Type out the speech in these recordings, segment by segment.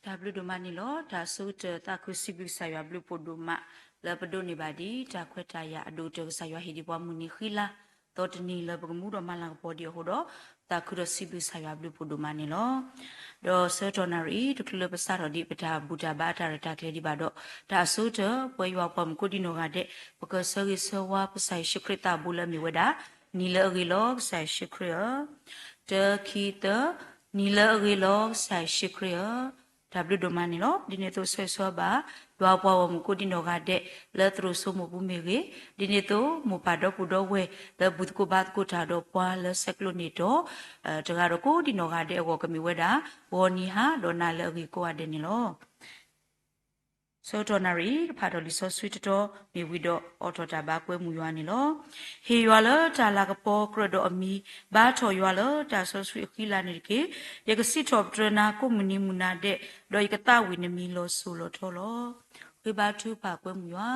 တၢ်ဘျုးဒိၣ်မးန့ၣ်လီၤ. တၢ်အဆိကတၢၢ်သးခုစံးဘျုးကစၢ်ယွၤဘျုးဖှိၣ်ဒိၣ်မး လၢပဒိးန့ၢ်ဘၣ်ဒ်တၢ်ခွဲးတၢ်ယာ်အဒိၣ်ကတၢၢ် ကစၢ်ယွၤဟ့ၣ်ဒံးပှၤမုၢ်နံၤဃံလၤ သီတနံၤလၢပကမူဒီးမၤလၤကပီၤဒံးအဃိဒီး သးခုဒီးစံးဘျုးကစၢ်ယွၤဘျုးဖှိၣ်ဒိၣ်မးန့ၣ်လီၤ. ဒီးဆၢကတီၢ်နၣ်ရံၣ်အံၤ တချုးလၢပစးထီၣ်ဒံးပတၢ်ဘူၣ်တၢ်ဘါအတၢ်ရဲၣ်တၢ်ကျဲၤဒံးဘၣ်ဒီး တၢ်အဆိကတၢၢ် ပဝဲယွၤပှၤမုၣ်ကိးဒံနီၢ်ဂၤဒဲး ပကဆၢဂ့ၤဆၢဝါပကစၢ်ယ့ၣ်ၡူးခရံာ်သးဘိလၢအမ့ၢ်ဝဲဒၣ် နံၤလၢအဂ့ၤလီၤကစၢ်ယ့ၣ်ၡူးခရံာ်ဧၢ, တၢ ခံ သၢ, နံၤလၢအဂ့ၤလီၤကစၢ်ယ့ၣ်ၡူးခရံာ်ဧၢ. တၢ်ဘျုးဒိၣ်မးန့ၣ်လီၤ. ဒ်န့ၣ်အသိးဆၢဂ့ၤဆၢဝါဘၣ် ယွၤပှၤဂီၢ်မုၢ်ကိးဒံနီၢ်ဂၤဒဲး လၢသရိာ်စိမိၢ်ပူၤမ့ၢ်ဂ့ၤ, ဒ်န့ၣ်အသိး မိၢ်ပၢ်ဒီပုၢ်ဒီဝဲၢ်လၢဘူၣ်သကိးဘါသကိးတၢ်ဒီးပှၤလၢဆဲးကျိးန့ၢ်တီၤ တဂၤဒီးကိးဒံနီၢ်ဂၤဒဲးအဂီၢ် ကမ့ၢ်ဝဲဒၣ် ဂီၤနံၤဟါဒီးနၤလၢအဂ့ၤကိးဂၤဒဲးန့ၣ်လီၤ. ဆၢကတီၢ်နၣ်ရံၣ်အံၤ ကဖးထီၣ်လံာ်စီဆှံတတီမ့ၢ်ဝံၤဒီး အိးထီၣ်တၢ်ဘါကွဲမုာ်ယွၤန့ၣ်လီၤ. ဟ့ၣ်ယွၤလၢတၢ်လၤကပီၤကြၢးဒီးအမံၤ, ဘါထီၣ်ယွၤလၢတၢ်စီဆှံအဃံလၤန့ၣ်တက့ၢ်. ယကစံးထီၣ်ပတြၢၤနၤကိးမုၢ်နံၤမုၢ်နၤဒဲး, ဒီးယကသးဝံၣ်နမံၤလီၤစိၤလီၤထီလီၤ. ဃ့ဘါထုကဖၣ်ကွဲမုာ်ယွၤ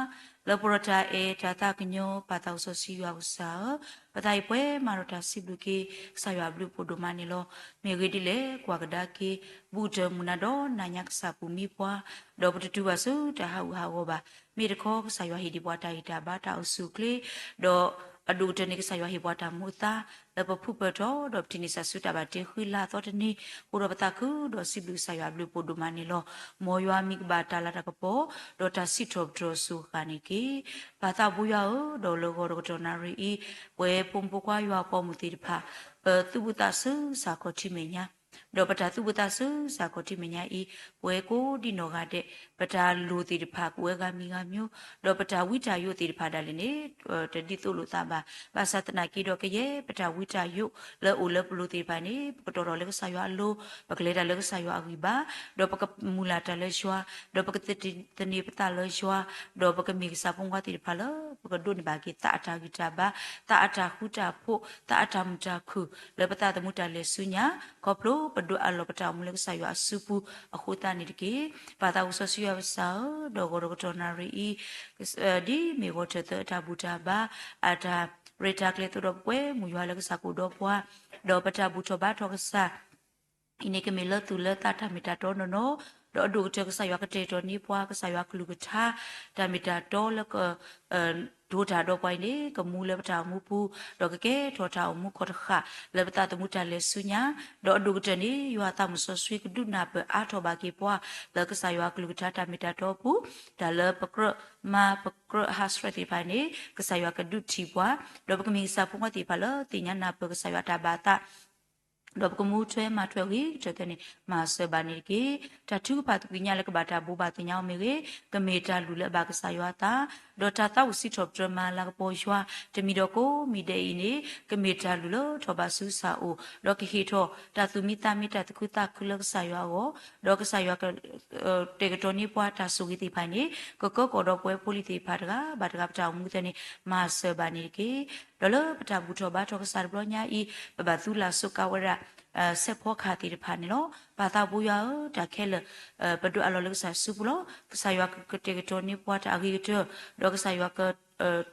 လၢပှၤတၢ်အဲၣ်တၢ်သးကညီၤ ပၢ်သးစီဆှံယွၤကစၢ်ဧၢ, ပသးအံၤပှဲၤမးဒီးတၢ်စံးဘျုးက့ၤ ကစၢ်ယွၤအဘျုးဖှိၣ်ဒိၣ်မးန့ၣ်လီၤ. မ့ၢ်ဂ့ၢ်ဒ်လဲၣ် ကွၢ်ကဒါက့ၤ ဘူးတၢၢ်မုၢ်နၤဒီးနၤညါကစၢ်ပူၤမံပှၤ, ဒီးပတတုၤဘၣ်ဆူတၢ်ဟးဂူာ်ဟးဂီၤဘၣ်. မ့ၢ်တခီကစၢ်ယွၤဟ့ၣ်ဒံးပှၤတၢ်ဂံၢ်တၢ်ဘါတၢ်အိၣ်ဆူၣ်အိၣ်ချ့, ဒီးအဒိၣ်ကတၢၢ်န့ၣ် ကစၢ်ယွၤဟ့ၣ်ပှၤတၢ်မူအသါ လၢပဖုပၢၢ်ထီၣ် ဒီးပထံၣ်န့ၢ်စၢ်ဆူတၢ်ဘၣ်တ့ဃံလၤအသီတနံၤ, အဃိဒီးပသးခုဒီးစံးဘျုးကစၢ်ယွၤအဘျုးဖှိၣ်ဒိၣ်မးန့ၣ်လီၤ. မ်ယွၤမံၤကဘၣ်တၢ်လၤတၢ်ကပီၤ, ဒီးတၢ်စံးထီၣ်ပတြၢၤအစိၤအဃၣ်န့ၣ်တက့ၢ်. ပၢ်သးဘိယွၤဧၢ, ဒီးလၢဂီၤဒီးကတီၢ်နၣ်ရံၣ်အံၤ, ပဝဲဖိမုၣ်ဖိခွါယွၤအပိာ်မုၣ်သ့ၣ်တဖၣ်, ပသူၣ်ဘုသးစၢ်စၢ်ခီၣ်ထံးမဲာ်ညါ ဒီးပတၢ်သူၣ်ဘုသးစၢ်စၢ်ခီၣ်ထံးမဲာ်ညါအံၤ, ပဝဲကိးဒံနီၢ်ဂၤဒဲး, ပတၢ်လိၣ်သ့ၣ်တဖၣ်ကအိၣ်ဝဲဂၤမံၤဂၤမံၤ, ဒီးပတၢ်ဝံတၢ်ယိးသ့ၣ်တဖၣ်ဒၣ်လဲာ်န့ၣ်, တဒ်သိးလိာ်သးဘၣ်. ဘၣ်ဆၣ်သနာ်က့ဒီးကယဲၢ်ပတၢ်ဝံတၢ်ယိးလၢအိၣ်လၢပလိၤသ့ၣ်တဖၣ်န့ၣ် ပကတီၤထီၣ်လၢကစၢ်ယွၤအလိၤ, ပကလဲၤတၢ်လၢကစၢ်ယွၤအဂံၢ်ဘါ, ဒီးပကမုၢ်လၢ်တၢ်လၢယွၤ, ဒီးပကသန့ၤပသးလၢယွၤ, ဒီးပကမ့ၢ်ကစၢ်ဖိခွါသ့ၣ်တဖၣ်လၢ ပကဒိးန့ၢ်ဘၣ်က့ၤသးအတၢ်ဂံၢ်တၢ်ဘါ, သးအတၢ်ဃူတၢ်ဖိး, သးအတၢ်မုာ်တၢ်ခုၣ် လၢပသးသမူတၢ်လဲၤဆူညါ, ခီဖျိပဒိးအးလီၤပတၢ်အိၣ်မူလၢကစၢ်ယွၤအစုပူၤအဃိသတးန့ၣ်တက့ၢ်. ပၢ်သးစီဆှံယွၤကစၢ်ဧၢ, ဒီးဂီၤဒီးကတီၢ်နၣ်ရံၣ်အံၤ, ဒ်မ့ၢ်ဂီၤထၢၣ်သၢအတၢ်ဘူၣ်တၢ်ဘါ, အတၢ်ရဲၣ်တၢ်ကျဲၤအသိးဒီး ပကွဲမုာ်ယွၤလၢကစၢ်ကအိၣ်ဒီးပှၤ, ဒီးပတၢ်ဘူၣ်ထီၣ်ဘါထီၣ်ကစၢ် အံၤန့ၣ်ကမ့ၢ်လၢသူၣ်လၢသးတၢ်မ့ၢ်တၢ်တီနီၢ်နီၢ်, ဒီးအဒိၣ်ကတၢၢ်ကစၢ်ယွၤကတဲာ်ကတီၤန့ၢ်ပှၤ ကစၢ်ယွၤကလုၢ်ကထါ တၢ်မ့ၢ်တၢ်တီလၢက ဒိးတၢ်ဒီးပှၤအံၤန့ၣ် ကမူလၢပတၢ်အိၣ်မူပူၤ, ဒီးကကဲထီၣ်တၢ်အိၣ်မူခီၣ်တဃာ် လၢပသးသမူတၢ်လဲၤဆူညါ, ဒီးအဒိၣ်ကတၢၢ်န့ၣ် ယွၤသးမုၢ်စီဆှံကဒုးနၢ်ပၢၢ်အါထီၣ်ဘၣ်က့ၤပှၤ လၢကစၢ်ယွၤကလုၢ်ကထါတၢ်မ့ၢ်တၢ်တီအပူၤ, တၢ်လၢပကြၢးမၤပကြၢးဟးဆှဲးသ့ၣ်တဖၣ်န့ၣ် ကစၢ်ယွၤကဒုးထံၣ်ပှၤ, ဒီးပကမ့ၢ်ကစၢ်ဖိခွါသ့ၣ်တဖၣ်လၢသ့ၣ်ညါနၢ်ပၢၢ်ကစၢ်ယွၤတၢ်ဘၣ်သး ဒီးပကမူထွဲမၤထွဲအဂ့ၤကတၢၢ်သ့ၣ်န့ၣ် မၤစၢၤဘၣ်န့ၣ်တက့ၢ်. တၢ်ထုကဖၣ်သကွံာ်ညါလၢကဘၣ်တၢ်ဘိးဘၣ်သ့ၣ်ညါအီၤမ့ၢ်ဂ့ၤ, ကမ့ၢ်တၢ်လုၢ်လၢအဘၣ်ကစၢ်ယွၤအသး, ဒီးတၢ်သးဝံၣ်စံးထီၣ်ပတြၢၤမၤလၤကပီၤယွၤ တမံၤဒီးကိးမံၤဒဲးအံၤန့ၣ် ကမ့ၢ်တၢ်လုၢ်လၢထီၣ်ဘးဆူကစၢ်အအိၣ်, ဒီးကဟ့ၣ်ထီၣ်တၢ်သူၣ်မံသးမံတၢ်သူၣ်ခုသးခုလၢကစၢ်ယွၤအဂီၢ်, ဒီးကစၢ်ယွၤက တဲာ်ကတီၤန့ၢ်ပှၤတၢ်ဆိၣ်ဂ့ၤသ့ၣ်တဖၣ်န့ၣ် ကကၢကီၢ်ဒီးပဝဲဖိလံၤသ့ၣ်တဖၣ်တဂၤဘၣ်တဂၤပတၢ်အိၣ်မူသ့ၣ်န့ၣ် မၤစၢၤဘၣ်န့ၣ်တက့ၢ်. ဒီးလၢပတၢ်ဘူၣ်ထီၣ်ဘါထီၣ်ကစၢ်တဘျီညါအံၤ ပဘၣ်သူလၢ်စိၤကါဝဲဒၣ် စဲးဖီကဟၣ်သ့ၣ်တဖၣ်န့ၣ်လီၤ. ပၢ်သးဘိယွၤဧၢ, တၢ်ခဲလၢာ် ပဒိးအးလီၤလၢကစၢ်စုပူၤလီၤ. ကစၢ်ယွၤကတဲာ်ကတီၤန့ၢ်ပှၤတၢ်အဂ့ၤကတၢၢ်, ဒီးကစၢ်ယွၤက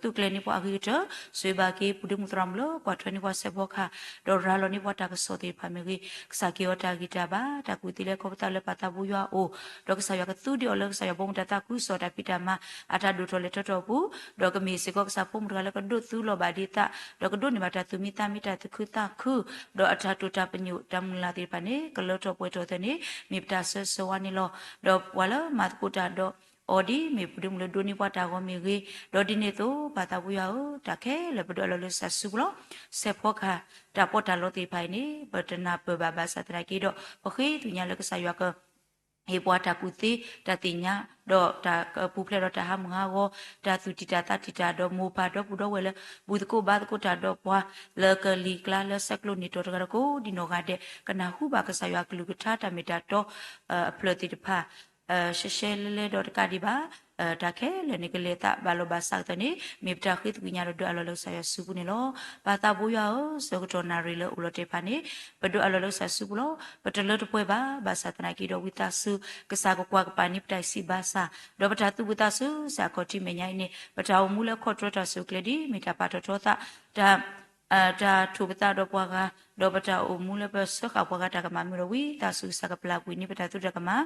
သုးကျဲၤန့ၢ်ပှၤအဂ့ၤကတၢၢ်, ဆိၣ်ဂ့ၤဘၣ်က့ၤ ပုၢ်ဒ့မုၣ်သရၣ်မုၣ်လၢကွၢ်ထွဲန့ၢ်ပှၤစဲးဖီကဟၣ်, ဒီးရၤလီၤန့ၢ်ပှၤတၢ်ကစီၣ်သ့ၣ်တဖၣ်မ့ၢ်ဂ့ၤ, ကစၢ်က့ၤအီၤတၢ်ဂံၢ်တၢ်ဘါ, တၢ်ကူၣ်သ့လၢခီပသးလၢပၢ်သးဘိယွၤအအိၣ်, ဒီးကစၢ်ယွၤကသူဒံးအီၤလၢကစၢ်ယွၤဘီမုၢ်တၢ်သးခုကစီၣ်တၢ်ဖံးတၢ်မၤ အတၢ်ဒိၣ်ထီၣ်လဲၤထီၣ်ထီၣ်အပူၤ, ဒီးကမ့ၢ်စ့ၢ်ကီးကစၢ်ဖိမုၣ်တဂၤလၢကဒိးသူလီၤဘၣ်ဒံးသး, ဒီးကဒိးန့ၢ်ဘၣ်တၢ်သူၣ်မံသးမံတၢ်သူၣ်ခုသးခု, ဒီးအတၢ်တိာ်တၢ်ပညိၣ်တၢ်မုၢ်လၢ်သ့ၣ်တဖၣ်န့ၣ် ကလၢထီၣ်ပှဲၤထီၣ်သ့ၣ်န့ၣ် မ့ၢ်ပတၢ်ဆၢဂ့ၤဆၢဝါန့ၣ်လီၤ. ဒီးပှၤလၢမၤသကိးတၢ်ဒီး အီၤဒ်မ့ၢ်ပုၢ်ဒ့မုၣ်လၢဒိးန့ၢ်ပှၤတၢ်ဂီၤမ့ၢ်ဂ့ၤ, ဒီးဒ်န့ၣ်အသိး ပၢ်သးဘိယွၤဧၢ, တၢ်ခဲလၢာ်ပဒိးအးလီၤလၢကစၢ်စုပူၤလီၤ. စဲးဖီကဟၣ် တၢ်ပီးတၢ်လီသ့ၣ်တဖၣ်အံၤန့ၣ် ပတနၢ်ပၢၢ်ဘၣ်ဘၣ်ဆၣ်သနာ်က့ဒီး ပဃ့သကွံာ်ညါလၢကစၢ်ယွၤက ဟ့ၣ်ပှၤတၢ်ကူၣ်သ့ တၢ်သ့ၣ်ညါ, ဒီးတၢ်ကပူၤဖျဲးဒီးတၢ်ဟးမုၢ်ဟးဂီၤ, တၢ်သူၣ်တံၢ်တၢ်သးတံၢ်တၢ်ဒီးမိၢ်ပၢ်ဒီပုၢ်ဒီဝဲၢ်လၢ ဘူၣ်သကိးဘါသကိးတၢ်ဒီးပှၤ လၢကလံၤကျါလၢဆဲးကျိးန့ၢ်တီၤတဂၤဒီးကိးဒံနီၢ်ဂၤဒဲး ကနၢ်ဟူဘၣ်ကစၢ်ယွၤအကလုၢ်ကထါတၢ်မ့ၢ်တၢ်တီ အဖျၢၣ်သ့ၣ်တဖၣ် ရှဲရှဲလဲလဲဒီးတကးဒံးဘၣ် တၢ်ခဲလၢာ်န့ၣ် ကလဲၤသးဘၣ်လီၤဘၣ်စးကသ့န့ၣ် မ့ၢ်ပတၢ်ဃ့သကွံာ်ညါဒီးဒွဲၣ်အလီၢ်လၢကစၢ်ယွၤစုပူၤန့ၣ်လီၤ. ပၢ်သးဘိယွၤဧၢ, ဆၢကတီၢ်နၣ်ရံၣ်လၢအိၣ်လီၤတဲာ်တဖၣ်န့ၣ် ပဒွဲၣ်အလီၢ်လၢကစၢ်စုပူၤလီၤ. ပတလၢတပှဲၤဘၣ်, ဘၣ်ဆၣ်သနာ်က့ဒီးဝံသးစူၤ ကစၢ်ကကွၢ်ကပၤန့ၢ်ပတၢ်စံးဘၣ်ဆၣ်, ဒီးပတၢ်သူၣ်ဘှံးသးစူၤစ့ၢ်အခီၣ်ထံးမဲာ်ညါအံၤန့ၣ် ပတၢ်အိၣ်မူလၢခီၣ်တြီတၢ်စူၢ်ကျဲၤဒ်မ့ၢ်တၢ်ပာ်ထီၣ်ထီသး, တၢ် တၢ်ထိးပသးဒီးပှၤဂၤ, ဒီးပတၢ်အိၣ်မူလၢပစၢဃာ်ပှၤဂၤတၢ်ကမၣ်မ့ၢ်ဒီး ဝံသးစူၤကစၢ်ကပျၢ်ကွံာ်န့ၢ်ပတၢ်သရူးတၢ်ကမၣ်,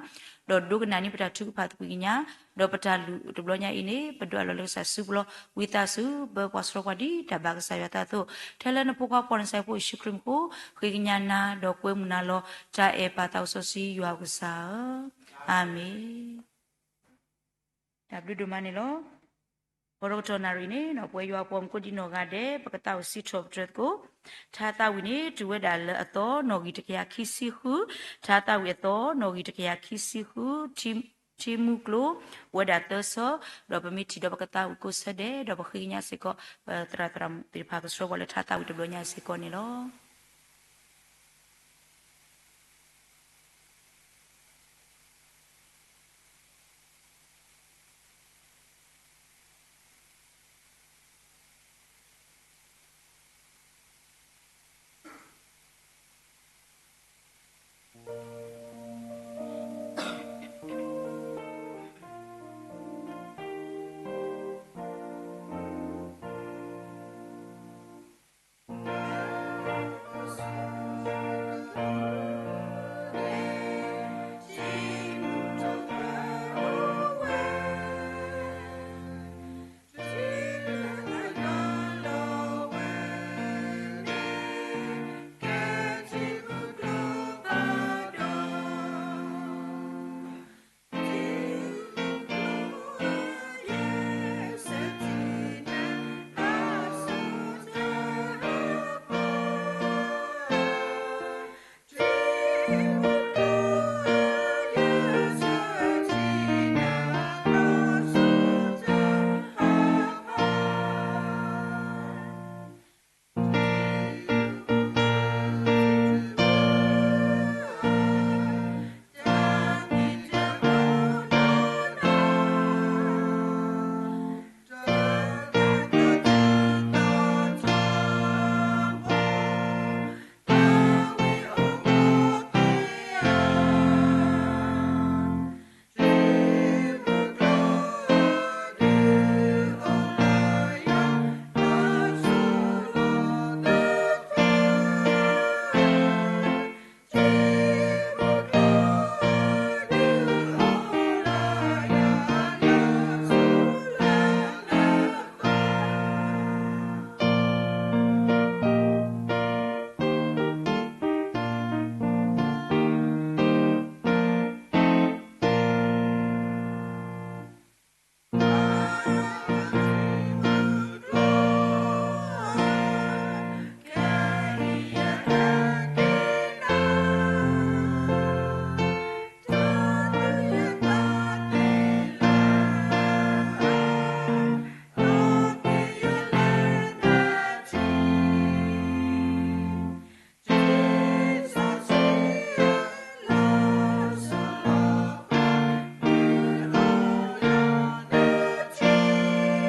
ဒီးဒိကနၣ်န့ၢ်ပတၢ်ထုကဖၣ်သကွံာ်ကညး, ဒီးပတၢ်လုၢ်တဘျီညါအံၤန့ၣ် ပဒွးလီၤလၢကစၢ်စုပူၤလီၤ. ဝံသးစူၤ ပၢပှၤဆှၢပှၤဒ်တၢ်ဘၣ်ကစၢ်ယွၤအသးအသိး, ထဲလၢနဖိခွါပှၤနစဲးဖိယ့ၣ်ၡူးခရံာ်မူခိၣ်, ဃ့ကညးနၤ ဒီးကွဲမုာ်နၤလီၤ. တၢ်အဲၣ်ပၢ်သးစီဆှံယွၤပကစၢ်ဧၢ, အၤမ့ၣ်. တၢ်ဘျုးဒိၣ်မးန့ၣ်လီၤ. ပှၤတကတီၢ်နၣ်ရံၣ်န့ၣ် ပဝဲယွၤပှၤမူခိၣ်ဒံနီၢ်ဂၤဒဲး ပကသးဝံၣ်စံးထီၣ်ပတြၢၤသကိး, ထါသးဝံၣ်န့ၣ် တုၤဝဲဒၣ်လၢအသီ နီၣ်ဂံၢ်တကယၤခံဆံဃု, ထါသးဝံၣ်အသီ နီၣ်ဂံၢ်တကယၤခံဆံဃု, ထံမူကျိၤ ဝဲဒၣ်သၢဆၢ, ဒီးပမ့ၢ်ထံၣ်ဒီးပကသးဝံၣ်ကိးဆၢဒဲး, ဒီးပဃ့ကညးစ့ၢ်ကီး ပသရၣ်သရၣ်မုၣ်သ့ၣ်တဖၣ်ကဆှၢပှၤလၢထါသးဝံၣ်တဘျီညါအံၤစ့ၢ်ကီးန့ၣ်လီၤ.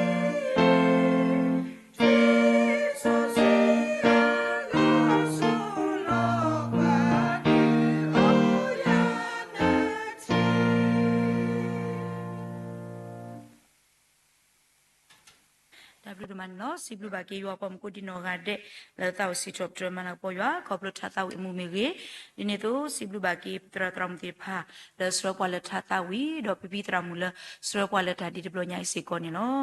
တၢ်ဘျုးဒိၣ်မးန့ၣ်လီၤ. စံးဘျုးဘၣ်က့ၤယွၤပှၤမူခိၣ်ဒံနီၢ်ဂၤဒဲး လၢသးဝံၣ်စံးထီၣ်ပတြၢၤမၤလၤကပီၤယွၤ ခီဖျိထါသးဝံၣ်အမူးမ့ၢ်ဂ့ၤ, ဒ်န့ၣ်အသိး စံးဘျုးဘၣ်က့ၤပသရၣ်သရၣ်မုၣ်သ့ၣ်တဖၣ် လၢဆှၢပှၤလၢထါသးဝံၣ် ဒီးပဖံသရၣ်မုၣ်လၢဆှၢပှၤလၢတၢ်ဒ့တဘျီညါအံၤစ့ၢ်ကီးန့ၣ်လီၤ.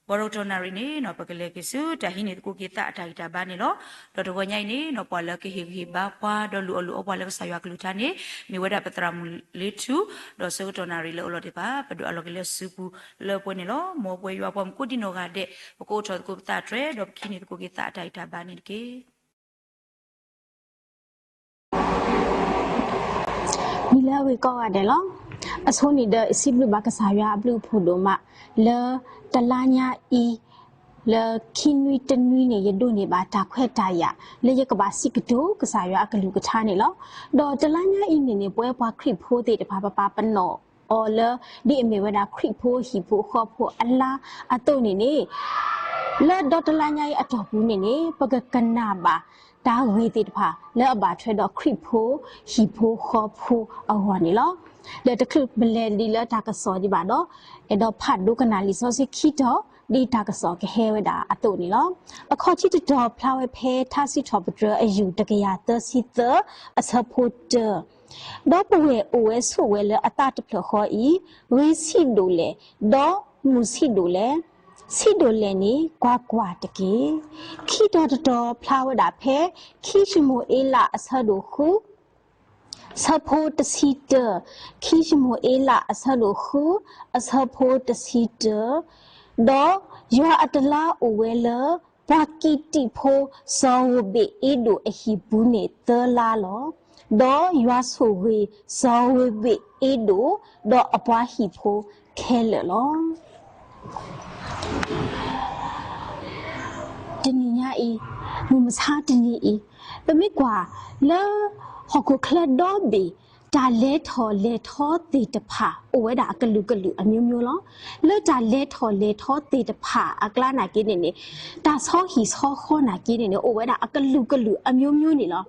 ပှၤတကတီၢ်နၣ်ရံၣ်န့ၣ် ပကလဲၤက့ၤဆူ တၢ်ဟံးန့ၢ်သကိးက့ၤသးအတၢ်ဂံၢ်တၢ်ဘါန့ၣ်လီၤ. ဒီးတဂီၤညါအံၤန့ၣ် ပှၤလၢကဟ့ၣ်ဂံၢ်ဟ့ၣ်ဘါပှၤ ဒီးလုၢ်အီၣ်လုၢ်အီပှၤလၢကစၢ်ယွၤကလုၢ်ကထါန့ၣ် မ့ၢ်ဝဲဒၣ်ပသရၣ်မုၣ်လ့ထူ, ဒီးဆၢကတီၢ်နၣ်ရံၣ်လၢအအိၣ်လီၤသ့ၣ်တဖၣ် ပဒွးအလီၤက့ၤလၢစုပူၤလၢပှဲၤန့ၣ်လီၤ. မ်ပဝဲယွၤပှၤမူခိၣ်ဒံနီၢ်ဂၤဒဲး ပကအိးထီၣ်သကိးပသးတြဲၤ ဒီးပကဟံးန့ၢ်သကိးက့ၤသးအတၢ်ဂံၢ်တၢ်ဘါန့ၣ်တက့ၢ်. မ့ၢ်လၢအဂ့ၤကိးဂၤဒဲးလီၤ. အဆိန့ၣ်ဒီး စံးဘျုးဘၣ်ကစၢ်ယွၤအဘျုးအဖှိၣ်ဒိၣ်မး လၢတလါညါအံၤ လၢခံနွံတနွံန့ၣ် ယဒိးန့ၢ်ဘၣ်တၢ်ခွဲးတၢ်ယာ် လၢယကဘၣ်စံးကတိၤကစၢ်ယွၤအကလုၢ်ကထါန့ၣ်လီၤ. ဒီးတလါညါအံၤန့ၣ်န့ၣ် ပဝဲပှၤခရံာ်ဖိသ့ၣ်တဖၣ် ပပာ်ပနီၣ်အီၤလၢ ဒ်အမ့ၢ်ဝဲဒၣ်ခရံာ်ဖိဟံၣ်ဖိဃီဖိအလါအသိးန့ၣ်န့ၣ် လၢဒီတလါညါအံၤအတီၢ်ပူၤန့ၣ်န့ၣ် ပကကနၣ်ဘၣ် တၢ်ဂ့ၤသ့ၣ်တဖၣ်လၢအဘၣ်ထွဲဒီးခရံာ်ဖိဟံၣ်ဖိဃီဖိအဂီၢ်န့ၣ်လီၤ. ဒီးတချုးပလဲၤဒံးလၢတၢ်ကစီၣ်ဒံးဘၣ်ဒီး အဲၣ်ဒိးဖးဒိကနၣ်လံာ်စီဆှံခံတီၤ ဒ်တၢ်ကစီၣ်ကဟဲဝဲဒၣ်အသိးန့ၣ်လီၤ. အခီၣ်ထံးတတီၤဖျါဝဲဖဲထါစံးထီၣ်ပတြၢၤအယူၢ်တကယၤသၢဆံသၢ အဆၢဖိတၢ ဒီးပဝဲၢ်အိၣ်ဝဲဆိးဝဲလၢအသးတဖျၢၣ်ဃီအံၤ ဂ့ၤဆံးဒိၣ်လဲၣ်, ဒီးမုာ်ဆံးဒိၣ်လဲၣ်, ဆံးဒိၣ်လဲၣ်န့ၣ် ကွၢ်ကွၢ်တက့ၢ်. ခံတီၤတတီၤဖျါဝဲဒၣ်ဖဲ ခံၡမူၤအ့လးအဆၢဒိၣ်ဃု ဆၢဖိတဆံတၢ, ခံၡမူၤအ့လးအဆၢဒိၣ်ဃု အဆၢဖိတဆံတၢ, ဒီးယွၤအတလါအိၣ်ဝဲလၢ ပှၤကံးတံာ်ဖိ စီၤဧိၤဘ့းအ့ဒိၣ်အဟံၣ်ပူၤန့ၣ်သၢလါလီၤ. ဒီးယွၤဆိၣ်ဂ့ၤ စီၤဧိၤဘ့းအ့ဒိၣ် ဒီးအပှၤဟံၣ်ဖိခဲလၢာ်လီၤ. တနံၤညါအံၤ, မုၢ်မဆါတနံၤအံၤ, ပမ့ၢ်ကွၢ်လၢ ဟီၣ်ခိၣ်ချၢဒီဘ့ၣ် တၢ်လဲၤထီၣ်လဲၤထီသ့ၣ်တဖၣ် အိၣ်ဝဲဒၣ်အကလုာ်ကလုာ်အမျိုးမျိုးလီၤ. လၢတၢ်လဲၤထီၣ်လဲၤထီသ့ၣ်တဖၣ်အကျါနာ်က့န့ၣ်န့ၣ်, တၢ်ဆီဟံၣ်ဆီဃီနာ်က့န့ၣ်န့ၣ် အိၣ်ဝဲဒၣ်အကလုာ်ကလုာ်အမျိုးမျိုးန့ၣ်လီၤ.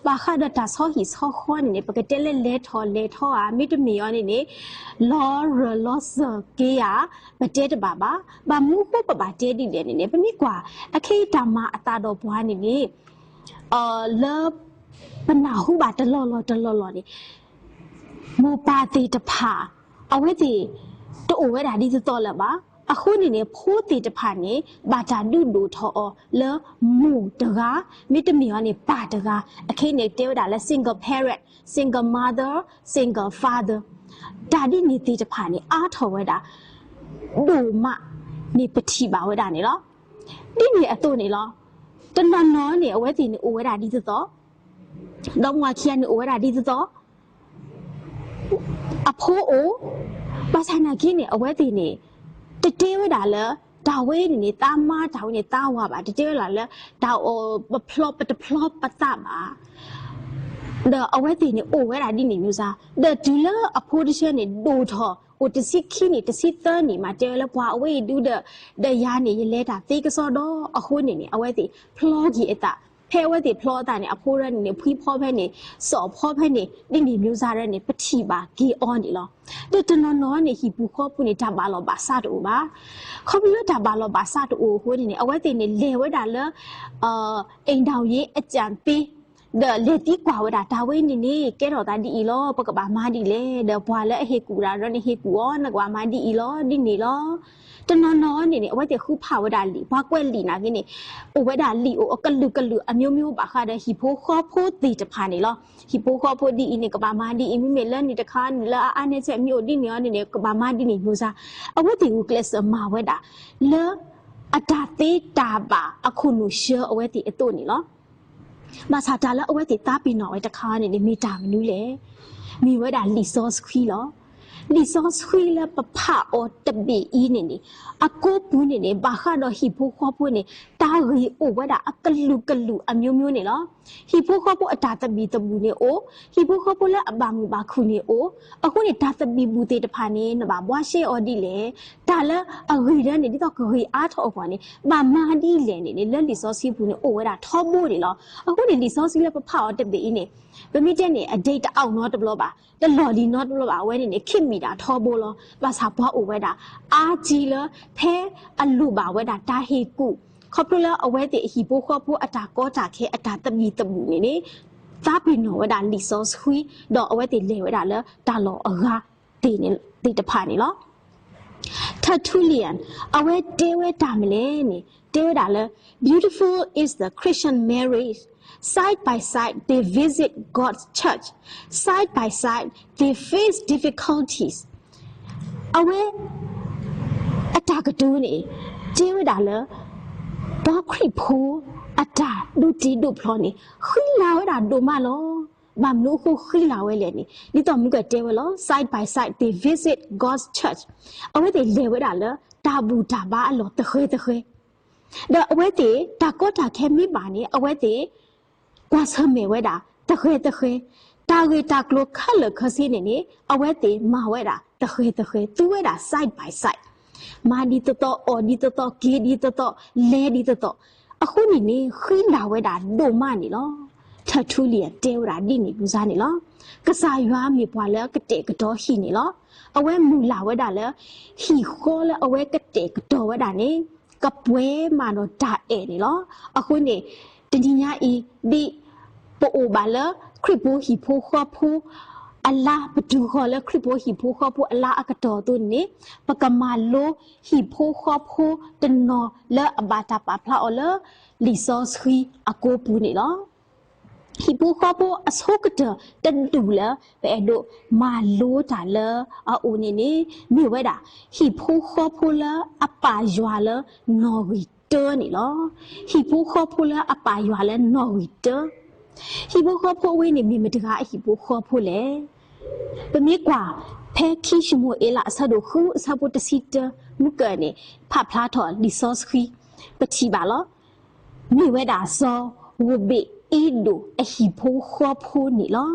ဘၣ်ဃးဒီးတၢ်ဆီဟံၣ်ဆီဃီန့ၣ်န့ၣ် ပကတဲလၢလဲၤထီၣ်လဲၤထီဧါ, မ့တမ့ၢ်အီၤန့ၣ်န့ၣ် လီၤရၢၢ်လီၤစၢၤက့ၤဧါ, ပတဲတဘၣ်ဘၣ်. ဘၣ်မနုၤအဃိပဘၣ်တဲဒ်လဲၣ်န့ၣ်န့ၣ် ပမ့ၢ်ကွၢ် အခဲအံၤတၢ်မၤအသးဒီးပှၤန့ၣ်န့ၣ် လၢ ပနၢ်ဟူဘၣ်တလီၢ်လီၢ်တလီၢ်လီၢ်န့ၣ် မိၢ်ပၢ်သ့ၣ်တဖၣ် အဝဲသ့ၣ် တအိၣ်ဝဲဒၣ်ဒ်သိးသိးလၢၤဘၣ်. အဃိန့ၣ်န့ၣ် ဖိသ့ၣ်တဖၣ်န့ၣ် ဘၣ်တၢ်ဒုးဒိၣ်ထီၣ်အီၤလၢမိၢ်တဂၤ, မ့တမ့ၢ်အီၤန့ၣ် ပၢ်တဂၤ, အခဲအံၤန့ၣ်တဲဝဲဒၣ်လၢ single parent, single mother, single father တၢ်ဒ်န့ၣ်သ့ၣ်တဖၣ်န့ၣ် အါထီၣ်ဝဲဒၣ် ဒိၣ်မးန့ၣ် ပထံၣ်ဘၣ်ဝဲဒၣ်န့ၣ်လီၤ. ဒ်န့ၣ်အသိးန့ၣ်လီၤ. တနီၤနီၤန့ၣ် အဝဲသ့ၣ်န့ၣ် အိၣ်ဝဲဒၣ်ဒ်သိးသိး, ဒီးမ့ၢ်ခံဂၤန့ၣ် အိၣ်ဝဲဒၣ်ဒ်သိးသိး, အဖိအိၣ်, ဘၣ်ဆၣ်နာ်က့န့ၣ် အဝဲသ့ၣ်န့ၣ် တတဲဝဲဒၣ်လၢ တၢ်ဝဲန့ၣ်န့ၣ် သးမါ, တၢ်ဝဲန့ၣ်သးဝၤဘၣ်, တတဲဝဲဒၣ်လၢ တၢ်အီၣ်ပဖျီပတဖျီပသးဘၣ်. ဒီးအဝဲသ့ၣ်န့ၣ် အိၣ်ဝဲဒၣ်ဒ်န့ၣ်မ့ၢ်စ့ၢ်, ဒီးတုၤလၢအဖိတဆၢန့ၣ် ဒိၣ်ထီၣ် အိၣ်တဆံခံနံၣ် တဆံသၢနံၣ် မးတဲဝဲလၢပှၤအဝဲအံၤဒုဒီး ဒီးယၤန့ၣ် ယလဲၤတၢ်သ့ကစီဒီ, အဃိန့ၣ်န့ၣ် အဝဲသ့ၣ်ဖျီက့ၤအသး, ဖဲအဝဲသ့ၣ်ဖျီအသးန့ၣ် အဖိရၢန့ၣ်န့ၣ် ဖှံဖီဖဲန့ၣ်, စီၣ်ဖီဖဲန့ၣ်, ဒ်န့ၣ်မ့ၢ်စ့ၢ်ရၢန့ၣ် ပထံၣ်ဘၣ်က့ၤအီၤန့ၣ်လီၤ. ဒီးတနီၤနီၤန့ၣ် ဟံၣ်ပူၤဃီပူၤန့ၣ် တၢ်ဘၣ်လီၤဘၣ်စးတအိၣ်ဘၣ်. ခီဖျိလၢတၢ်ဘၣ်လီၤဘၣ်စးတအိၣ်အဃိန့ၣ်န့ၣ် အဝဲသ့ၣ်န့ၣ် လဲၤဝဲဒၣ်လၢ အိမ်ထောင်ရေးအကြံပေး ဒီးလဲၤသံကွၢ်ဝဲဒၣ် တၢ်ဝဲန့ၣ်န့ၣ် ကဲထီၣ်သးဒ်အံၤလီၤ, ပကဘၣ်မၤဒ်လဲၣ်, ဒီးပှၤလၢအဟ့ၣ်ကူၣ်တၢ်ရၢန့ၣ် ဟ့ၣ်ကူၣ်အီၤ နကဘၣ်မၤဒ်အံၤလီၤ, ဒ်န့ၣ်လီၤ. တနီၤနီၤန့ၣ်န့ၣ် အဝဲသ့ၣ်ဃုဖးဝဲဒၣ်လံာ်, ပှၤကွဲးလံာ်နာ်က့န့ၣ် အိၣ်ဝဲဒၣ်လံာ်အိၣ်အကလုာ်ကလုာ် အမျိုးမျိုး ဘၣ်ဃးဒီးဟံၣ်ဖိဃီဖိသ့ၣ်တဖၣ်န့ၣ်လီၤ. ဟံၣ်ဖိဃီဖိဒ်အံၤန့ၣ် ကဘၣ်မၤဒ်အံၤ, မ့မ့ၢ်လၢန့ၣ်တခါန့ၣ် လၢအအါန့ၢ်ဆဲးမ့ၢ်အိၣ်ဒ်န့ၣ်အီၤန့ၣ်န့ၣ် ကဘၣ်မၤဒ်န့ၣ်မ့ၢ်စ့ၢ်, အဝဲသ့ၣ်ဂုာ်ကျဲးစၢးမၤဝဲဒၣ် လၢ အတၢ်သ့တၢ်ဘၣ်အခိၣ်နူာ်ဆှၢအဝဲသ့ၣ်အသိးန့ၣ်လီၤ. ဘၣ်ဆၣ်တၢ်လၢအဝဲသ့ၣ်သးပ့ၤနီၣ်ဝဲတခါန့ၣ်န့ၣ် မ့ၢ်တၢ်မနုၤလဲၣ်. မ့ၢ်ဝဲဒၣ်လံာ်စီဆှံလီၤ. လံာ်စီဆှံလၢပဖးအီၤတဘ့ၣ်အံၤန့ၣ်န့ၣ် အကိးပူၤန့ၣ်န့ၣ် ဘၣ်ဃးဒီးဟံၣ်ဖိဃီဖိန့ၣ် တၢ်ဂ့ၢ်အိၣ်ဝဲဒၣ်အကလုာ်ကလုာ် အမျိုးမျိုးန့ၣ်လီၤ. ဟံၣ်ဖိဃီဖိအတၢ်သဘံၣ်သဘုၣ်န့ၣ်အိၣ်, ဟံၣ်ဖိဃီဖိလၢအဘၣ်မုာ်ဘၣ်ခုၣ်န့ၣ်အိၣ်, အဃိန့ၣ် တၢ်သဘံၣ်သဘုၣ်သ့ၣ်တဖၣ်န့ၣ် နဘၣ်ဘှါရှဲအီၤဒ်လဲၣ်. တၢ်လၢအဂ့ၤဒၢန့ၣ် ဒ်သိးကဂ့ၤအါထီၣ်အဂီၢ်န့ၣ် ဘၣ်မၤဒ်လဲၣ်န့ၣ်န့ၣ် လၢလံာ်စီဆှံပူၤန့ၣ် အိၣ်ဝဲဒၣ်ထီဘိန့ၣ်လီၤ. အဃိန့ၣ် လံာ်စီဆှံလၢပဖးအီၤတဘ့ၣ်အံၤန့ၣ် ပမ့ၢ်တဲန့ၣ် အဒိၣ်တအါနီတဘျီဘၣ်, တလီၢ်လံၤနီတဘျီဘၣ်, အဝဲန့ၣ်န့ၣ် ခံမံၤဒၣ်ထီဘိလီၤ. ဘၣ်ဆၣ်ပှၤအိၣ်ဝဲဒၣ် အါကံလၢ ဖဲအလိၣ်ဘၣ်ဝဲဒၣ်တၢ်ဟ့ၣ်ကူၣ် ခီဖျိလၢအဝဲသ့ၣ်အဟံၣ်ဖိဃီဖိအတၢ်ကီတၢ်ခဲ အတၢ်သဘံၣ်သဘုၣ်န့ၣ်န့ၣ် သးပ့ၤနီၣ်ဝဲဒၣ်လံာ်စီဆှံ, ဒီးအဝဲသ့ၣ်လဲၤဝဲဒၣ်လၢတၢ်လီၢ်အဂၤသ့ၣ်တဖၣ်န့ၣ်လီၤ. Tertullian အဝဲတဲဝဲတၢ်မနုၤလဲၣ်န့ၣ် တဲဝဲဒၣ်လၢ beautiful is the Christian marriage, side by side they visit God's church, side by side they face difficulties. အဝဲ အတၢ်ကတိၤန့ၣ် တဲဝဲဒၣ်လၢ ပှၤခရံာ်ဖိအတၢ်ဒိးတ့ဒိးဖျီန့ၣ် ဃံလၤဝဲဒၣ်ဒိၣ်မးလီၤ. ဘၣ်မနုၤအဃိဃံလၤဝဲလဲၣ်န့ၣ် ဒ်သိးမုၢ်ကတဲဝဲလီၤ, side by side they visit God's church. အဝဲသ့ၣ်လဲၤဝဲဒၣ်လၢ တၢ်ဘူၣ်တၢ်ဘါအလီၢ်သဃဲၤသဃဲၤ ဒီးအဝဲသ့ၣ် တၢ်ကီတၢ်ခဲမ့ၢ်ဘၣ်န့ၣ် အဝဲသ့ၣ် ကွၢ်ဆၢၣ်မဲာ်ဝဲဒၣ် သဃဲၤသဃဲၤ, တၢ်ဂ့ၢ်တၢ်ကျိၤခဲလၢာ်ခဲဆ့န့ၣ်န့ၣ် အဝဲသ့ၣ်မၤဝဲဒၣ် သဃဲၤသဃဲၤ, သူဝဲဒၣ် side by side, မၤဒ်သိးသိး, အီၣ်ဒ်သိးသိး, က့ၤဒ်သိးသိး, လဲၤဒ်သိးသိး, အဃိန့ၣ်န့ၣ် ဃံလၤဝဲဒၣ်ဒိၣ်မးန့ၣ်လီၤ. Tertullian တဲဝဲဒၣ်ဒ်န့ၣ် ပူၤစါန့ၣ်လီၤ. ကစၢ်ယွၤမ့ၢ်ပှၤလၢကတဲာ်ကတီၤဟံၣ်န့ၣ်လီၤ. အဝဲမုၢ်လၢ်ဝဲဒၣ်လၢ ဟံၣ်ဃီလၢအဝဲကတဲာ်ကတီၤဝဲဒၣ်န့ၣ် ကပှဲၤမးဒီးတၢ်အဲၣ်န့ၣ်လီၤ. အဃိန့ၣ် တနံၤညါအံၤ ဒ်ပအိၣ်ဘၣ်လၢ ခရံာ်ဖိဟံၣ်ဖိဃီဖိ အလါ ပတုၤဃီၤလၢခရံာ်ဖိဟံၣ်ဖိဃီဖိအလါအကတီၢ်အသိးန့ၣ်န့ၣ် ပကမၤလိဟံၣ်ဖိဃီဖိတနီၤလၢအဘၣ်တၢ်ပာ်ဖျါအီၤလၢ လံာ်စီဆှံအကိပူၤန့ၣ်လီၤ. ဟံၣ်ဖိဃီဖိအဆိကတၢၢ်တဒူၣ်လၢ ပအဲၣ်ဒိးမၤလိတၢ်လၢအအိၣ်န့ၣ်န့ၣ် မ့ၢ်ဝဲဒၣ် ဟံၣ်ဖိဃီဖိလၢအပာ်ယွၤလၢနီၣ်ဂံၢ်တၢန့ၣ်လီၤ. ဟံၣ်ဖိဃီဖိလၢအပာ်ယွၤလၢနီၣ်ဂံၢ်တၢ ဟံၣ်ဖိဃီဖိအဝဲန့ၣ် မ့ၢ်မတၤတဂၤအဟံၣ်ဖိဃီဖိလဲၣ်. ပမ့ၢ်ကွၢ် ဖဲခံၡမူၤအ့လးအဆၢဒိၣ်ဃုအဆၢဖိတဆံတၢ မုၢ်ကၢၢ်န့ၣ် ဖးဖျါထီၣ်လံာ်စီဆှံ ပထံၣ်ဘၣ်လီၤ. မ့ၢ်ဝဲဒၣ်စီၤရူၤဘ့းအ့ဒိၣ်အဟံၣ်ဖိဃီဖိန့ၣ်လီၤ.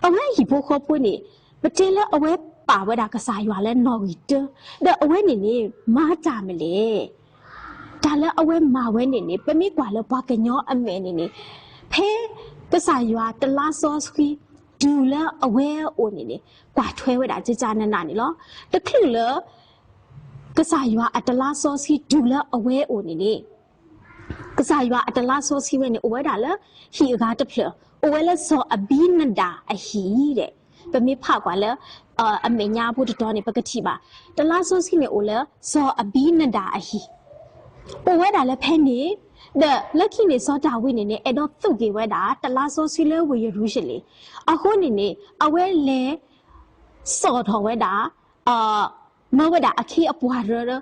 အဝဲအဟံၣ်ဖိဃီဖိန့ၣ် ပတဲလၢအဝဲပာ်ဝဲဒၣ်ကစၢ်ယွၤလၢနီၣ်ဂံၢ်တၢ ဒီးအဝဲန့ၣ်န့ၣ် မၤတၢ်မနုၤလဲၣ်. တၢ်လၢအဝဲမၤဝဲန့ၣ်န့ၣ် ပမ့ၢ်ကွၢ်လၢပှၤကညီအမဲာ်န့ၣ်န့ၣ် ဖဲကစၢ်ယွၤတလါစီဆှံ တုၤလၢအဝဲအအိၣ်န့ၣ်န့ၣ် ကွၢ်ထွဲဝဲဒၣ်ကကနနၣ်န့ၣ်လီၤ. တချုးလၢ ကစၢ်ယွၤအတလါစီဆှံတုၤလၢအဝဲအအိၣ်န့ၣ်န့ၣ် ကစၢ်ယွၤအတလါစီဆှံဝဲန့ၣ် အိၣ်ဝဲဒၣ်လၢ ဟံၣ်အဂၤတဖျၢၣ် အိၣ်ဝဲလၢစီၤအဘံနဒၤအဟံၣ်ဒဲး. ပမ့ၢ်ဖးကွၢ်လၢ အမဲာ်ညါဖိတတီၤန့ၣ် ပကထံၣ်ဘၣ် တလါစီဆှံန့ၣ်အိၣ်လၢစီၤအဘံနဒၤအဟံၣ် အိၣ်ဝဲဒၣ်လၢဖဲန့ၣ် ဒီးလၢခံန့ၣ် စီၤဒၤဝံးန့ၣ်န့ၣ် အဲၣ်ဒိးသူးက့ၤဝဲဒၣ် တလါစီဆှံလၢဝ့ၢ်ယရူၤၡလ့ၣ်. အဃိန့ၣ်န့ၣ် အဝဲလဲၤစိာ်ထီၣ်ဝဲဒၣ် မၢဝဲဒၣ်အခ့အပှၤရၢ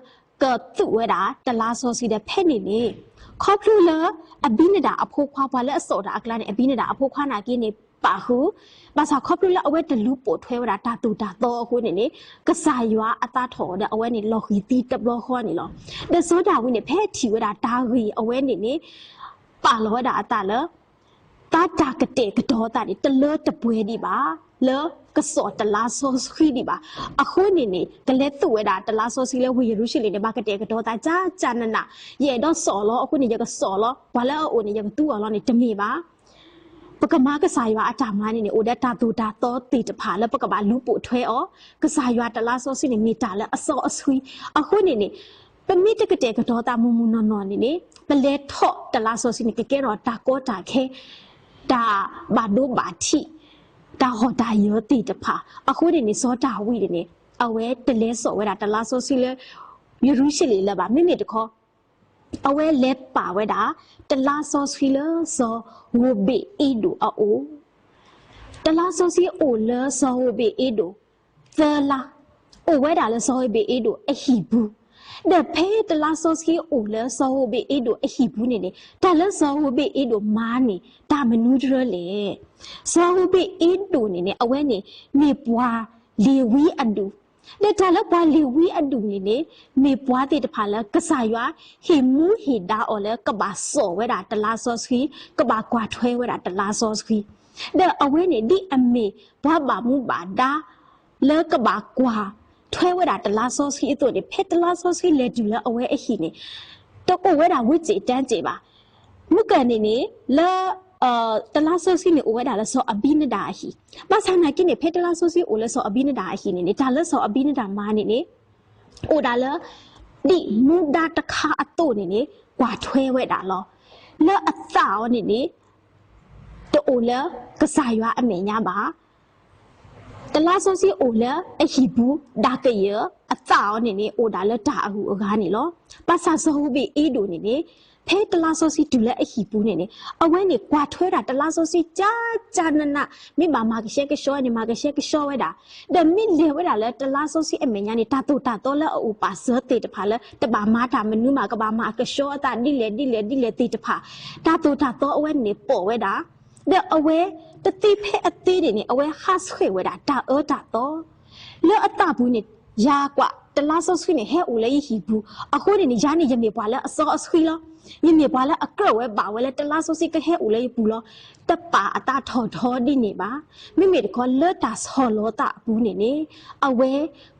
ကသူးဝဲဒၣ်တလါစီဆှံဒီး ဖဲန့ၣ်န့ၣ် ခီဖျိလၢ အဘံနဒၤအဖိခွါ ပှၤလၢအစိာ်တၢ်အကျါန့ၣ် အဘံနဒၤအဖိခွါနာ်က့န့ၣ် ပာ်ဃုာ် ဘၣ်ဆၣ်ခီဖျိလၢအဝဲတလူၤပိာ်ထွဲဝဲဒၣ်တၢ်သိၣ်တၢ်သီအဃိန့ၣ်န့ၣ် ကစၢ်ယွၤအသးထီၣ်ဒီးအဝဲန့ၣ်လီၤဃံၤသံတဘျီဃီန့ၣ်လီၤ. ဒီးစီၤဒၤဝံးန့ၣ် ဖဲထံၣ်ဝဲဒၣ်တၢ်ဂ့ၢ်အဝဲန့ၣ်န့ၣ် ပာ်လီၤဝဲဒၣ်အသးလၢ သးတၢ်ကတဲာ်ကတီၤအသးန့ၣ် တလၢတပှဲၤဒံးဘၣ် လၢကစိာ်တလါစီဆှံဒံးဘၣ်. အဃိန့ၣ်န့ၣ် ကလဲၤသူးဝဲဒၣ်တလါစီဆှံလၢဝ့ၢ်ယရူၤၡလ့ၣ်န့ၣ် ဘၣ်ကတဲာ်ကတီၤသးကကနနၣ် ယအဲၣ်ဒိးစိာ်လီၤအဃိန့ၣ် ယကစိာ်လီၤ ပှၤလၢအအိၣ်န့ၣ် ယကသူအီၤလီၤန့ၣ် တမ့ၢ်ဘၣ်. ပကမၤကစၢ်ယွၤအတၢ်မၤန့ၣ်န့ၣ် အိၣ်ဒီးတၢ်သိၣ်တၢ်သီသ့ၣ်တဖၣ်လၢပကဘၣ်လူၤပိာ်ထွဲအီၤ. ကစၢ်ယွၤတလါစီဆှံန့ၣ် မ့ၢ်တၢ်လၢအစီအဆှံ အဃိန့ၣ်န့ၣ် ပမ့ၢ်တကတဲာ်ကတီၤသးမုၢ်မုၢ်နီၢ်နီၢ်န့ၣ်န့ၣ် ပလဲၤထီၣ်တလါစီဆှံန့ၣ် ကကဲထီၣ်တၢ်ကီတၢ်ခဲ တၢ်ဘၣ်ဒိဘၣ်ထံး တၢ်ဟီၣ်တၢ်ယၢၤသ့ၣ်တဖၣ်. အဃိန့ၣ်န့ၣ် စီၤဒၤဝံးန့ၣ်န့ၣ် အဝဲတလဲၤစိာ်ဝဲဒၣ်တလါစီဆှံလၢ ယရူၤၡလ့ၣ်လၢၤဘၣ်. မ့မ့ၢ်တခီ အဝဲလဲၤပာ်ဝဲဒၣ် တလါစီဆှံလၢစီၤရူၤဘ့းအ့ဒိၣ်အအိၣ် တလါစီဆှံအိၣ်လၢစီၤရူၤဘ့းအ့ဒိၣ် သၢလါ, အိၣ်ဝဲဒၣ်လၢစီၤရူၤဘ့းအ့ဒိၣ်အဟံၣ်ပူၤ, ဒီးဖဲတလါစီဆှံအိၣ်လၢစီၤရူၤဘ့းအ့ဒိၣ်အဟံၣ်ပူၤန့ၣ်န့ၣ် တၢ်လၢစီၤရူၤဘ့းအ့ဒိၣ်မၤန့ၣ် တၢ်မနုၤတရၢလဲၣ်. စီၤရူၤဘ့းအ့ဒိၣ်န့ၣ်န့ၣ် အဝဲန့ၣ် မ့ၢ်ပှၤလ့ၤဝံအဒူၣ်, ဒီးတၢ်လၢပှၤလ့ၤဝံအဒူၣ်န့ၣ်န့ၣ် မ့ၢ်ပှၤသ့ၣ်တဖၣ်လၢကစၢ်ယွၤ ဟ့ၣ်မူဟ့ၣ်ဒါအီၤလၢကဘၣ်စိာ်ဝဲဒၣ်တလါစီဆှံ, ကဘၣ်ကွၢ်ထွဲဝဲဒၣ်တလါစီဆှံ, ဒီးအဝဲန့ၣ်ဒ်အမ့ၢ်ပှၤဘၣ်မူဘၣ်ဒါ လၢကဘၣ်ကွၢ်ထွဲဝဲဒၣ်တလါစီဆှံအသိးန့ၣ် ဖဲတလါစီဆှံလဲၤတုၤလၢအဝဲအဟံၣ်န့ၣ် တအိၣ်ဝဲဒၣ်ဝ့စ့ၣ်တၢစ့ၣ်ဘၣ်. မုၢ်ကၢၢ်န့ၣ်န့ၣ် လၢ တလါစီဆှံန့ၣ် အိၣ်ဝဲဒၣ်လၢစီၤအဘံနဒၤအဟံၣ်, ဘၣ်ဆၣ်နာ်က့န့ၣ် ဖဲတလါစီဆှံအိၣ်လၢစီၤအဘံနဒၤအဟံၣ်န့ၣ်န့ၣ် တၢ်လၢစီၤအဘံနဒၤမၤန့ၣ်န့ၣ် အိၣ်ဒၣ်လၢ ဒ်မူဒါတခါအသိးန့ၣ်န့ၣ် ကွၢ်ထွဲဝဲဒၣ်လီၤ. လၢအသးအီၤန့ၣ်န့ၣ် တအိၣ်လၢကစၢ်ယွၤအမဲာ်ညါဘၣ်. တလါစီဆှံအိၣ်လၢအဟံၣ်ပူၤ ဒၣ်ကယၢၢ်အသးအီၤန့ၣ်န့ၣ် အိၣ်ဒၣ်လၢတၢ်အဂုၤအဂၤန့ၣ်လီၤ. ဘၣ်ဆၣ်စီၤရူၤဘ့းအ့ဒိၣ်န့ၣ်န့ၣ် ဖဲတလါစီဆှံတုၤလၢအဟံၣ်ပူၤန့ၣ်န့ၣ် အဝဲန့ၣ်ကွၢ်ထွဲဒၣ်တလါစီဆှံ ကကနနၣ် မ့ၢ်ဘၣ်မၤကဆှဲကဆှီန့ၣ် မၤကဆှဲကဆှီဝဲဒၣ်, ဒီးမ့ၢ်လဲၤဝဲဒၣ်လၢတလါစီဆှံအမဲာ်ညါန့ၣ် တၢ်သိၣ်တၢ်သီလၢအအိၣ်ပာ်စၢၤသ့ၣ်တဖၣ်လၢ တဘၣ်မၤတၢ်မနုၤမး ကဘၣ်မၤအကဆှီအသးဒ်လဲၣ်ဒ်လဲၣ်ဒ်လဲၣ်သ့ၣ်တဖၣ်, တၢ်သိၣ်တၢ်သီအဝဲန့ၣ်ပိာ်ဝဲဒၣ်, ဒီးအဝဲတသ့ဖဲအသ့န့ၣ်န့ၣ် အဝဲဟးဆှဲးဝဲဒၣ်တၢ်အၢတၢ်သီ လၢအသးပူၤန့ၣ် ယၤကွၢ်တလါစီဆှံန့ၣ် ဟဲအိၣ်လၢယဟံၣ်ပူၤ, အဃိန့ၣ်န့ၣ် ယၤန့ၣ်ယမ့ၢ်ပှၤလၢအစီအဆှံလီၤ. ယမ့ၢ်ပှၤလၢအကြၢးဝဲဘၣ်ဝဲလၢတလါစီဆှံကဟဲအိၣ်လၢယပူၤလီၤ. တပာ်အသးထီၣ်ထီဒ်န့ၣ်ဘၣ်. မ့မ့ၢ်တခီလၢတၢ်ဆီၣ်လီၤသးအပူၤန့ၣ်န့ၣ် အဝဲ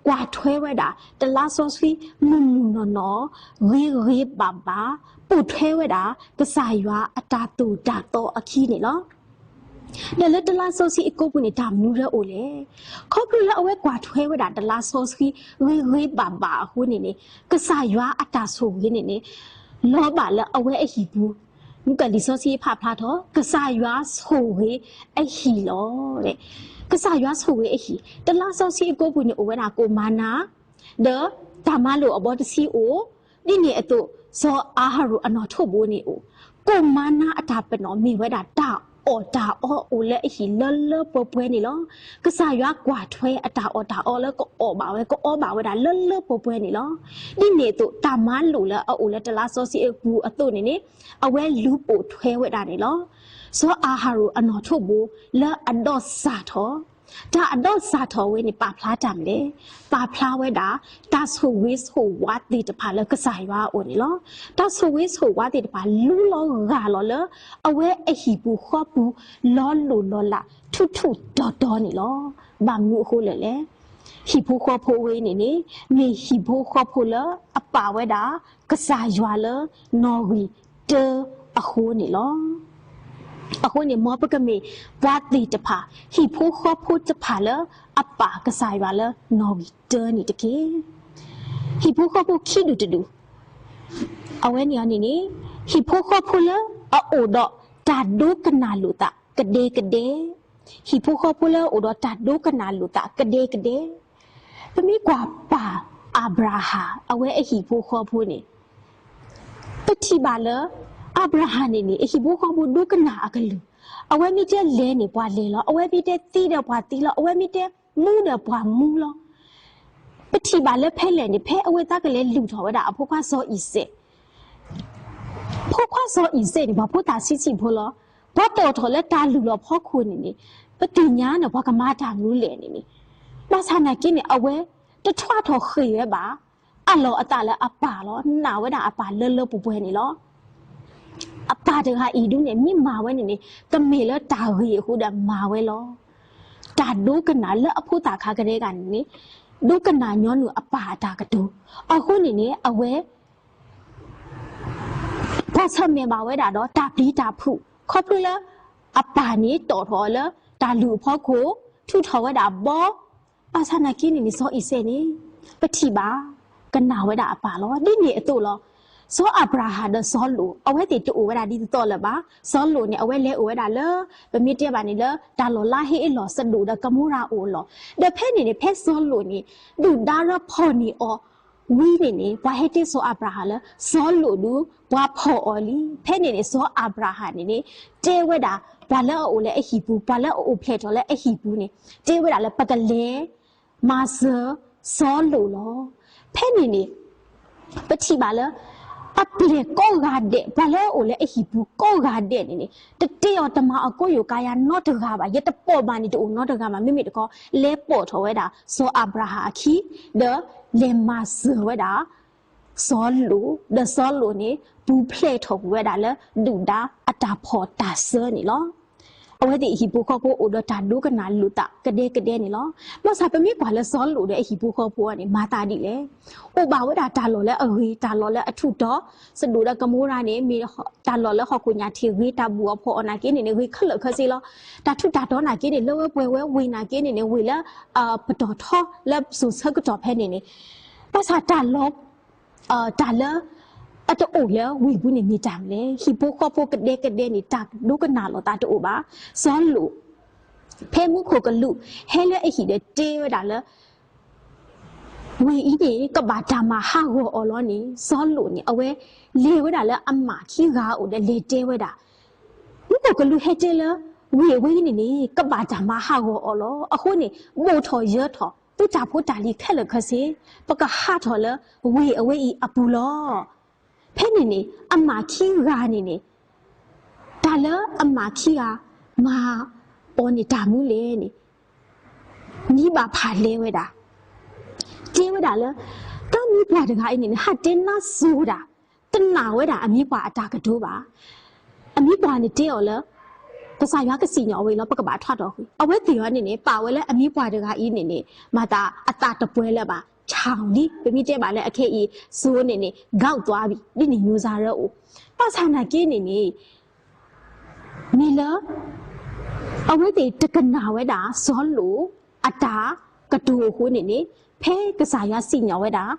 ကွၢ်ထွဲဝဲဒၣ် တလါစီဆှံမုၢ်မုၢ်နီၢ်နီၢ်, ဂ့ၤဂ့ၤဘၣ်ဘၣ်, ပိာ်ထွဲဝဲဒၣ် ကစၢ်ယွၤအတၢ်သိၣ်တၢ်သီအခံန့ၣ်လီၤ. ဒီးလၢတလါစီဆှံအကိာ်ပူၤန့ၣ် တၢ်မနုၤလၢအိၣ်လဲၣ်. ခီဖျိလၢအဝဲကွၢ်ထွဲဝဲဒၣ်တလါစီဆှံ ဂ့ၤဂ့ၤဘၣ်ဘၣ်အဃိန့ၣ်န့ၣ် ကစၢ်ယွၤအတၢ်ဆိၣ်ဂ့ၤန့ၣ်န့ၣ် လီၤဘၣ်လၢအဝဲအဟံၣ်ပူၤ, မုၣ်ကလံာ်စီဆှံဖးဖျါထီၣ် ကစၢ်ယွၤဆိၣ်ဂ့ၤအဟံၣ်လီၤ. ကစၢ်ယွၤဆိၣ်ဂ့ၤအဟံၣ်, တလါစီဆှံအကိာ်ပူၤန့ၣ် အိၣ်ဝဲဒၣ်ကိၣ်မၤနၤ ဒီးတၢ်မၤလိာ်အဘီတဆံအိၣ်, ဒ်န့ၣ်အသိး စီၤအၤဟရိၣ်အနီၣ်ထိးဘိန့ၣ်အိၣ်, ကိၣ်မၤနၤအတၢ်ပနီၣ်မ့ၢ်ဝဲဒၣ်တၢ်အီၣ်တၢ်အီအိၣ်လၢအဟံၣ်လၢလၢပှဲၤပှဲၤန့ၣ်လီၤ. ကစၢ်ယွၤကွၢ်ထွဲအတၢ်အီၣ်တၢ်အီလၢကအီၣ်ဘၣ်ဝဲ ကအီဘၣ်ဝဲဒၣ်လၢလၢပှဲၤပှဲၤန့ၣ်လီၤ. ဒ်န့ၣ်အသိး တၢ်မၤလိာ်လၢအအိၣ်လၢတလါစီဆှံအပူၤအသိးန့ၣ်န့ၣ် အဝဲလူၤပိာ်ထွဲဝဲဒၣ်န့ၣ်လီၤ. စီၤအၤဟရိၣ်အနီၣ်ထိးဘိလၢအဒီးစၢ်ထီၣ် တၢ်အဒီးစၢ်ထီၣ်ဝဲန့ၣ် ပာ်ဖျါတၢ်မနုၤလဲၣ်. ပာ်ဖျါဝဲဒၣ် တၢ်ဆိၣ်ဂ့ၤဆိၣ်ဝါသ့ၣ်တဖၣ်လၢကစၢ်ယွၤအအိၣ်န့ၣ်လီၤ. တၢ်ဆိၣ်ဂ့ၤဆိၣ်ဝါသ့ၣ်တဖၣ် လူလီၤဂၢ်လီၤလၢ အဝဲအဟံၣ်ပူၤဃီပူၤ လီၤလိၢ်လီၤလး ထူထူတီတီန့ၣ်လီၤ. ဘၣ်မနုၤအဃိလဲၣ်လဲၣ်. ဟံၣ်ဖိဃီဖိဝဲအံၤန့ၣ်န့ၣ် မ့ၢ်ဟံၣ်ဖိဃီဖိလၢအပာ်ဝဲဒၣ် ကစၢ်ယွၤလၢနီၣ်ဂံၢ်တၢအဃိန့ၣ်လီၤ. အဃိန့ၣ် မ်ပကမ့ၢ်ပှၤသ့ၣ်တဖၣ် ဟံၣ်ဖိဃီဖိတဖၣ်လၢအပာ်ကစၢ်ယွၤလၢနီၣ်ဂံၢ်တၢန့ၣ်တက့ၢ်. ဟံၣ်ဖိဃီဖိခံဒူၣ်တဒူၣ်, အဝဲန့ၣ်အီၤန့ၣ်န့ၣ် ဟံၣ်ဖိဃီဖိလၢအအိၣ်ဒီးတၢ်ဒိကနၣ်လိာ်သးကဒဲကဒဲ, ဟံၣ်ဖိဃီဖိလၢအအိၣ်ဒီးတၢ်ဒိကနၣ်လိာ်သးကဒဲကဒဲ, ပမ့ၢ်ကွၢ်ပၢ်အၤဘြၤဟၣ် အဝဲအဟံၣ်ဖိဃီဖိန့ၣ် ပထံၣ်ဘၣ်လၢ အၤဘြၤဟၣ်န့ၣ်န့ၣ် အဟံၣ်ဖိဃီဖိဒိကနၣ်အကလုၢ်, အဝဲမ့ၢ်တဲလဲၤန့ၣ် ပှၤလဲၤလီၤ, အဝဲမ့ၢ်တဲသံဒီးပှၤသံလီၤ, အဝဲမ့ၢ်တဲမူဒီးပှၤမူလီၤ. ပထံၣ်ဘၣ်လၢဖဲလဲၣ်န့ၣ် ဖဲအဝဲသးကလဲၤလုၢ်ထီၣ်ဝဲဒၣ်အဖိခွါစီၤအံၤစဲး, ဖိခွါစီၤအံၤစဲးန့ၣ် ပှၤဖိသၣ်ဆံးဆံးဖိလီၤ. ပှၤတီၣ်ထီၣ်လၢတၢ်လုၢ်လီၤဖီခိၣ်န့ၣ်န့ၣ် ပသ့ၣ်ညါန့ၣ် ပှၤကမၤတၢ်မနုၤလဲၣ်န့ၣ်န့ၣ်, ဘၣ်ဆၣ်နာ်က့န့ၣ် အဝဲတထွါထီၣ်ဃ့ၢ်ဝဲဘၣ်, အးလီၤအသးလၢအပၢ်လီၤ. နာ်ဝဲဒၣ်အပၢ်လၢလၢပှဲၤပှဲၤန့ၣ်လီၤ. အပၢ်တဂၤအံၤဒုန့ၣ် မ့ၢ်မၤဝဲန့ၣ်န့ၣ် ကမ့ၢ်လၢတၢ်ဂ့ၤအဃိဒီးမၤဝဲလီၤ. တၢ်ဒိကနၣ်လၢအဖိသၣ်ခါကဒဲကဒဲန့ၣ်န့ၣ် ဒိကနၣ်ညီနုၢ်အပၢ်အတၢ်ကတိၤ, အဃိန့ၣ်န့ၣ် အဝဲ ပှၤဆၢၣ်မဲာ်ဘၣ်ဝဲဒၣ်ဒီးတၢ်ပျံၤတၢ်ဖုး ခီဖျိလၢ အပၢ်န့ၣ်တီၣ်ထီၣ်အီၤလၢတၢ်လုၢ်အဖီခိၣ်, ထုးထီၣ်ဝဲဒၣ်ဘီ, ဘၣ်ဆၣ်နာ်က့န့ၣ်န့ၣ် စီၤအံၤစဲးန့ၣ် ပထံၣ်ဘၣ် ကနၣ်ဝဲဒၣ်အပၢ်လီၤ. ဒ်န့ၣ်အသိးလီၤ. စီၤအၤဘြၤဟၣ်ဒီးစီၤလိာ် အဝဲသ့ၣ်တအိၣ်ဝဲဒၣ်ဒ်သိးသိးလၢၤဘၣ်. စီၤလိာ်န့ၣ် အဝဲလဲၤအိၣ်ဝဲဒၣ်လၢ ပမ့ၢ်တဲဘၣ်န့ၣ်လၢ တၢ်လီၢ်လါဟ့အလီၢ် စဒိၣ်ဒီးကမိရၤအအိၣ်အလီၢ်, ဒီးဖဲန့ၣ်န့ၣ် ဖဲစီၤလိာ်န့ၣ် ဒုၣ်ဒါရၢဖီၣ်န့ၢ်အီၤ ဝံၤန့ၣ်န့ၣ် ပှၤဟဲတဲစီၤအၤဘြၤဟၣ်လၢ စီၤလိာ်ဒုး ပှၤဖီၣ်အီၤလံ. ဖဲန့ၣ်န့ၣ် စီၤအၤဘြၤဟၣ်န့ၣ်န့ၣ် တဲဝဲဒၣ် ပှၤလၢအအိၣ်လၢအဟံၣ်ပူၤ, ပှၤလၢအအိၣ်ဖျဲၣ်ထီၣ်လၢအဟံၣ်ပူၤန့ၣ် တဲဝဲဒၣ်လၢ ပကလဲၤမၤစၢၤစီၤလိာ်လီၤ. ဖဲန့ၣ်န့ၣ် ပထံၣ်ဘၣ်လၢ အပျဲၢ်ကိးဂၤဒဲး, ပှၤလၢအအိၣ်လၢအဟံၣ်ပူၤကိးဂၤဒဲးန့ၣ်န့ၣ် တတဲအီၤတမၤအီၤကိးယိာ်ကါယါနီတဂၤဘၣ်, ယတပိာ်ဘၣ်န့ၣ်တအိၣ်နီတဂၤဘၣ်. မ့မ့ၢ်တခီ လဲၤပိာ်ထီၣ်ဝဲဒၣ် စီၤအၤဘြၤဟၣ်အခံ, ဒီးလဲၤမၤစၢၤဝဲဒၣ် စီၤလိာ်, ဒီးစီၤလိာ်န့ၣ် ပူၤဖျဲးထီၣ်ကွံာ်ဝဲဒၣ်လၢ ဒုၣ်ဒါအတၢ်ဖီၣ်တၢ်စၢန့ၣ်လီၤ. အဝဲသ့ၣ်အဟံၣ်ဖိဃီဖိအိၣ်ဒီးတၢ်ဒိကနၣ်လိာ်သးကဒဲကဒဲန့ၣ်လီၤ. ဘၣ်ဆၣ်ပမ့ၢ်ကွၢ်လၢစီၤလိာ်ဒီးအဟံၣ်ဖိဃီဖိအံၤန့ၣ် မၤသးဒ်လဲၣ်. အိၣ်ဘၣ်ဝဲဒၣ်တၢ်လီၢ်လၢအဂ့ၤ, တၢ်လီၢ်လၢအထူးတီၤ, စဒိၣ်ဒီးကမိရၤန့ၣ် မ့ၢ်တၢ်လီၢ်လၢဟီၣ်ခိၣ်ညၣ်ထံးဂ့ၤ, တၢ်ဘူၣ်အီၤဖီၣ်အီၤနာ်က့န့ၣ်န့ၣ် ဂ့ၤခဲလၢာ်ခဲဆ့လီၤ. တၢ်ထူးတၢ်တီၤနာ်က့န့ၣ် လၢဝဲပှဲၤဝဲဝ့ၢ်နာ်က့န့ၣ်န့ၣ် ဝ့ၢ်လၢ ပတီၢ်ထီလၢစိၤဆၢကတီၢ်ဖဲန့ၣ်န့ၣ် ဘၣ်ဆၣ်တၢ်လီၢ် တၢ်လၢ အတအိၣ်လၢဝ့ၢ်ပူၤန့ၣ်မ့ၢ်တၢ်မနုၤလဲၣ်. ဟံၣ်ဖိဃီဖိကဒဲကဒဲန့ၣ် တၢ်ဒိကနၣ်လိာ်သးတအိၣ်ဘၣ်. စီၤလိာ် ဖဲမူခိၣ်ကလူးဟဲလၢအဟံၣ်ဒီးတဲဝဲဒၣ်လၢ ဝ့ၢ်အံၤန့ၣ် ကဘၣ်တၢ်မၤဟးဂီၤအီၤလီၤန့ၣ် စီၤလိာ်န့ၣ် အဝဲလဲၤဝဲဒၣ်လၢအမၢ်ခံဂၤအအိၣ်ဒီးလဲၤတဲဝဲဒၣ် မူခိၣ်ကလူးဟဲတဲလၢ ဝ့ၢ်အဝဲအံၤန့ၣ်န့ၣ် ကဘၣ်တၢ်မၤဟးဂီၤအီၤလီၤ. အဃိန့ၣ် ဘိၣ်ထီၣ်ယၢၤထီၣ် သုတၢ်ဖိတၢ်လံၤခဲလၢာ်ခဲဆ့ ပကဟးထီၣ်လၢဝ့ၢ်အဝဲအံၤအပူၤလီၤ. ဖဲန့ၣ်န့ၣ် အမၢ်ခံဂၤန့ၣ်န့ၣ် တၢ်လၢအမၢ်ခံဂၤမၤအီၤန့ၣ်တၢ်မနုၤလဲၣ်န့ၣ် မံဘၣ်ဖၣ်လဲဝဲဒၣ် တဲဝဲဒၣ်လၢ တၢ်မံပှၢ်တဂၤအံၤန့ၣ်န့ၣ် ဟးတဲနါစိၤဒၣ်, တနာ်ဝဲဒၣ်အမံပှၢ်အတၢ်ကတိၤဘၣ်. အမံပှၢ်န့ၣ်တဲအီၤလၢ ကစၢ်ယွၤကစံၣ်ညီၣ်ဝဲလီၤ ပကဘၣ်ထွါထီၣ်ဃုာ်. အဝဲသ့ၣ်အီၤန့ၣ်န့ၣ် ပာ်ဝဲလၢအမံပှၢ်တဂၤအံၤန့ၣ်န့ၣ် မၤသးအသးတပှဲၤလၢၤဘၣ်, ဆၣ်လံ, ပမ့ၢ်တဲဘၣ်လၢအခဲအံၤ စိၤန့ၣ်န့ၣ် ဂီၢ်သွါဘံၣ် ဒ်န့ၣ်ညိစါရၢ အိၣ်. ဘၣ်ဆၣ်နာ်က့န့ၣ်န့ၣ် မ့ၢ်လၢ အဝဲသ့ၣ်တကနၣ်ဝဲဒၣ် စီၤလိာ်အတၢ်ကတိၤအဃိန့ၣ်န့ၣ် ဖဲကစၢ်ယွၤစံၣ်ညီၣ်ဝဲဒၣ်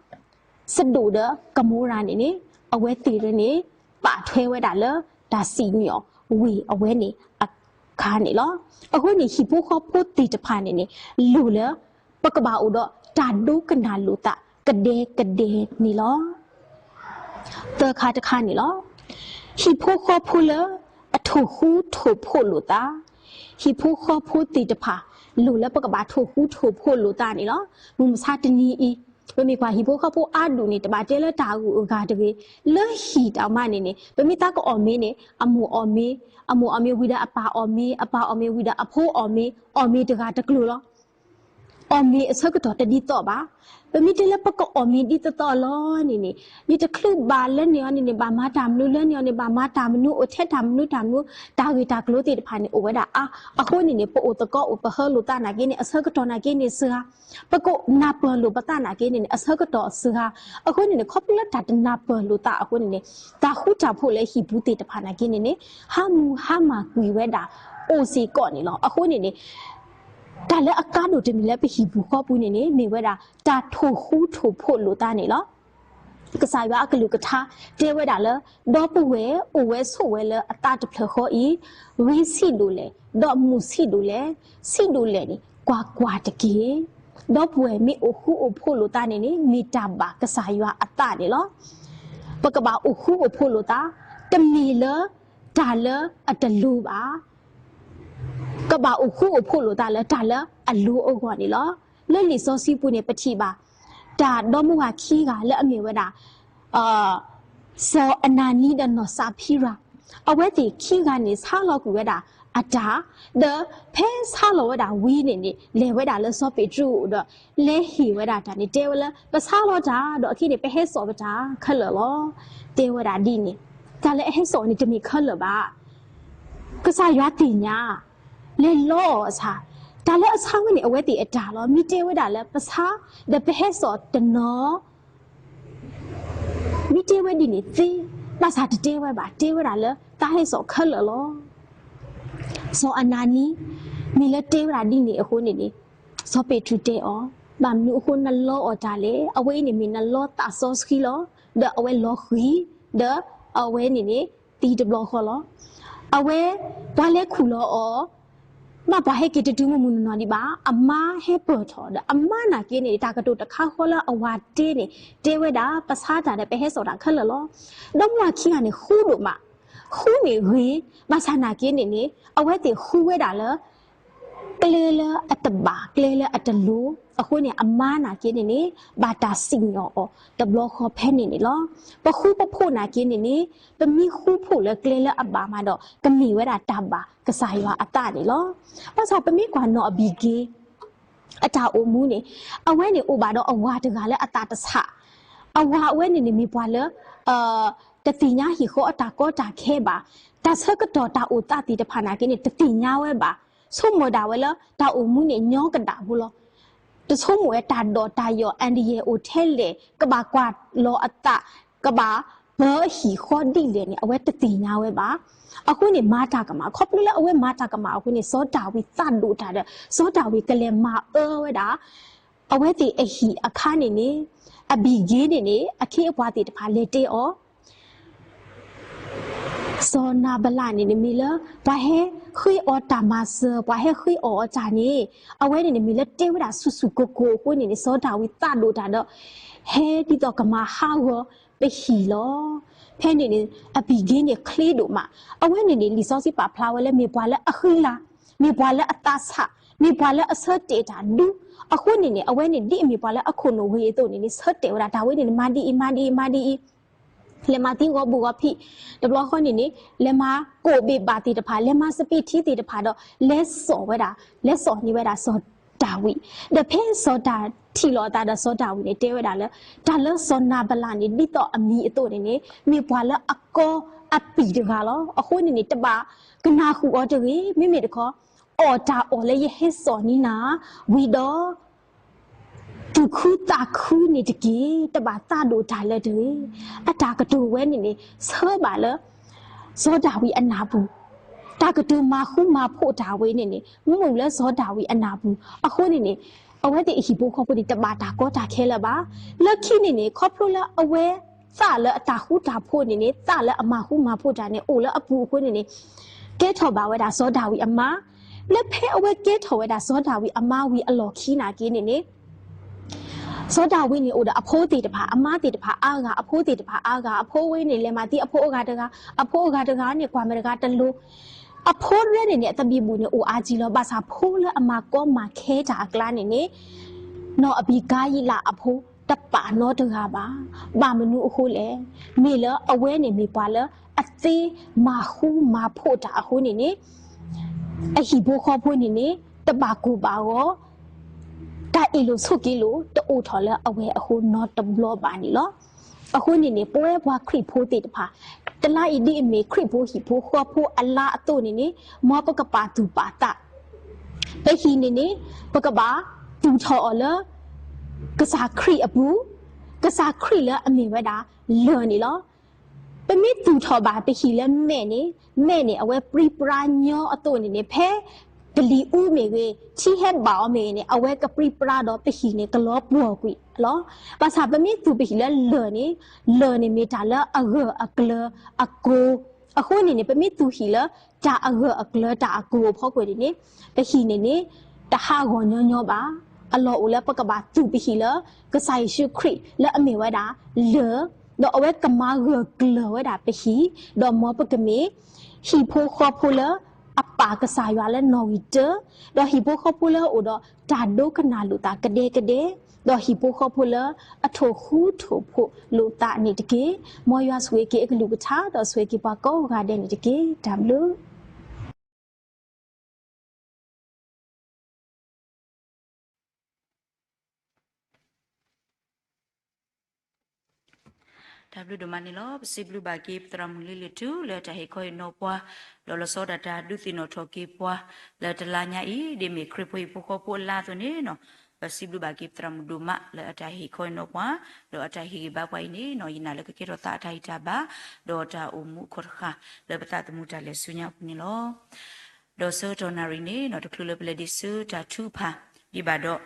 စဒိၣ်ဒီးကမိရၤန့ၣ်န့ၣ် အဝဲသ့ၣ်န့ၣ် ပာ်ထွဲဝဲဒၣ်လၢ တၢ်စံၣ်ညီၣ်ဝ့ၢ်အဝဲန့ၣ်အခါန့ၣ်လီၤ. အဃိန့ၣ် ဟံၣ်ဖိဃီဖိသ့ၣ်တဖၣ်န့ၣ်န့ၣ် လိၣ်လၢ ပကဘၣ်အိၣ်ဒီးတၢ်ဒိကနၣ်လိာ်သးကဒဲကဒဲန့ၣ်လီၤ. သၢခါတခါန့ၣ်လီၤ. ဟံၣ်ဖိဃီဖိလၢအထိၣ်ဃူထိၣ်ဖိးလိာ်သး, ဟံၣ်ဖိဃီဖိသ့ၣ်တဖၣ် လိၣ်လၢပကဘၣ်ထိၣ်ဃူထိၣ်ဖိးလိာ်သးန့ၣ်လီၤ. မုၢ်မဆါတနံၤအံၤ ပမ့ၢ်ကွၢ်ဟံၣ်ဖိဃီဖိအါဒူၣ်န့ၣ် တဘၣ်တဲလၢတၢ်ဂုၤအဂၤတဂ့ၤ, လၢဟံၣ်တၢ်မၤန့ၣ်န့ၣ် ပမ့ၢ်သးကအီၣ်မ့ၤန့ၣ် အမိၢ်အီၣ်မ့ၤ, အမိၢ်အီၣ်မ့ၤဝံၤဒီးအပၢ်အီၣ်မ့ၤ, အပၢ်အီၣ်မ့ၤဝံၤဒီးအဖိအီၣ်မ့ၤ, အီၣ်မ့ၤတဂၤတကျိၤလီၤ. အီၣ်မ့ၤအဆၢကတီၢ်တဒ်သိးဘၣ်. ပမ့ၢ်တဲလၢပကအီၣ်မ့ၤဒ်သိးသိးလီၤန့ၣ်န့ၣ် ယတချုးဘၣ်လၢန့ၣ်အီၤန့ၣ်န့ၣ် ဘၣ်မၤတၢ်မနုၤလၢန့ၣ်အီၤန့ၣ် ဘၣ်မၤတၢ်မနုၤ အိၣ်ထဲတၢ်မနုၤတၢ်မနုၤ တၢ်ဂ့ၢ်တၢ်ကျိၤသ့ၣ်တဖၣ်န့ၣ် အိၣ်ဝဲဒၣ်အါ. အဃိန့ၣ်န့ၣ် ပအိၣ်သကိးအိၣ်ပဟၢလိာ်သးနာ်က့န့ၣ် အဆၢကတီၢ်နာ်က့န့ၣ်စှၤ, ပကနၢ်ပၢၢ်လိာ်ပသးနာ်က့န့ၣ်န့ၣ် အဆၢကတီၢ်စှၤ. အဃိန့ၣ်န့ၣ် ခီဖျိလၢတၢ်တနၢ်ပၢၢ်လိာ်သးအဃိန့ၣ်န့ၣ် တၢ်ဃူတၢ်ဖိးလၢဟံၣ်ပူၤသ့ၣ်တဖၣ်နာ်က့န့ၣ်န့ၣ် ဟါမူဟါမၢ်ကွံာ်ဝဲဒၣ် အိၣ်စ့ၢ်ကီးန့ၣ်လီၤ. အဃိန့ၣ်န့ၣ် တၢ်လၢအကါဒိၣ်တမံၤလၢပဟံၣ်ပူၤဃီပူၤန့ၣ်န့ၣ် မ့ၢ်ဝဲဒၣ် တၢ်ထိၣ်ဃူထိၣ်ဖိးလိာ်သးန့ၣ်လီၤ. ကစၢ်ယွၤအကလုၢ်ကထါတဲဝဲဒၣ်လၢ ဒီပုၢ်ဝဲၢ်အိၣ်ဝဲဆိးဝဲလၢအသးတဖျၢၣ်ဃီအံၤ, ဂ့ၤဆံးဒိၣ်လဲၣ်, ဒီးမုာ်ဆံးဒိၣ်လဲၣ်, ဆံးဒိၣ်လဲၣ်န့ၣ် ကွၢ်ကွၢ်တက့ၢ်. ဒီပုၢ်ဝဲၢ်မ့ၢ်အိၣ်ဃူအိၣ်ဖိးလိာ်သးန့ၣ်န့ၣ် မ့ၢ်တၢ်ဘၣ်ကစၢ်ယွၤအသးန့ၣ်လီၤ. ပကဘၣ်အိၣ်ဃူအိၣ်ဖိးလိာ်သး, တမ့ၢ်လၢတၢ်လၢအတလိၤဘၣ်. ကဘၣ်အိၣ်ဃူအိၣ်ဖိးလိာ်သးလၢတၢ်လၢအလိၤအဂီၢ်န့ၣ်လီၤ. လၢလံာ်စီဆှံပူၤန့ၣ် ပထံၣ်ဘၣ် တၢ်ဒီမါဝၤခံဂၤလၢအမ့ၢ်ဝဲဒၣ် စီၤအနၤနံဒီးနီၢ်စဖံရၤ, အဝဲသ့ၣ်ခံဂၤန့ၣ် ဆါလီၤကွံာ်ဝဲဒၣ်အတၢ်, ဒီးဖဲဆါလီၤဝဲဒၣ်ဝံၤန့ၣ်န့ၣ် လဲၤဝဲဒၣ်လၢစီၤပ့းတရူးအအိၣ်ဒီး လဲၤဟ့ၣ်ဝဲဒၣ်တၢ်န့ၣ် တဲဝဲလၢ ပဆါလီၤတၢ်ဒီးအခဲအံၤန့ၣ် ပဟဲစိာ်ပတၢ်ခဲလၢာ်လီၤ. တဲဝဲဒၣ်ဒ်န့ၣ်, တၢ်လၢအဟဲစိာ်န့ၣ် တမ့ၢ်ခဲလၢာ်ဘၣ်. ကစၢ်ယွၤသ့ၣ်ညါ လဲၤလီအီၤအဆၣ်, တၢ်လၢအဆါဝဲန့ၣ် အဝဲသ့ၣ်အတၢ်လီၤ. မ့ၢ်တဲဝဲဒၣ်လၢပဆါ ဒီးပဟဲစိာ်တနီၤ မ့ၢ်တဲဝဲဒ်န့ၣ်သ့, ဘၣ်ဆၣ်တတဲဝဲဘၣ်, တဲဝဲဒၣ်လၢ တၢ်ဟဲစိာ်ခဲလၢာ်လီၤ. စီၤအနၤနံ မ့ၢ်လၢတဲဝဲဒၣ်ဒ်န့ၣ်အဃိန့ၣ်န့ၣ် စီၤပ့းတရူးတဲအီၤ, ဘၣ်မနုၤအဃိနလီအီၤတၢ်လဲၣ်. အဝဲအံၤန့ၣ်မ့ၢ်နလီသးစီဆှံလီၤ. ဒီးအဝဲလီၤဃံၤ, ဒီးအဝဲန့ၣ်န့ၣ် သံတဘျီဃီလီၤ. အဝဲ ပှၤလဲၤခူၣ်လီၤအီၤ ဘၣ်ပှၤဟဲက့ၤတတုၤမုၢ်မုၢ်နီၢ်နီၢ်ဒံးဘၣ်, အမါဟဲပၢၢ်ထီၣ်ဒီး အမါနာ်က့န့ၣ် တၢ်ကတိၤတခါဃီလၢအဝၤတ့န့ၣ် တဲဝဲဒၣ် ပဆါတၢ်ဒီးပဟဲစိာ်တၢ်ခဲလၢာ်လီၤ. ဒီမါဝၤခံဂၤန့ၣ် ဃူဒိၣ်မး, ဃူန့ၣ်ဂ့ၤ, ဘၣ်ဆၣ်နာ်က့န့ၣ်န့ၣ် အဝဲသ့ၣ်ဃူဝဲဒၣ်လၢ ကျဲလၢအတဘၣ်, ကျဲလၢအတလိၤ, အဃိန့ၣ် အမါနာ်က့န့ၣ်န့ၣ် ဘၣ်တၢ်စံၣ်ညီၣ်အီၤတဘျီဃီဖဲန့ၣ်န့ၣ်လီၤ. ပဃူပဖိးနာ်က့န့ၣ်န့ၣ် ပမ့ၢ်ဃူဖိးလၢကျဲလၢအဘၣ်မးဒီး ကမ့ၢ်ဝဲဒၣ်တၢ်ဘၣ်ကစၢ်ယွၤအသးန့ၣ်လီၤ. ဘၣ်ဆၣ်ပမ့ၢ်ကွၢ်နီၢ်အဘံၤက့ အတၢ်အိၣ်မူန့ၣ် အဝဲန့ၣ်အိၣ်ဘၣ်ဒီးအဝၤတဂၤလၢအသးတဆး, အဝၤအဝဲန့ၣ်န့ၣ်မ့ၢ်ပှၤလၢ တသ့ၣ်ညါဟံၣ်ဃီအတၢ်ကီတၢ်ခဲဘၣ်, တၢ်ဆၢကတီၢ်တၢ်အိၣ်သးသ့ၣ်တဖၣ်နာ်က့န့ၣ် တသ့ၣ်ညါဝဲဘၣ်, ဆိကမိၣ်ဒၣ်ဝဲလၢတၢ်အိၣ်မူန့ၣ်ညီကဒၣ်ဖိလီၤ. တဆိကမိၣ်ဝဲတၢ်ဒိးတၢ်ယီၢ် အန္တရာယ် အိၣ်ထဲလဲၣ်, ကဘၣ်ကွၢ်လီၤအသး, ကဘၣ်ပၢဟံၣ်ဃီဒ်လဲၣ်န့ၣ် အဝဲတသ့ၣ်ညါဝဲဘၣ်. အဃိန့ၣ် မၤတၢ်ကမၣ်, ခီဖျိလၢအဝဲမၤတၢ်ကမၣ်အဃိန့ၣ် စီၤဒၤဝံးသးဒိၣ်တၢ်ဒီး စီၤဒၤဝံးကလဲၤမၤအၢဝဲဒၣ် အဝဲသ့ၣ်အဟံၣ်အခါန့ၣ်န့ၣ် အဘံၤက့န့ၣ်န့ၣ် အခ့အပှၤသ့ၣ်တဖၣ်လဲၤတဲအီၤ စီၤနၤဘလးန့ၣ်န့ၣ်မ့ၢ်လၢ ပှၤဟဲဃ့အီၤတၢ်မၤစၢၤ, ပှၤဟဲဃ့အီၤအီၤတၢ်န့ၣ် အဝဲန့ၣ်န့ၣ်မ့ၢ်လၢတဲဝဲဒၣ်ဆူၣ်ဆူၣ်ကိၢ်ကိၢ်အဃိန့ၣ်န့ၣ် စီၤဒၤဝံးသးဒိၣ်တၢ်ဒီး ဟဲဒ်သိးကမၤဟးဂီၤပဟံၣ်လီၤ. ဖဲန့ၣ်န့ၣ် အဘံၤက့န့ၣ်ချ့ဒိၣ်မး, အဝဲန့ၣ်န့ၣ် လံာ်စီဆှံပာ်ဖျါဝဲလၢမ့ၢ်ပှၤလၢအဃံလၤ, မ့ၢ်ပှၤလၢအသးဆး, မ့ၢ်ပှၤလၢအဆၢတဲာ်တၢ်ဒူ, အဃိန့ၣ်န့ၣ် အဝဲန့ၣ်ဒ်အမ့ၢ်ပှၤလၢအခိၣ်နူာ်ဂ့ၤအသိးန့ၣ်န့ၣ် ဆၢတဲာ်ဝဲဒၣ်တၢ်ဝဲန့ၣ်န့ၣ် မၤဒ်အံၤ မၤဒ်အံၤ မၤဒ်အံၤ လဲၤမၤသံဂီၤဘူၣ်ဂီၤဖံး, တဘျီဃီန့ၣ်န့ၣ် လဲၤမၤကိၣ်ဘ့ၣ်ဘၣ်သ့ၣ်တဖၣ်, လဲၤမၤစပံးထံသ့ၣ်တဖၣ်ဒီး လဲၤစိာ်ဝဲဒၣ်, လဲၤစိာ်န့ၢ်ဝဲဒၣ်စီၤ စီၤဒၤဝံး, ဒီးဖဲစီၤဒၤထံၣ်လိာ်အသးဒီးစီၤဒၤဝံးန့ၣ် တဲဝဲဒၣ်လၢ တၢ်လၢစီၤနၤဘလးန့ၣ် ဒ်သိးအမံၤအသိးန့ၣ်န့ၣ် မ့ၢ်ပှၤလၢအကီအပံာ်တဂၤလီၤ. အဃိန့ၣ်န့ၣ် တဘၣ်ကနၣ်ဃုာ်အီၤတဂ့ၤ, မ့မ့ၢ်တခီ အီၣ်တၢ်အီၣ်လၢယဟဲစိာ်န့ၢ်နၤဝံၤဒီး သူၣ်ခုသးခုန့ၣ်တက့ၢ်, တဘၣ်သးဒိၣ်တၢ်လၢတဂ့ၤ. အတၢ်ကတိၤဝဲန့ၣ်န့ၣ် ဆၢဘၣ်လၢ စီၤဒၤဝံးအနၢ်ပူၤ, တၢ်ကတိၤမၤဃူမၤဖိးတၢ်ဝဲန့ၣ်န့ၣ် မ့ၢ်အိၣ်လၢစီၤဒၤဝံးအနၢ်ပူၤ. အဃိန့ၣ်န့ၣ် အဝဲသ့ၣ်အဟံၣ်ဖိဃီဖိန့ၣ် တဘၣ်တၢ်ကီတၢ်ခဲလၢၤဘၣ်. လၢခံန့ၣ်န့ၣ် ခီဖျိလၢအဝဲသးလၢအတၢ်ဃူတၢ်ဖိးန့ၣ်န့ၣ် သးလၢအမၤဃူမၤဖိးတၢ်န့ၣ် အိၣ်လၢအပူၤအဃိန့ၣ်န့ၣ် ကဲထီၣ်ဘၣ်ဝဲဒၣ်စီၤဒၤဝံးအမါ, လၢဖဲအဝဲကဲထီၣ်ဝဲဒၣ်စီၤဒၤဝံးအမါဝံၤအလီၢ်ခံနာ်က့န့ၣ်န့ၣ် စီၤဒၤဝံးန့ၣ်အိၣ်ဒီးအဖိသ့ၣ်တဖၣ်, အမါသ့ၣ်တဖၣ်အါဂၤ, အဖိသ့ၣ်တဖၣ်အါဂၤ, အဖိဝဲန့ၣ် လဲၤမၤသံအဖိအဂၤတဂၤ, အဖိအဂၤတဂၤန့ၣ် ကွၢ်မဲာ်တဂၤတလိၤ, အဖိရဲန့ၣ်န့ၣ် အသဘံၣ်ဘုၣ်န့ၣ် အိၣ်အါကံလီၤ. ဘၣ်ဆၣ်ဖိလၢအမၤကီမၤခဲတၢ်အကျါန့ၣ်န့ၣ် နီၢ်အဘံကါယံလးအဖိ တပာ်နီတဂၤဘၣ်. ဘၣ်မနုၤအဃိလဲၣ်. မ့ၢ်လၢအဝဲန့ၣ်မ့ၢ်ပှၤလၢအသ့မၤဃူမၤဖိးတၢ်အဃိန့ၣ်န့ၣ် အဟံၣ်ဖိဃီဖိန့ၣ်န့ၣ် တဘၣ်ကိၢ်ဘၣ်ဂီၤ, တၢ်အ့ၣ်လိာ်ဆိးက့လိာ် တအိၣ်ထီၣ်လၢအဝဲအဃိနီတဘျီဘၣ်န့ၣ်လီၤ. အဃိန့ၣ်န့ၣ် ပဝဲပှၤခရံာ်ဖိသ့ၣ်တဖၣ် တလါအံၤဒ်အမ့ၢ်ခရံာ်ဖိဟံၣ်ဖိဃီဖိအလါအသိးန့ၣ်န့ၣ် မ်ပကပာ်သူၣ်ပာ်သး ပဟံၣ်န့ၣ်န့ၣ် ပကဘၣ်သူၣ်ထီၣ်အီၤလၢ ကစၢ်ခရံာ်အပူၤ, ကစၢ်ခရံာ်လၢအမ့ၢ်ဝဲဒၣ်လၢၢ်န့ၣ်လီၤ. ပမ့ၢ်သူၣ်ထီၣ်ဘၣ်ပဟံၣ်လၢမဲးန့ၣ်, မဲးန့ၣ် အဝဲပြံပြါညီအသိးန့ၣ်န့ၣ် ဖဲကလံၤအူမ့ၢ်ဂ့ၤ, ထံဟဲဘၣ်အီၤမ့ၢ်ဂ့ၤန့ၣ် အဝဲကပြံပြါဒီးပဟံၣ်န့ၣ် ကလီၤပှီၢ်ကွံာ်လီၤ. ဘၣ်ဆၣ်ပမ့ၢ်သူၣ်ပဟံၣ်လၢလၢၢ်န့ၣ်, လၢၢ်န့ၣ်မ့ၢ်တၢ်လၢအဂၢၢ်အကျၢၤအကိၤ, အဃိန့ၣ်န့ၣ် ပမ့ၢ်သူၣ်ဟံၣ်လၢတၢ်အဂၢၢ်အကျၢၤတၢ်အကိၤအဖီခိၣ်န့ၣ်န့ၣ် ပဟံၣ်န့ၣ်န့ၣ် တဟးဂီၤညီညီဘၣ်. အလီၢ်အိၣ်လၢပကဘၣ်သူၣ်ပဟံၣ်လၢ ကစၢ်ယ့ၣ်ၡူးခရံာ်လၢအမ့ၢ်ဝဲဒၣ်လၢၢ်, ဒီးအဝဲကမၤဂၢၢ်ကျၢၤဝဲဒၣ်ပဟံၣ်, ဒီးမ်ပကမ့ၢ် ဟံၣ်ဖိဃီဖိလၢအပာ်ကစၢ်ယွၤလၢနီၣ်ဂံၢ်တၢ, ဒီးဟံၣ်ဖိဃီဖိလၢအအိၣ်ဒီးတၢ်ဒိကနၣ်လိာ်သးကဒဲကဒဲ, ဒီးဟံၣ်ဖိဃီဖိလၢအထိၣ်ဃူထိၣ်ဖိးလိာ်သးန့ၣ်တက့ၢ်. မ်ယွၤဆိၣ်ဂ့ၤက့ၤအကလုၢ်ကထါ ဒီးဆိၣ်ဂ့ၤက့ၤပှၤကိးဂၤဒဲးန့ၣ်တက့ၢ်. တၢ်ဘျုး တၢ်ဘျုးဒိၣ်မးန့ၣ်လီၤ. ပစံးဘျုးဘၣ်က့ၤ ပသရၣ်မုၣ်လ့လ့ၣ်ထူ လၢတၢ်ဟ့ၣ်ခီဟ့ၣ်နီၤပှၤ, ဒီးလီၤဆီဒၣ်တၢ်ဒုးသ့ၣ်နီၣ်ထီၣ်က့ၤပှၤ လၢတလါညါအံၤ ဒ်မ့ၢ်ခရံာ်ဖိဟံၣ်ဖိဃီဖိအလါအသိးန့ၣ်လီၤ. ပစံးဘျုးဘၣ်က့ၤ ပသရၣ်မုၣ်ဒိၣ်မး လၢအတၢ်ဟ့ၣ်ခီဟ့ၣ်နီၤပှၤ, ဒီးအတၢ်ဟ့ၣ်ဂံၢ်ဘါပှၤအံၤန့ၣ်လီၤ. ယနာ်လၢကကဲထီၣ်သးအတၢ်ဟံၣ်တၢ်ဘါ, ဒီးတၢ်အိၣ်မူအခီၣ်တဃာ် လၢပသးသမူတၢ်လဲၤဆူညါအပူၤန့ၣ်လီၤ. ဒီးဆၢကတီၢ်နၣ်ရံၣ်န့ၣ်လီၤ, တချုးလၢပလဲၤဒံးဆူတၢ်ထုကဖၣ်ဒံးဘၣ်ဒီး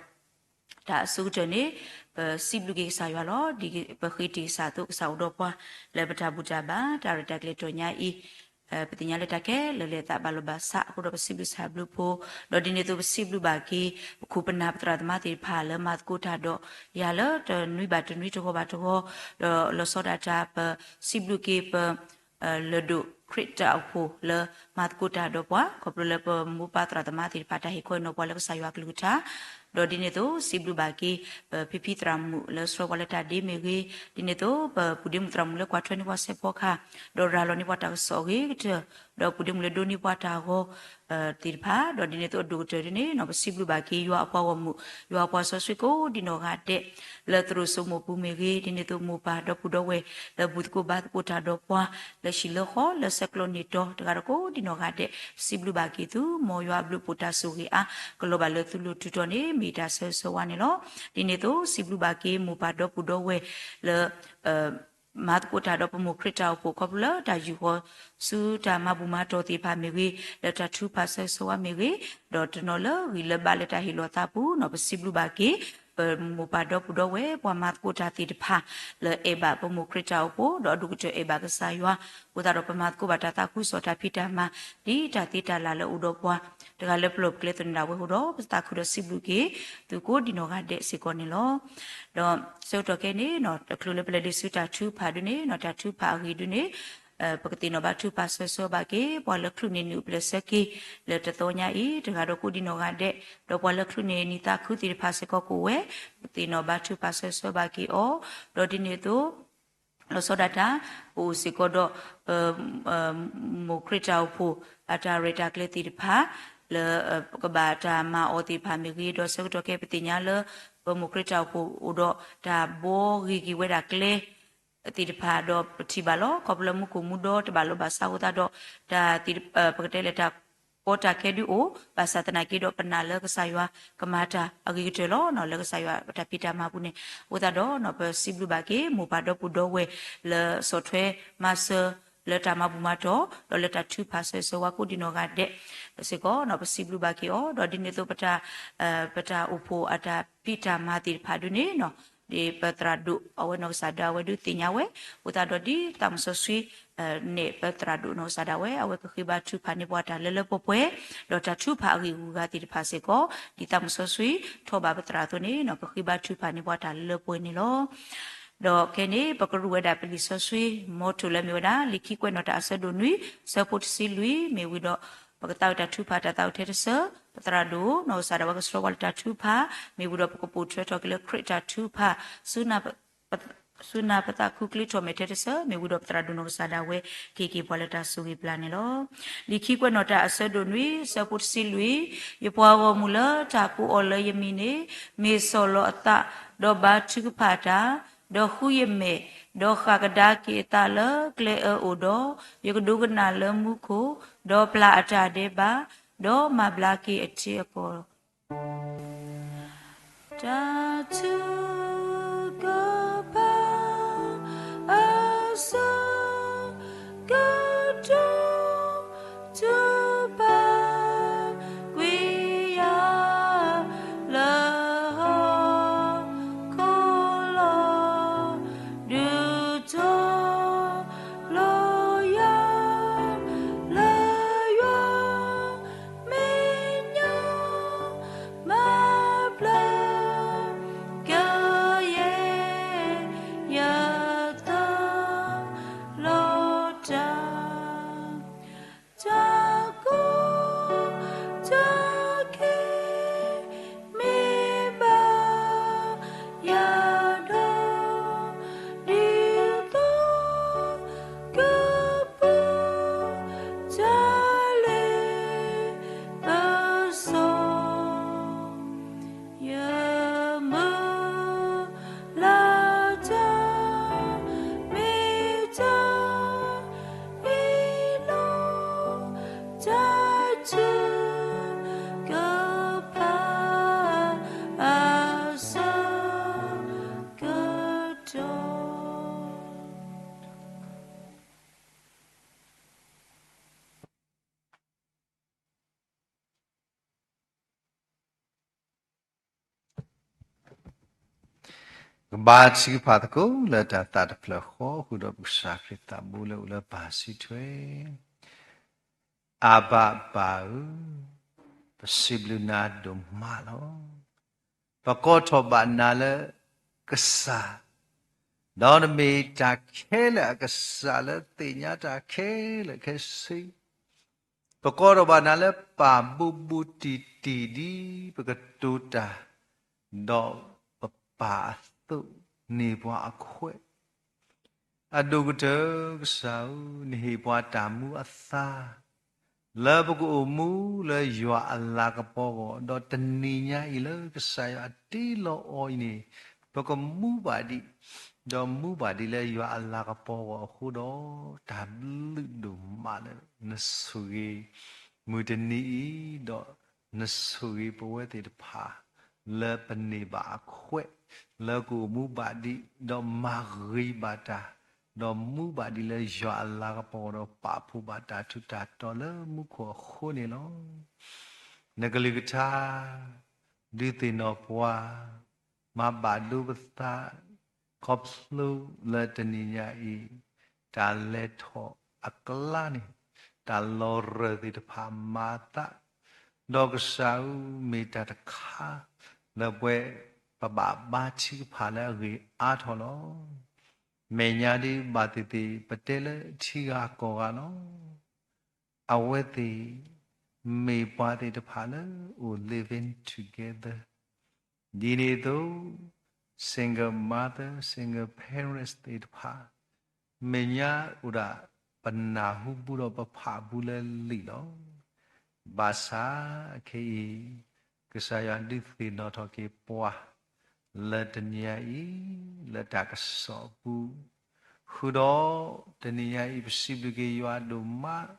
တၢ်အဆိကတၢၢ်န့ၣ် ပစံးဘျုးက့ၤကစၢ်ယွၤလီၤ. ဒ်ပဃ့တ့ၢ်ကစၢ်အသိး ကစၢ်အိၣ်ဒီးပှၤ လၢပတၢ်ဘူၣ်တၢ်ဘါ တၢ်ရဲၣ်တၢ်ကျဲၤတီၢ်ညါအံၤ, ပသ့ၣ်ညါလၢတၢ်ခဲလၢာ်လဲၤသးဘၣ်လီၤဘၣ်ဆးအဃိဒီး ပစံးဘျုးကစၢ်ဘျုးဖှိၣ်, ဒီးဒ်န့ၣ်အသိး ပစံးဘျုးဘၣ်က့ၤ ပခိၣ်ပနၢ်ပသရၣ်သမါသ့ၣ်တဖၣ် လၢမၤသကိးတၢ်ဒီးယၤလၢတနွံဘၣ်တနွံ တဂီၤဘၣ်တဂီၤ, ဒီးလီၤဆီဒၣ်တၢ် ပစံးဘျုးက့ၤပ လၢၢ်ဒိၣ်ခရံာ်တၢ်အိၣ်ဖှိၣ်လၢမၤသကိးတၢ်ဒီးပှၤ ခီဖျိလၢပမိၢ်ပၢ်သရၣ်သမါသ့ၣ်တဖၣ် တၢ်ဟ့ၣ်ခီဟ့ၣ်နီၤပှၤလၢကစၢ်ယွၤအကလုၢ်ကထါ, ဒီးဒ်န့ၣ်အသိး စံးဘျုးဘၣ်က့ၤ ပဖံဖံသရၣ်မုၣ်လၢဆှၢပှၤလၢတၢ်ဒ့မ့ၢ်ဂ့ၤ, ဒ်န့ၣ်အသိး ပပူၤဒ့မုၣ်သရၣ်မုၣ်လၢကွၢ်ထွဲန့ၢ်ပှၤစဲးဖီကဟၣ်, ဒီးရၤလီၤန့ၢ်ပှၤတၢ်ကစီၣ်အဂ့ၤကတၢၢ်, ဒီးပူၤဒ့မုၣ်လၢဒိးန့ၢ်ပှၤတၢ်ဂီၤ သ့ၣ်တဖၣ်, ဒီးဒ်န့ၣ်အသိးအဒိၣ်ကတၢၢ်ဒ်န့ၣ် ပစံးဘျုးဘၣ်က့ၤယွၤအပှၤဂီၢ်မုၢ်, ယွၤအပှၤစီဆှံကိးဒံနီၢ်ဂၤဒဲး, လၢသရိာ်စိမိၢ်ပူၤမ့ၢ်ဂ့ၤ, ဒ်န့ၣ်အသိးမိၢ်ပၢ်ဒီပုၢ်ဒီဝဲၢ် လၢဘူၣ်သကိးဘါသကိးတၢ်ဒီးပှၤ လၢဟံၣ်လၢဃီ လၢဆဲးကျိးန့ၢ်တီၤ တဂၤဒီးကိးဒံနီၢ်ဂၤဒဲး, ပစံးဘျုးဘၣ်က့ၤသု, မ်ယွၤအဘျုးအဖှိၣ်တၢ်ဆိၣ်ဂ့ၤအါ ကလီၤဘၣ်လၢသုလိၤတုၤတီၤန့ၣ် မ့ၢ်တၢ်ဆၢဂ့ၤဆၢဝါန့ၣ်လီၤ. ဒ်န့ၣ်အသိး စံးဘျုးဘၣ်က့ၤမိၢ်ပၢ်ဒီပုၢ်ဒီဝဲၢ်လၢ မၤသကိးတၢ်ဒီးပမိၢ်ခရံာ်တၢ်အိၣ်ဖှိၣ် ခီဖျိလၢတၢ်ယူးယီၣ်ဆူတၢ်မၤဘူၣ်မၤတီၢ်သ့ၣ်တဖၣ်မ့ၢ်ဂ့ၤ, လၢတၢ်ထုကဖၣ်ဆၢဂ့ၤဆၢဝါမ့ၢ်ဂ့ၤ, ဒီးတနီၤလၢဂံၢ်လၢဘါလၢတၢ်ဟ့ၣ်လီၤသးပူၤန့ၣ် ပစံးဘျုးဘၣ်က့ၤ ပမိၢ်ပၢ်ဒီပုၢ်ဒီဝဲၢ် ပှၤမၤသကိးတၢ်သ့ၣ်တဖၣ် လၢအဲၣ်ဘၣ်ပမိၢ်ခရံာ်တၢ်အိၣ်ဖှိၣ် ဒီးအဒိၣ်ကတၢၢ်အဲၣ်ဘၣ်ကစၢ်ယွၤ, အဃိသတးဒီးပမၤသကိးဘၣ်တၢ်သးခုကစီၣ် တၢ်ဖံးတၢ်မၤ ဒ်တၢ်သ့တၢ်လၢ်လၢအိၣ်ဒီးပှၤ တဂၤလၢပလီၢ်ပကျဲသနၢၣ်ဝဲအဃိဒီး ပသးခုဒီးစံးဘျုးက့ၤ သုကိးဒံနီၢ်ဂၤဒဲးစ့ၢ်ကီးန့ၣ်လီၤ. ဒီးဆၢကတီၢ်ခဲအံၤန့ၣ် တချုးလၢပလဲၤဒံးဆူတၢ်ထုကဖၣ်ဒ်န့ၣ် တၢ်ထုကဖၣ်အဂ့ၢ်ဒ်န့ၣ် ပကသ့ၣ်နီၣ်ဘါထုကဖၣ်ဆၢဂ့ၤဆၢဝါဘၣ်က့ၤ ပှၤလၢချုးန့ၢ်နံၣ်အိၣ်ဖျဲၣ်ဆၢက့ၤ လၢတသီညါအံၤ တဂၤဒီးကိးဒံနီၢ်ဂၤဒဲး, ဒီးပှၤလၢချုးန့ၢ်နံၣ်သးခုသ့ၣ်တဖၣ်စ့ၢ်ကီးကအိၣ်ဝဲ, ပကသ့ၣ်နီၣ်ဘါထုကဖၣ်ဆၢဂ့ၤဆၢဝါဘၣ်က့ၤအီၤ, ဒီးဒ်န့ၣ်အသိး လီၤဆီဒၣ်တၢ် ပအိၣ်စ့ၢ်ကီးဒီး ပ မိၢ်ခရံာ်တၢ်အိၣ်ဖှိၣ် အတၢ်ရဲၣ်တၢ်ကျဲၤသ့ၣ်တဖၣ် လၢပကဘၣ်တၢ်မၤအီၤသ့ၣ်တဖၣ်မ့ၢ်ဂ့ၤ, ဒီးဆၢကတီၢ်ခဲအံၤပသ့ၣ်ညါလၢ ပမိၢ်ခရံာ်တၢ်အိၣ်ဖှိၣ်အိၣ်ဒီးတၢ်ဘှီဂ့ၤက့ၤဝဲဒၣ်ကျဲ သ့ၣ်တဖၣ် ဒီးပထံၣ်ဘၣ်လီၤ. ခီဖျိလၢမူခိၣ်မူဒီတဘၣ်လိာ်ဘၣ်စးအဃိသတးဒီး တၢ်သ့ၣ် ပကတဲလဲၣ် တၢ်ကီတၢ်ခဲဒုးအိၣ်, ဘၣ်ဆၣ်သနာ်က့ဒီး ပနာ်လၢကစၢ်ယွၤကမၤတၢ်အဂ့ၤကတၢၢ်လီၤ. လၢကစၢ်ယွၤပတၢ်ဖံးတၢ်မၤပူၤန့ၣ် အဃိသတးဒီး ပစံးဘျုးဘၣ်က့ၤ မိၢ်ပၢ်ဒီပုၢ်ဒီဝဲၢ်လၢဆီၣ်ထွဲမၤစၢၤ လၢတၢ်မၤဘူၣ်မၤတီၢ် ဒီးလၢတၢ်ထုကဖၣ်စၢၤစၢၤဝဲကိးဒံးနီၢ်ဂၤဒဲးစ့ၢ်ကီး ပစံးဘျုးဘၣ်က့ၤအီၤ, ဒီးဒ်န့ၣ်အသိး ပတၢ်အိၣ်ဖှိၣ်အတၢ်ဖံးတၢ်မၤသ့ၣ်တဖၣ်ဒုးန့ၣ် ဒ်ပသရၣ်ဒိၣ်အဝဲနီၢ်ကစၢ်ဒၣ်ဝဲဒုးသ့ၣ်ညါဝဲ, အဃိသတးဒီးဒ်သးမုၢ်စီဆှံ န့ၣ် ပသရၣ်ဒိၣ်နီၢ်ကစၢ်ဒၣ်ဝဲ အဝဲကဃ့ဘါထုကဖၣ်န့ၢ်ပှၤတၢ်လၢလၢပှဲၤပှဲၤ, ဒီးတၢ်ထုကဖၣ်အဂ့ၢ်အဂၤသ့ၣ်တဖၣ်စ့ၢ်ကီး ဒ်သးမုၢ်စီဆှံထီၣ်ဘၣ်ပသရၣ်အသိးန့ၣ် ကဃ့ဘါထုကဖၣ်န့ၢ်ပှၤတၢ်လၢလၢပှဲၤပှဲၤန့ၣ်လီၤ. ဒီးခဲအံၤန့ၣ် ပကရူၢ်ဝဲဒၣ်ပလံာ်စီဆှံ မီထိၣ်လၢမ့ၢ်ဝဲဒၣ် လံာ်ခံကွဲးနီၣ်တၢ်အဆၢဒိၣ်နွံ ဆၢဖိတဆံလွံၢ် မ့ၢ်ဝံၤဒီး ပကသးဝဲတၢ်ထုကဖၣ်တၢ်သးဝဲထဲတဆၢ, ပသရၣ်ဒိၣ်နီၢ်ကစၢ်ဒၣ်ဝဲကဆှၢပှၤလၢတၢ်ထုကဖၣ်, မ့ၢ်ဝံၤဒီးပကပိာ်ထွဲထီၣ်က့ၤလၢခရံာ်တၢ်ထုကဖၣ် စူၢ်နာ်ပသးခုချ့ထီၣ်မဲာ်ထဲတဆၢ, မ့ၢ်ဝံၤဒီးပသရၣ်ဒိၣ်နီၢ်ကစၢ်ဒၣ်ဝဲ ကဟ့ၣ်က့ၤပှၤလၢတၢ်ဆိၣ်ဂ့ၤပျၢ်န့ၣ်လီၤ. လံာ်ခံကွဲးနီၣ်တၢ်အဆၢဒိၣ်နွံ ဆၢဖိတဆံလွံၢ်, ယပှၤဂီၢ်မုၢ်လၢတၢ်ကိးအီၤလၢယမံၤန့ၣ် မ့ၢ်စီၢ်လီၤအသး, ဒီးဘါထုကဖၣ်တၢ်, ဒီးဃုယမဲာ်, ဒီးဃၣ်ကဒါက့ၤအသးလၢကျဲအၢအိၣ်ဒီး, ယကဒိကနၣ်လၢမူခိၣ်, ဒီးပျၢ်အတၢ်ဒဲးဘး, ဒီးမၤဘျါက့ၤအထံအကီၢ် တၢ်ထုကဖၣ် အဆၢကတီၢ် ထုကဖၣ်ကွံာ်ယၤ လၢဟီၣ်ခိၣ်လီၤ. ဒုးထီၣ်လီၤယၤ လၢယွၤ မဲာ်ညါ မၤဘျါကယဲၢ် ယသး လီၤတၢ် တၢ်ကီတၢ်ခဲ မ့ၢ်ဘၣ်ယၤဒီး ဒ်သိးကပူၤ တၢ်လ့ပစီ ယမုၢ်လၢ်တၢ် မ့ၢ်တၢ်အ့ၣ်လိာ် တၢ်ထုကဖၣ် အဆၢကတီၢ် ကဘါထုကဖၣ်သကိးလၢတၢ်သးတဖျၢၣ်ဃီ ဃုာ်ဒီးပကစၢ်ခရံာ်သးဘိလၢအိၣ်လၢပၢ်စုထွဲ, အဘၤပၢ်ဧၢ, ပစံးဘျုးနၤဒိၣ်မးလီၤ. ပကိးထီၣ်ဘၣ်နၤလၢကစၢ်, ဒီးနမ့ၢ်တၢ်ခဲလၢာ်အကစၢ်လၢသ့ၣ်ညါတၢ်ခဲလၢာ်ခဲဆ့ ပကိးထီၣ်ဘၣ်နၤလၢပၢ်ဘူးဘူးတံၢ်တံၢ်ဒ်ပကတိၤတၢ်, ဒီးပပၢ်အသိးန့ၢ်ပှၤအခွဲး, အဒိၣ်ကတၢၢ်ကစၢ်ဧၢ, နဟ့ၣ်ပှၤတၢ်မူအသါ လၢပကအိၣ်မူလၢယွၤအလၤကပီၤအဂီၢ်, ဒီးတနံၤညါအံၤလၢကစၢ်ယွၤအတ့လီၤအီၤအံၤန့ၣ်, ပကမူဘၣ်ဒံး, ဒီးမူဘၣ်ဒံးလၢယွၤအလၤကပီၤအဂီၢ်အဃိဒီး, တၢ်ဘျုးဒိၣ်မးလၢနဆိၣ်ဂ့ၤမုၢ်တနံၤအံၤ, ဒီးနဆိၣ်ဂ့ၤပဝဲသ့ၣ်တဖၣ် လၢပန့ၢ်ဘၣ်အခွဲး, လၢကအိၣ်မူဘၣ်ဒံး, ဒီးမၤဂ့ၤဘၣ်တၢ်, ဒီးမူဘၣ်ဒံးလၢယွၤအလၤကပီၤဒီးပာ်ဖှိၣ်ဘၣ်တၢ်ထူးတၢ်တီၤလၢမူခိၣ်အဃိန့ၣ်လီၤ. နကလုၢ်ကထါ ဒုးသ့ၣ်နီၣ်ပှၤ, မၤဘၣ်ဒိပသး, ခီဖျိလၢတနံၤညါအံၤ, တၢ်လဲၤထီၣ်အကျါန့ၣ်, တၢ်လီၤရၢၢ်သ့ၣ်တဖၣ်မၤအသး, ဒီးကစၢ်ဧၢ မ့ၢ်တၢ်တခါ လၢပဝဲပဘၣ်ဘါထုကဖၣ်လၢအဂ့ၤအါထီၣ်လီၤ. မဲာ်ညါဒ်ဘၣ်သ့ၣ်သ့ၣ် ပတဲလၢထံဂၤကီၢ်ဂၤလီၤ. အဝဲသ့ၣ် မ့ၢ်ပှၤသ့ၣ်တဖၣ်လၢအိၣ် living together ဒ်န့ၣ်အသိး single mother, single parents သ့ၣ်တဖၣ် မဲာ်ညါအိၣ်ဒၣ်ပနၢ်ဟူဘူးဒီးပဖးဘူးလၢလံာ်လီၤ. ဘၣ်ဆၣ်ခဲအံၤ ကစၢ်ယွၤဒုးသ့ၣ်နီၣ်ထီၣ်က့ၤပှၤ လၢတနံၤညါအံၤ လၢတၢ်ကစီၣ်အပူၤ ဃုာ်ဒီး တနံၤညါအံၤ ပစံးဘျုးက့ၤယွၤဒိၣ်မး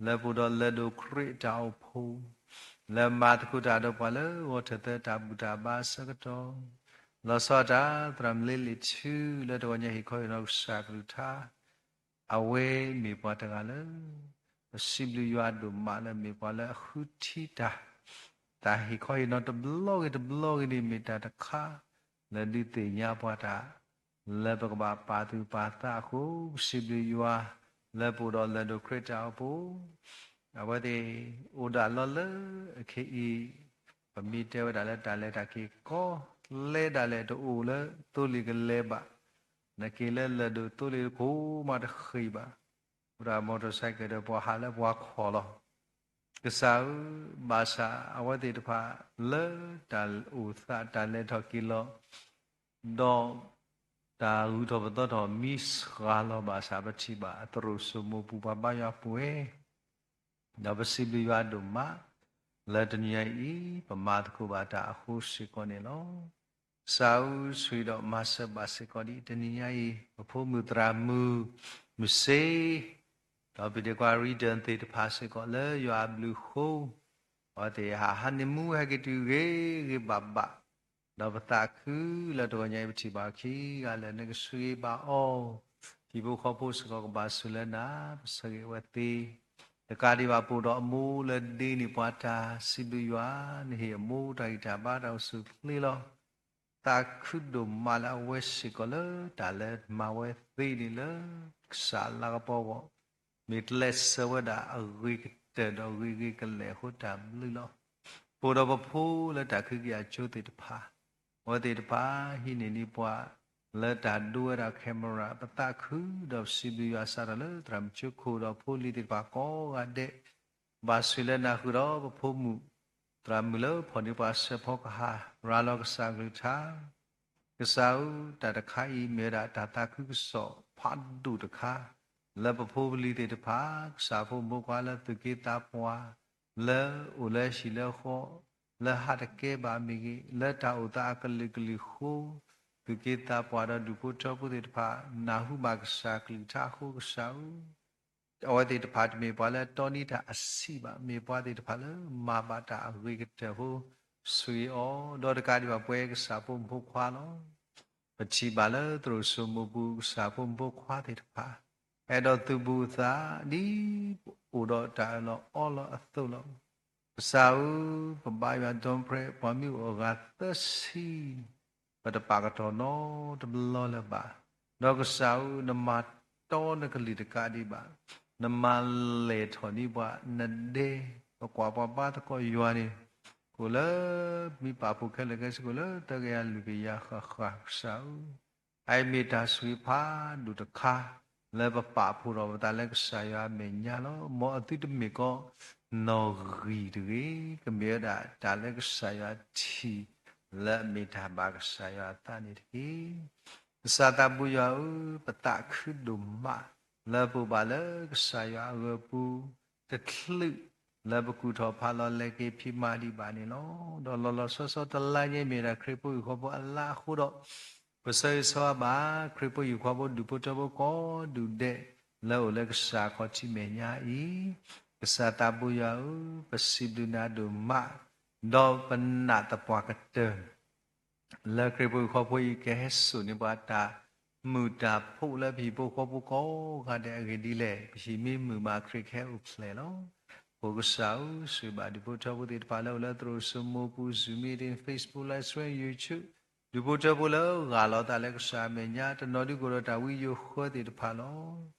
လၢပအိၣ်ဒီးလၢၢ်ဒိၣ်ခရံာ်အတၢ်အိၣ်ဖှိၣ် လၢမၤသကိးတၢ်ဒီးပှၤလၢဂီၤထၢၣ်သၢတၢ်ဘူၣ်တၢ်ဘါအဆၢကတီၢ် လီၤဆီဒၣ်တၢ် သရၣ်မလ့လံာ်ထူ လၢတဂီၤညါဟ့ၣ်ခီဟ့ၣ်နီၤကစၢ်ကလုၢ်ကထါ အဝဲမ့ၢ်ပှၤတဂၤလၢ ပစံးဘျုးယွၤဒိၣ်မးလၢမ့ၢ်ပှၤလၢအဃုထံတၢ်, တၢ်ဟ့ၣ်ခီဟ့ၣ်နီၤတဘျီဂ့ၤတဘျီဂ့ၤန့ၣ် မ့ၢ်တၢ်တခါ လၢဒုးသ့ၣ်ညါပှၤတၢ် လၢပကဘၣ်ပာ်သူၣ်ပာ်သးအဃိ ပစံးဘျုးယွၤ လၢပအိၣ်ဒီးလၢၢ်ဒိၣ်ခရံာ်တၢ်အိၣ်ဖှိၣ် အဝဲသ့ၣ်အိၣ်ဒၣ်လီၤလၢအခဲအံၤ ပမ့ၢ်တဲဝဲဒၣ်လၢတၢ်လဲၤတၢ်က့ၤကီ လဲၤဒၣ်လဲာ်တအိၣ်လၢသိလ့ၣ်ကလဲၤဘၣ်, နက့ၤလၢလၢၢ်ဒိၣ်သိလ့ၣ်တခိၣ်မးတဃ့ၢ်ဘၣ်, အိၣ်ဒၣ် motorcycle ဒီးပှၤဟးလၢပှၤခီၣ်လီၤ. ကစၢ်ဧၢ, ဘၣ်ဆၣ်အဝဲသ့ၣ်တဖၣ်လၢတၢ်အိၣ်သးတၢ်လဲၤထီၣ်က့ၤလီၤ ဒီးတၢ်ဂုၤထီၣ်ပသီထီၣ်မံစှၤလီၤဘၣ်ဆၣ် ပထံၣ်ဘၣ်အသရိာ်စိမိၤပူၤပှၤဘါယွၤပှဲၤ, ဒီးပစံးဘျုးယွၤဒိၣ်မး လၢတနံၤညါအံၤ ပမၤသကိးဘၣ်တၢ်အဃိစ့ၢ်ကီးန့ၣ်လီၤ. ကစၢ်ဧၢ, ဆိၣ်ဂ့ၤဒီးမၤစၢၤဘၣ်စ့ၢ်ကီးဒံး တနံၤညါအံၤ ပဖိမုၣ်သရၣ်မုၣ် မုၢ်စ့ ဒီးပဒဲကွၢ် reader သ့ၣ်တဖၣ်စ့ၢ်ကီးလၢယွၤအဘျုးအဃိ အဝဲသ့ၣ်ဟးဟးန့ၢ်မူဟဲက့ၤတုၤဂ့ၤဂ့ၤဘၣ်ဘၣ်, ဒီးပသးခုလၢတဂီၤညါအံၤ ပထံၣ်ဘၣ်ခံဂၤလၢာ် နကဆိၣ်ဂ့ၤဘၣ်အီၤ, ဟံၣ်ဖိဃီဖိစ့ၢ်ကီးကဘၣ်ဆိၣ်လၢနၤ ပဆၢဂ့ၤအဝဲသ့ၣ်, တကးဒံးဘၣ်ပအိၣ်ဒီးအမိၢ်လၢဒ့န့ၢ်ပှၤတၢ် စံးဘျုးယွၤ နဟ့ၣ်အမိၢ်တၢ်ဂံၢ်တၢ်ဘါတၢ်အိၣ်ဆူၣ်အိၣ်ချ့လီၤ. သးခုဒိၣ်မးလၢအဝဲစ့ၢ်ကီးလၢတၢ်လၢမၤဝဲသ့န့ၣ်လၢ ကစၢ်လၤကပီၤအဂီၢ် မ့ၢ်ကျဲးစၢးဝဲဒၣ်အဂ့ၤကတၢၢ်ဒီးဂ့ၤဂ့ၤကလဲာ်အဃိတၢ်ဘျုးလီၤ. ပအိၣ်ဒီးပဖိလၢတၢ်ခုကယၤကၠိသ့ၣ်တဖၣ်, အဝဲသ့ၣ်တဖၣ်ဟံးန့ၢ်န့ၢ်ပှၤ လၢတၢ်ဒိဝဲဒၣ် camera ပသးခုဒီးပစံးဘျုးယွၤစးထီၣ်လၢသရၣ်မုၣ်ကၠိခိၣ်ဒီးဖိလံၤသ့ၣ်တဖၣ်ကိးဂၤဒဲး ဘၣ်ဆိၣ်လၢနၤဃုာ်ဒီးပဖိမုၣ် သရၣ်မုၣ်လၢဖီၣ်န့ၢ်ပှၤစဲးဖီကဟၣ် ရၤလီၤကစၢ်ကလုၢ်ကထါ ကစၢ်ဧၢ, တၢ်တခါအံၤမ့ၢ်ဝဲဒၣ်တၢ်သးခုကစီၣ်ဖးဒိၣ်တခါ လၢပဖိပလံၤသ့ၣ်တဖၣ် ကစၢ်ဖိမုၣ်ဖိခွါလၢသူၣ်က့သးပှၢ် လၢအိၣ်လၢဟံၣ်လၢဃီ လၢဟးတကဲဘၣ်မ့ၢ်ဂ့ၤ, လၢတၢ်အိၣ်သးအကလုာ်ကလုာ်ဃိ သူၣ်က့သးပှၢ်ဒီးဒူၣ်ဖိထၢဖိသ့ၣ်တဖၣ် နၢ်ဟူဘၣ်ကစၢ်ကလုၢ်ကထါအဃိကစၢ်ဧၢ အဝဲသ့ၣ်တဖၣ်တမ့ၢ်ပှၤလၢအတီန့ၢ်တၢ်အဆံးဘၣ်, မ့ၢ်ပှၤသ့ၣ်တဖၣ်လၢမၤဘၣ်တၢ်အဂ့ၤကတၢၢ်အဃိ ဆိၣ်ဂ့ၤအီၤ, ဒီးတကးဒံးဘၣ်ပဝဲကစၢ်ဖိမုၣ်ဖိခွါလီၤ. ပထံၣ်ဘၣ်လၢသရိာ်စိမိၤပူၤ ကစၢ်ဖိမုၣ်ဖိခွါသ့ၣ်တဖၣ် အဲၣ်ဒိးသုးဘူးအသးဒ်ပအိၣ်ဒီးတၢ်အၢၣ်လီၤအီလီၤအသိးလီၤ. ကစၢ်ဧၢ, ပဘါယွၤဒိၣ်မး ပှၤမ့ၢ်အိၣ်အဂၤသၢဆံ ပတပာ်ကတီၢ်နီတဘျီလၢၤဘၣ်. ဒီးကစၢ်ဧၢ, နမၤတီနကလုၢ်တကးဒံးဘၣ်, နမၤလဲၢ်ထီၣ်န့ၢ်ပှၤနဒဲ, ပကွၢ်ပှၤဘါသကိးယွၤန့ၣ် ကအိၣ်လၢမံပာ်ဖှိၣ်ခဲလၢာ်ခဲဆ့ ကအိၣ်လၢသၢကယၤလွံၢ်ကယၤဃၣ်ဃၣ် ကစၢ်ဧၢ အအံၤမ့ၢ်တၢ်ဆိၣ်ဂ့ၤဖးဒိၣ်တခါ လၢပပာ်ဖှိၣ်ထီၣ်ပသးလၢကစၢ်ယွၤအမဲာ်ညါလီၤ. မ်အသုတမ့ၢ်ကီးနီၣ်ဂံၢ်တဂ့ၤ, ကမ့ၢ်ဝဲဒၣ်တၢ်လၢကစၢ်ယွၤထံၣ် လၢအမ့ၢ်တၢ်ဘၣ်ကစၢ်ယွၤအသးန့ၣ်တက့ၢ်. ကစၢ်သးဘိယွၤဧၢ, ပသးခုဒိၣ်မး လၢပအိၣ်ဘၣ်လၢကစၢ်ယွၤအဂၢၤပူၤ တချုးလၢပကူၣ်ထီၣ်ဖးလီၤလဲၤက့ၤဖံးမၤဒံးဘၣ်န့ၣ်လီၤ. ဒီးလီၤလီၤဆီဆီတလါညါမ့ၢ်ဒၣ်ခရံာ်ဖိဟံၣ်ဖိဃီဖိအလါအဃိဒီး ပဆၢဂ့ၤဆၢဝါဘၣ် ခရံာ်ဖိဟံၣ်ဖိဃီဖိဒူၣ်ဖိထၢဖိကိးဒူၣ်ဒဲး လၢအိၣ်လၢကစၢ်ခီၣ်ထံးမဲာ်ညါအံၤ, ကစၢ်သးဘိယွၤဧၢ, ပစံးဘျုးနၤဒိၣ်မး, ဒီးပနာ်သပှၢ်ကတၢၢ် လၢခရံာ်ဖိဟံၣ်ဖိဃီဖိအံၤ ကဟဲစိာ်န့ၢ်ပှၤတၢ်မုာ်တၢ်ဖိးလၢပဟံၣ်ဖိဃီဖိကိးဂၤဒဲးအဂ့ၢ်ဒ်လဲၣ်. ပဟံၣ်မ့ၢ်မုာ်မး ခရံာ်ကဟဲအိၣ်ဖျဲၣ်လီၤ. အဃိကစၢ်ဧၢ, ဆိၣ်ဂ့ၤဘၣ်ဒူၣ်ဖိထၢဖိသ့ၣ်တဖၣ်လၢအိၣ်လၢသရိာ်စိမိၤပူၤ Zoom meeting, Facebook live stream, YouTube, ဒူၣ်ဖိထၢဖိလၢဂၢ်လီၤသးလၢကစၢ်အမဲာ်ညါ တနီၤဒုကအိၣ်ဒီးတၢ်ဝံယိၤဃၢသ့ၣ်တဖၣ်လီၤ.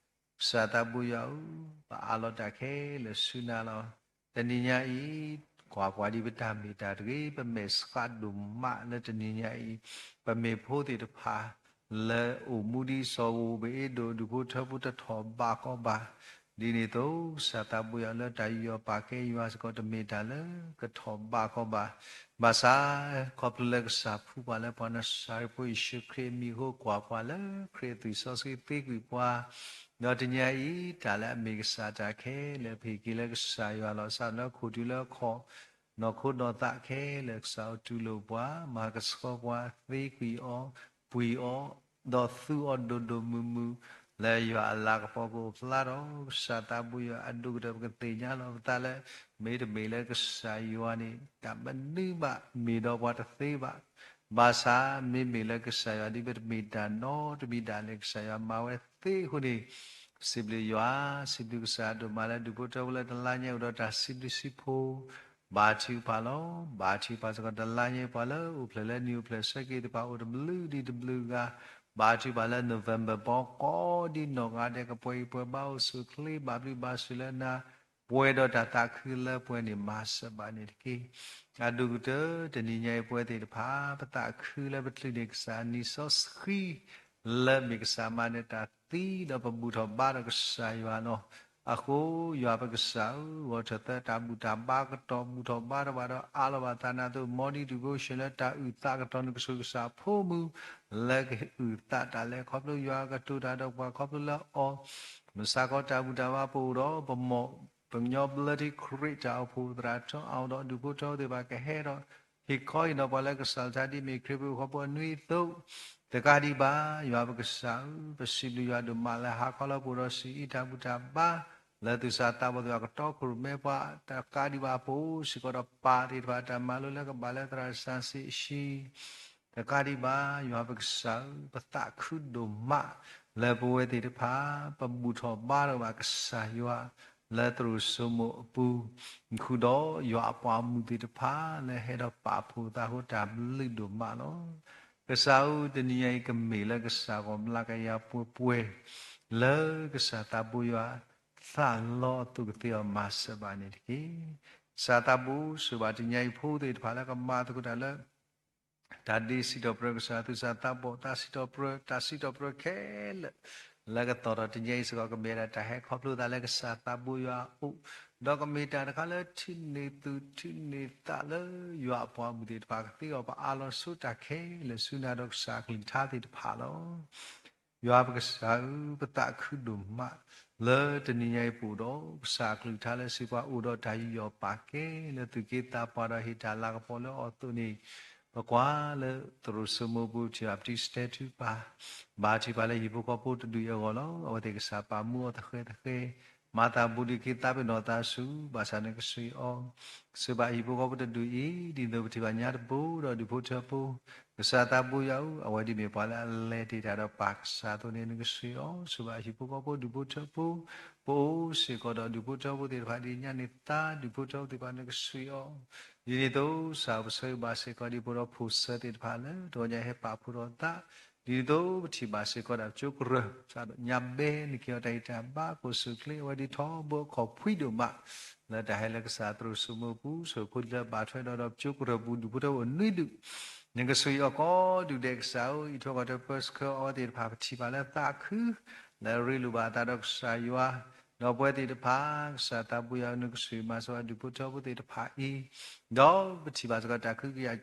ကစၢ်သးဘိယွၤဧၢ, ပအးလီၤတၢ်ခဲလၢာ်ဆူနၤလီၤ. တနံၤညါအံၤ ကွၢ်ပှၤဒ်ပတၢ်မ့ၢ်တၢ်တဂ့ၤ, ပမဲာ်ဆှးဒိၣ်မးလၢတနံၤညါအံၤ ပမ့ၢ်ဖိသ့ၣ်တဖၣ် လၢအိၣ်မူဒ်စီၤဧိၤဘ့ၣ်အ့ဒိၣ် ဒူၣ်ဖိထၢဖိတထီၣ်ဘးကီဘၣ်. ဒ်န့ၣ်အသိး ကစၢ်သးဘိယွၤလၢတၢ်ယူးယီၣ်ပာ်ကဲယွၤစ့ၢ်ကီး တမ့ၢ်တၢ်လၢကထီၣ်ဘးကီဘၣ်. ဘၣ်ဆၣ် ခီဖျိလၢကစၢ်ဖှူပှၤလၢပှၤနၤစၤရ့းဖိယ့ၣ်ၡူးခရံာ်အမံၤအဃိ ကွၢ်ပှၤလၢခရံာ်အသွံၣ်စီဆှံသ့ကွံာ်ပှၤ ဒီးတနံၤအံၤ တၢ်လၢအမ့ၢ်ကစၢ်တၢ်ခဲလၢာ် ပဟ့ၣ်က့ၤလၢကစၢ်ယွၤလီၤ. စးထီၣ်လၢခိၣ်တုၤလၢခီၣ်, နီၢ်ခိနီၢ်သးခဲလၢာ် ကစၢ်အိၣ်တူၢ်လိာ်ပှၤ, မၤကဆှီပှၤ, သ့ကွံာ်အီၤ, ပှံၤအီၤ, ဒီးသူအီၤဒိၣ်ဒိၣ်မုၢ်မုၢ်, လၢယွၤအလၤကပီၤကအိၣ်ဖျါဒီး ကစၢ်သးဘိယွၤအဒိၣ်ကတၢၢ် ပကသ့ၣ်ညါလီၤပသးလၢ မ့တမ့ၢ်လၢကစၢ်ယွၤန့ၣ် တၢ်မနုၤဘၣ်မ့ၢ်ဒီးပှၤတသ့ဘၣ်. ဘၣ်ဆၣ်မ့မ့ၢ်လၢကစၢ်ယွၤ ဒ်ပတမ့ၢ်တၢ်နီတမံၤဒၣ်လဲာ် ကစၢ်ယွၤမၤဝဲသ့အဃိန့ၣ်, စံးဘျုးယွၤ, စံးဘျုးကစၢ်ဒိၣ်မးလၢဒူၣ်ဖိထၢဖိလၢတလါညါအိၣ်ဒီးတၢ်စံးဘျုးစံးဖှိၣ်, ဘါထုကဖၣ်လီၤ. ဘါထုကဖၣ်စ့ၢ်ကီးတလါညါ ပှၤလၢအိၣ်ဖျဲၣ်လၢနံၣ်အိၣ်ဖျဲၣ်ဆၢက့ၤတဖၣ်အိၣ်တဘျုးဒံးတဘျုးဂၤ, ဘါထုကဖၣ်လၢ November ဘီကီဒ်နီၢ်ဂၤဒဲး ကပှဲၤဂံၢ်ပှဲၤဘါအိၣ်ဆူၣ်အိၣ်ချ့ ဘၣ်ဘျုးဘၣ်ဆိၣ်လၢနၤ ပှဲၤဒီးတၢ်သးခုလၢပှဲၤန့ၣ် မၤစၢၤဘၣ်န့ၣ်တက့ၢ်. အဒိၣ်ကတၢၢ် တနံၤညါအံၤပဝဲသ့ၣ်တဖၣ် ပသးခုလၢပချုးန့ၢ်ကစၢ်နံၣ်စီဆှံ လၢမ့ၢ်ကစၢ်မၤနၢၤတၢ်သံ ဒီးပဘူၣ်ထီၣ်ဘါထီၣ်ကစၢ်ယွၤလီၤ. အဃိ ယွၤပကစၢ်ဧၢ, ဂီၤထၢၣ်သၢတၢ်ဘူၣ်တၢ်ဘါကတီၢ် ဘူၣ်ထီၣ်ဘါထီၣ်ဘၣ်ဒီးအးလီၤဘၣ်သးနၤအသိး မ်ဒ်ဒူၣ်ဖိဆှၢလၢတၢ်အုၣ်သးကတီၢ် နကစၢ်ကစၢ်ဖိမုၣ် လၢကအုၣ်သးတၢ်လဲၤခီဖျိယွၤကတိၤတၢ်ဒီးပှၤခီဖျိလၢအီၤ မုၢ်ဆါခီတၢ်ဘူၣ်တၢ်ဘါပအိၣ်ဒီး ပမိၢ်ပညီဘျၢထံခရံာ် တၢ်အိၣ်ဖှိၣ်သရၣ်ထီအီၤဒီး ဒူၣ်ဖိထၢဖိသ့ၣ်တဖၣ်ကဟဲဒီး ဟ့ၣ်ခီဟ့ၣ်နီၤပှၤလၢကစၢ်လၢထါ ဒ်မ့ၢ်ခရံာ်ဖိဟံၣ်ဖိဃီဖိအနွံအသိး, တကးဒံးဘၣ် ယွၤပကစၢ်ဧၢ, ပစံးဘျုးယွၤဒိၣ်မးလၢဟါခီလၢပအိၣ်ဒီးစံၣ်အံၤတၢ်ဘူၣ်တၢ်ဘါ လၢသူၣ်စၢ်သးဘီၣ်သ့ၣ်တဖၣ်ကတီခိၣ်ရိၣ်မဲပှၤ, တကးဒံးဘၣ်ပအိၣ်စ့ၢ်ကီးဒီးပၢ်သ့ၣ်တဖၣ် တၢ်မၤလိလၢကဘၣ်လၢသရၣ်စၢ်စံးအဟံၣ် တကးဒံးဘၣ် ယွၤပကစၢ်ဧၢ, ပသးခုဒိၣ်မး လၢပဝဲသ့ၣ်တဖၣ် ပဘူၣ်ထီၣ်ဘါထီၣ်ဘၣ်ကစၢ်ယွၤ လၢသရိာ်စိမိၤအပူၤ, ဃုာ်ဒီးယွၤအပှၤမုၣ်သ့ၣ်တဖၣ် လၢဟဲဒီးပာ်ဖှိၣ်သးအဃိ တၢ်ဘျုးဒိၣ်မးလီၤ. ကစၢ်ဧၢ, တနံၤညါအံၤကမ့ၢ်လၢကစၢ်ဂီၢ်မျးကယၤပှဲၤပှဲၤ လၢကစၢ်သးဘိယွၤ သးလီအသိးကသ့အီၤ မၤစၢၤဘၣ်န့ၣ်တက့ၢ်. ကစၢ်သးဘိ ဆိၣ်ဂ့ၤဘၣ်တနံၤညါအံၤဖိသ့ၣ်တဖၣ်လၢကမၤသကိးတၢ်လၢ တၢ်ဒ့စံးထီၣ်ပတြၢၤကစၢ် သူၣ်စၢ်သးဘီၣ် တၢ်စံးထီၣ်ပတြၢၤ တၢ်စံးထီၣ်ပတြၢၤခဲလၢာ် လၢကသီၣ်ထီၣ်တနံၤညါအံၤစ့ၢ်ကီး ကမ့ၢ်ဝဲဒၣ်တၢ်ဟဲခီဖျိသးလၢကစၢ်သးဘိယွၤအအိၣ်, ဒီးကမ့ၢ်တၢ်တခါလၢထုးန့ၢ်သူၣ်ထုးန့ၢ်သးလၢယွၤအပှၤမုၣ်သ့ၣ်တဖၣ် ကသ့အီၤပအးလီၤဆိတၢ်ခဲလၢာ်ဆူနၤဒီးကစၢ်အကလုၢ်ကထါသ့ၣ်တဖၣ်လီၤ. ယွၤပကစၢ်ဧၢ, ပသးခုဒိၣ်မး လၢတနံၤညါအံၤပအိၣ်ဒီး ကစၢ်အကလုၢ်ကထါလၢစံးပှၤအိၣ်ဒီးတၢ်ယူးယီၣ်ပာ်ကဲ လၢသူၣ်က့သးပှၢ်ဒီးဟ့ၣ်တၢ်လၤကပီၤလၢအီၤအသိးန့ၣ်, ပကွၢ်လၢသရိာ်စိမိၤပူၤ ထံၣ်ဘၣ်ပတံၢ်စတဲထုကဖၣ်, ဘါထုကဖၣ်လၢဟံၣ်ဖိဃီဖိတဒူၣ်အံၤအဂီၢ်လီၤ. အဝဲသ့ၣ်ကစၢ်ပာ်မူအီၤသဃဲးသဃဲး, မၤသးဘူးဒုးက့ၤသးပ့ၤနီၣ်သးဆူ ဘၣ်ဆၣ်နကဆှၢအီၤ ဆိၣ်ဂ့ၤဘၣ်ဟံၣ်ဖိဃီဖိတဒူၣ်အံၤ, ဒ်သိးပထံၣ်ဘၣ်ညါတဘိဒီးဒူၣ်ဖိထၢဖိ, ကစၢ်သးဘိယွၤဧၢ, အဝဲဒ်မ့ၢ်ပှၤလၢအလဲၤတ့ၢ်တၢ်ဒီးပၢ်ကစၢ်အသိးန့ၣ် နကဆှၢအီၤ, ဆိၣ်ဂ့ၤဘၣ်ဟံၣ်ဖိဃီဖိဒူၣ်ဖိထၢဖိ, ပအိၣ်စ့ၢ်ကီးဒီးဒူၣ်ဖိထၢဖိသ့ၣ်တဖၣ် ဒ်ညါန့ၣ်သါဒူၣ်ဖိထၢဖိသ့ၣ်တဖၣ် နကဆှၢအီၤ, ဒ်န့ၣ်အသိး ကစၢ်ပဆၢဂ့ၤဘၣ်စ့ၢ်ကီးဒ်ဖိဒီးဖိၣ်စၢၤသ့ၣ်တဖၣ်လၢ တဂီၤညါဟဲပာ်ဖှိၣ်ထီၣ်သး, ဒ်န့ၣ်အသိး ပထံၣ်ဘၣ်စ့ၢ်ကီးဒၣ်ပကၠိကရၢၢ် စးထီၣ်ညါဘဲ နကဲအီၤတၢ်ဂံၢ်တၢ်ဘါ ကိးဆူၣ်ချ့ အဝဲဒ်ထီဘိအခီၣ်ဖှံဒိၣ်မး လၢတၢ်ဟဲလၢကစၢ်သရိာ်စိမိၤပူၤ ဆိၣ်ဂ့ၤဖိလၢဘၣ်ထွဲဒီးဒီးပကၠိကရၢၢ်ပူၤ ဒူၣ်ဖိထၢဖိအနွံဒူၣ်, နကဆှၢအီၤကိးဒူၣ်ဒဲးကစၢ်ဧၢ, အံးထွဲကွၢ်ထွဲပၢဆှၢအဝဲသ့ၣ်တဖၣ် ပထံၣ်ဘၣ်လၢသးခု လၢရ့လိာ်ဘၣ်အသးဒီးကစၢ်ယွၤ, ဒီးပဝဲသ့ၣ်တဖၣ် ကစၢ်သးဘိယွၤ နကဆှၢမၤစၢၤဘၣ်ဒူၣ်ဖိထၢဖိသ့ၣ်တဖၣ်အံၤ, ဒီးပထံၣ်ဘၣ်စ့ၢ်ကီးတၢ်ခုကယာ်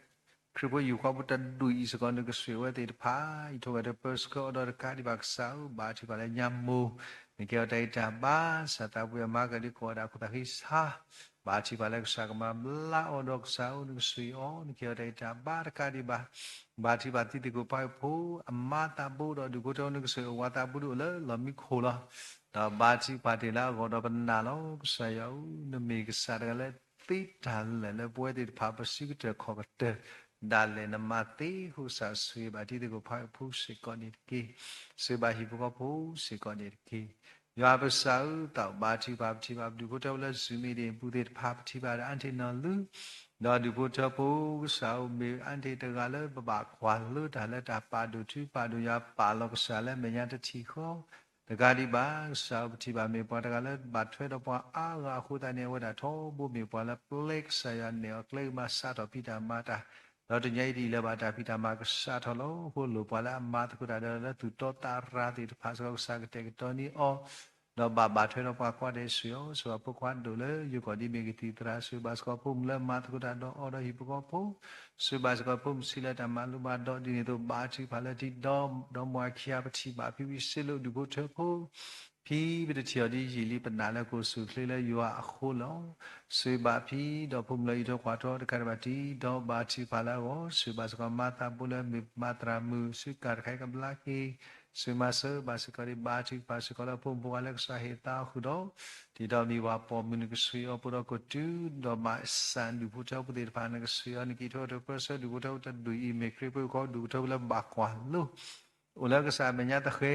ခရံာ်ဖိယူၢ်ဃီဖိတဒူၣ်အံၤစ့ၢ်ကီး နကဆှၢအဝဲသ့ၣ်တဖၣ် အံးထွဲကွၢ်ထွဲပၢဆှၢအီၤဒီးတကးဒံးဘၣ်ကစၢ်ဧၢ, ဘၣ်ထုကဖၣ်လၢညါမိၢ် နကဲအီၤတၢ်ဂံၢ်တၢ်ဘါ, ကစၢ်သးဘိယွၤမၤကဒုးကိးဂၤဒဲးအခိၣ်သးဃံဆါ, ဘၣ်ထုကဖၣ်လၢကစၢ်ကမၤဘျါအီၤဒီးကစၢ်ဧၢ နကဆှၢအီၤ နကဲအီၤတၢ်ဂံၢ်တၢ်ဘါတကးဒံးဘၣ်, ဘၣ်ထုကဖၣ်တံၤသကိးဖးအံၣ်ဖိ အမါသးဘိဒီးဒူၣ်ဖိထၢဖိ နကဆှၢအဝၤသးဘိဒိၣ်လၢလီၢ်မံခိၣ်လီၤ. ဒီးဘါထုကဖၣ်တ့ၢ်လၢအဂီၢ်ဒီးပနာ်လီၤ. ကစၢ်ယွၤဧၢ, နမ့ၢ်ကစၢ်တဂၤလၢသ့တၢ်လၢာ်လၢပဝဲသ့ၣ်တဖၣ်ပစုကတၢၢ်ခီၣ်ကတၢၢ်ဒၣ်လဲာ် နမၤသ့အဃိ ကစၢ်ဆိၣ်ဂ့ၤဘၣ်တံၤသကိးဖးအံၣ်ဖိစ့ၢ်ကီးန့ၣ်တက့ၢ်. ဆိၣ်ဂ့ၤဘၣ်ဟံၣ်ဖိဃီဖိစ့ၢ်ကီးန့ၣ်တက့ၢ်. ယွၤပကစၢ်ဧၢ, သးဘါထုကဖၣ် ပထံၣ်ဘၣ်ပဒူၣ်ဖိထၢဖိလၢ Zoom meeting အပူၤသ့ၣ်တဖၣ် ပထံၣ်ဘၣ်ဒီး aunty နီၢ်လူ, ဒီးဒူၣ်ဖိထၢဖိကစၢ်ဧၢ, မ့ၢ် aunty တဂၤလၢပဘၣ်ကွၢ်လိတၢ်လၢတၢ်ပာ်ဒိၣ်ထုပာ်ဒိၣ် ယွၤပာ်လီၤကစၢ်လၢမဲာ်ညါတထံၣ်ဃီ တကးဒံးဘၣ် ကစၢ်ဧၢ, ပထံၣ်ဘၣ်မ့ၢ်ပှၤတဂၤလၢဘၣ်ထွဲဒီးပှၤအါဂၤအဃိသတးန့ၣ် အဝဲဒၣ်ထီဘိမ့ၢ်ပှၤလၢပျဲကစၢ်ယွၤနဲၣ်အီၤကျဲကမၤစးထီၣ်ဖံးတၢ်မၤတၢ်, ဒီးတနံၤအံၤဒ်အံၤလၢဘၣ်တၢ်ဖံးတၢ်မၤကစးထီၣ်လီၤ. အဃိလိၣ်ပှၤလၢအမၤသကိးတၢ်ဒီးလၢသူၣ်တီသးရၤသ့ၣ်တဖၣ်စ့ၢ်ကီး ကစၢ်ကတဲာ်ကတီၤန့ၢ်အီၤ ဒီးဘၣ်ဘၣ်ထွဲဒီးပှၤကွၢ်ဒဲး ဆိၣ်ဂ့ၤအီၤ, ဆိၣ်ဂ့ၤဖိခွါဒိၣ်လၢယိၤကီၢ်ဒ်မ့ၢ်ကသံၣ်သရၣ်, ဆိၣ်ဂ့ၤဘၣ်စ့ၢ်ကီးဖိမုၣ်လၢမၤသကိးတၢ်ဒီးအီၤဒီးဟံၣ်ဖိဃီဖိ, ဆိၣ်ဂ့ၤဘၣ်စ့ၢ်ကီးဖိမုၣ်ဆံးလၢတၢ်မၤလိဘၣ်ဒီး ဒ်န့ၣ်အသိးဘါထုကဖၣ်လၢထံဒီ ဒီမါဝၤခံဂၤ ပထံၣ်ဘၣ်ဖံဝံစ့လိာ်ဒူၣ်ဖိထၢဖိ ဖံပတထံၣ်အီၤဒ်ယံာ်လံ ပနာ်လၢကအိၣ်ဆူၣ်အိၣ်ချ့လၢယွၤအဃိလီၤ. ဆိၣ်ဂ့ၤဘၣ်ဖံဒီးဖိမုၣ်လၢအံးထွဲကွၢ်ထွဲတကးဒံးဘၣ် တံၤဒီးဘါထုကဖၣ်လၢအဂီၢ် ဆိၣ်ဂ့ၤဘၣ်စ့ၢ်ကီးမၤသးဘိလၢမ့ၢ်မၤသရၣ်မုၣ် ဆူကၤတခါအံၤကဘျါက့ၤ ဆိၣ်ဂ့ၤမၤစၢၤဘၣ်စ့ၢ်ကီးဒံး ဘါထုကဖၣ်စ့ၢ်ကီးလၢဖိမုၣ်ဖိခွါလၢကစၢ်ဟ့ၣ်သါအီၤဃုာ်ဒီး ဒ်သိးမ့ၢ်ပှၤပိာ်မုၣ် နကဆိၣ်ဂ့ၤအီၤ ပှၤဒီးကတိၤဒီးမၤစၢၤဒူၣ်ဖိထၢဖိသ့ၣ်တဖၣ် နကဆိၣ်ဂ့ၤအီၤ နကံးထီၣ်ထီၣ်ပၢဆှၢဒူၣ်ဖိထၢဖိတဒူၣ်အံၤ မ့ၢ်ခရံာ်ဖိဃီဒူၣ်ဖိထၢဖိလၢဘၣ်ကွၢ်လိ အိၣ်လၢကစၢ်အမဲာ်ညါတဃဲ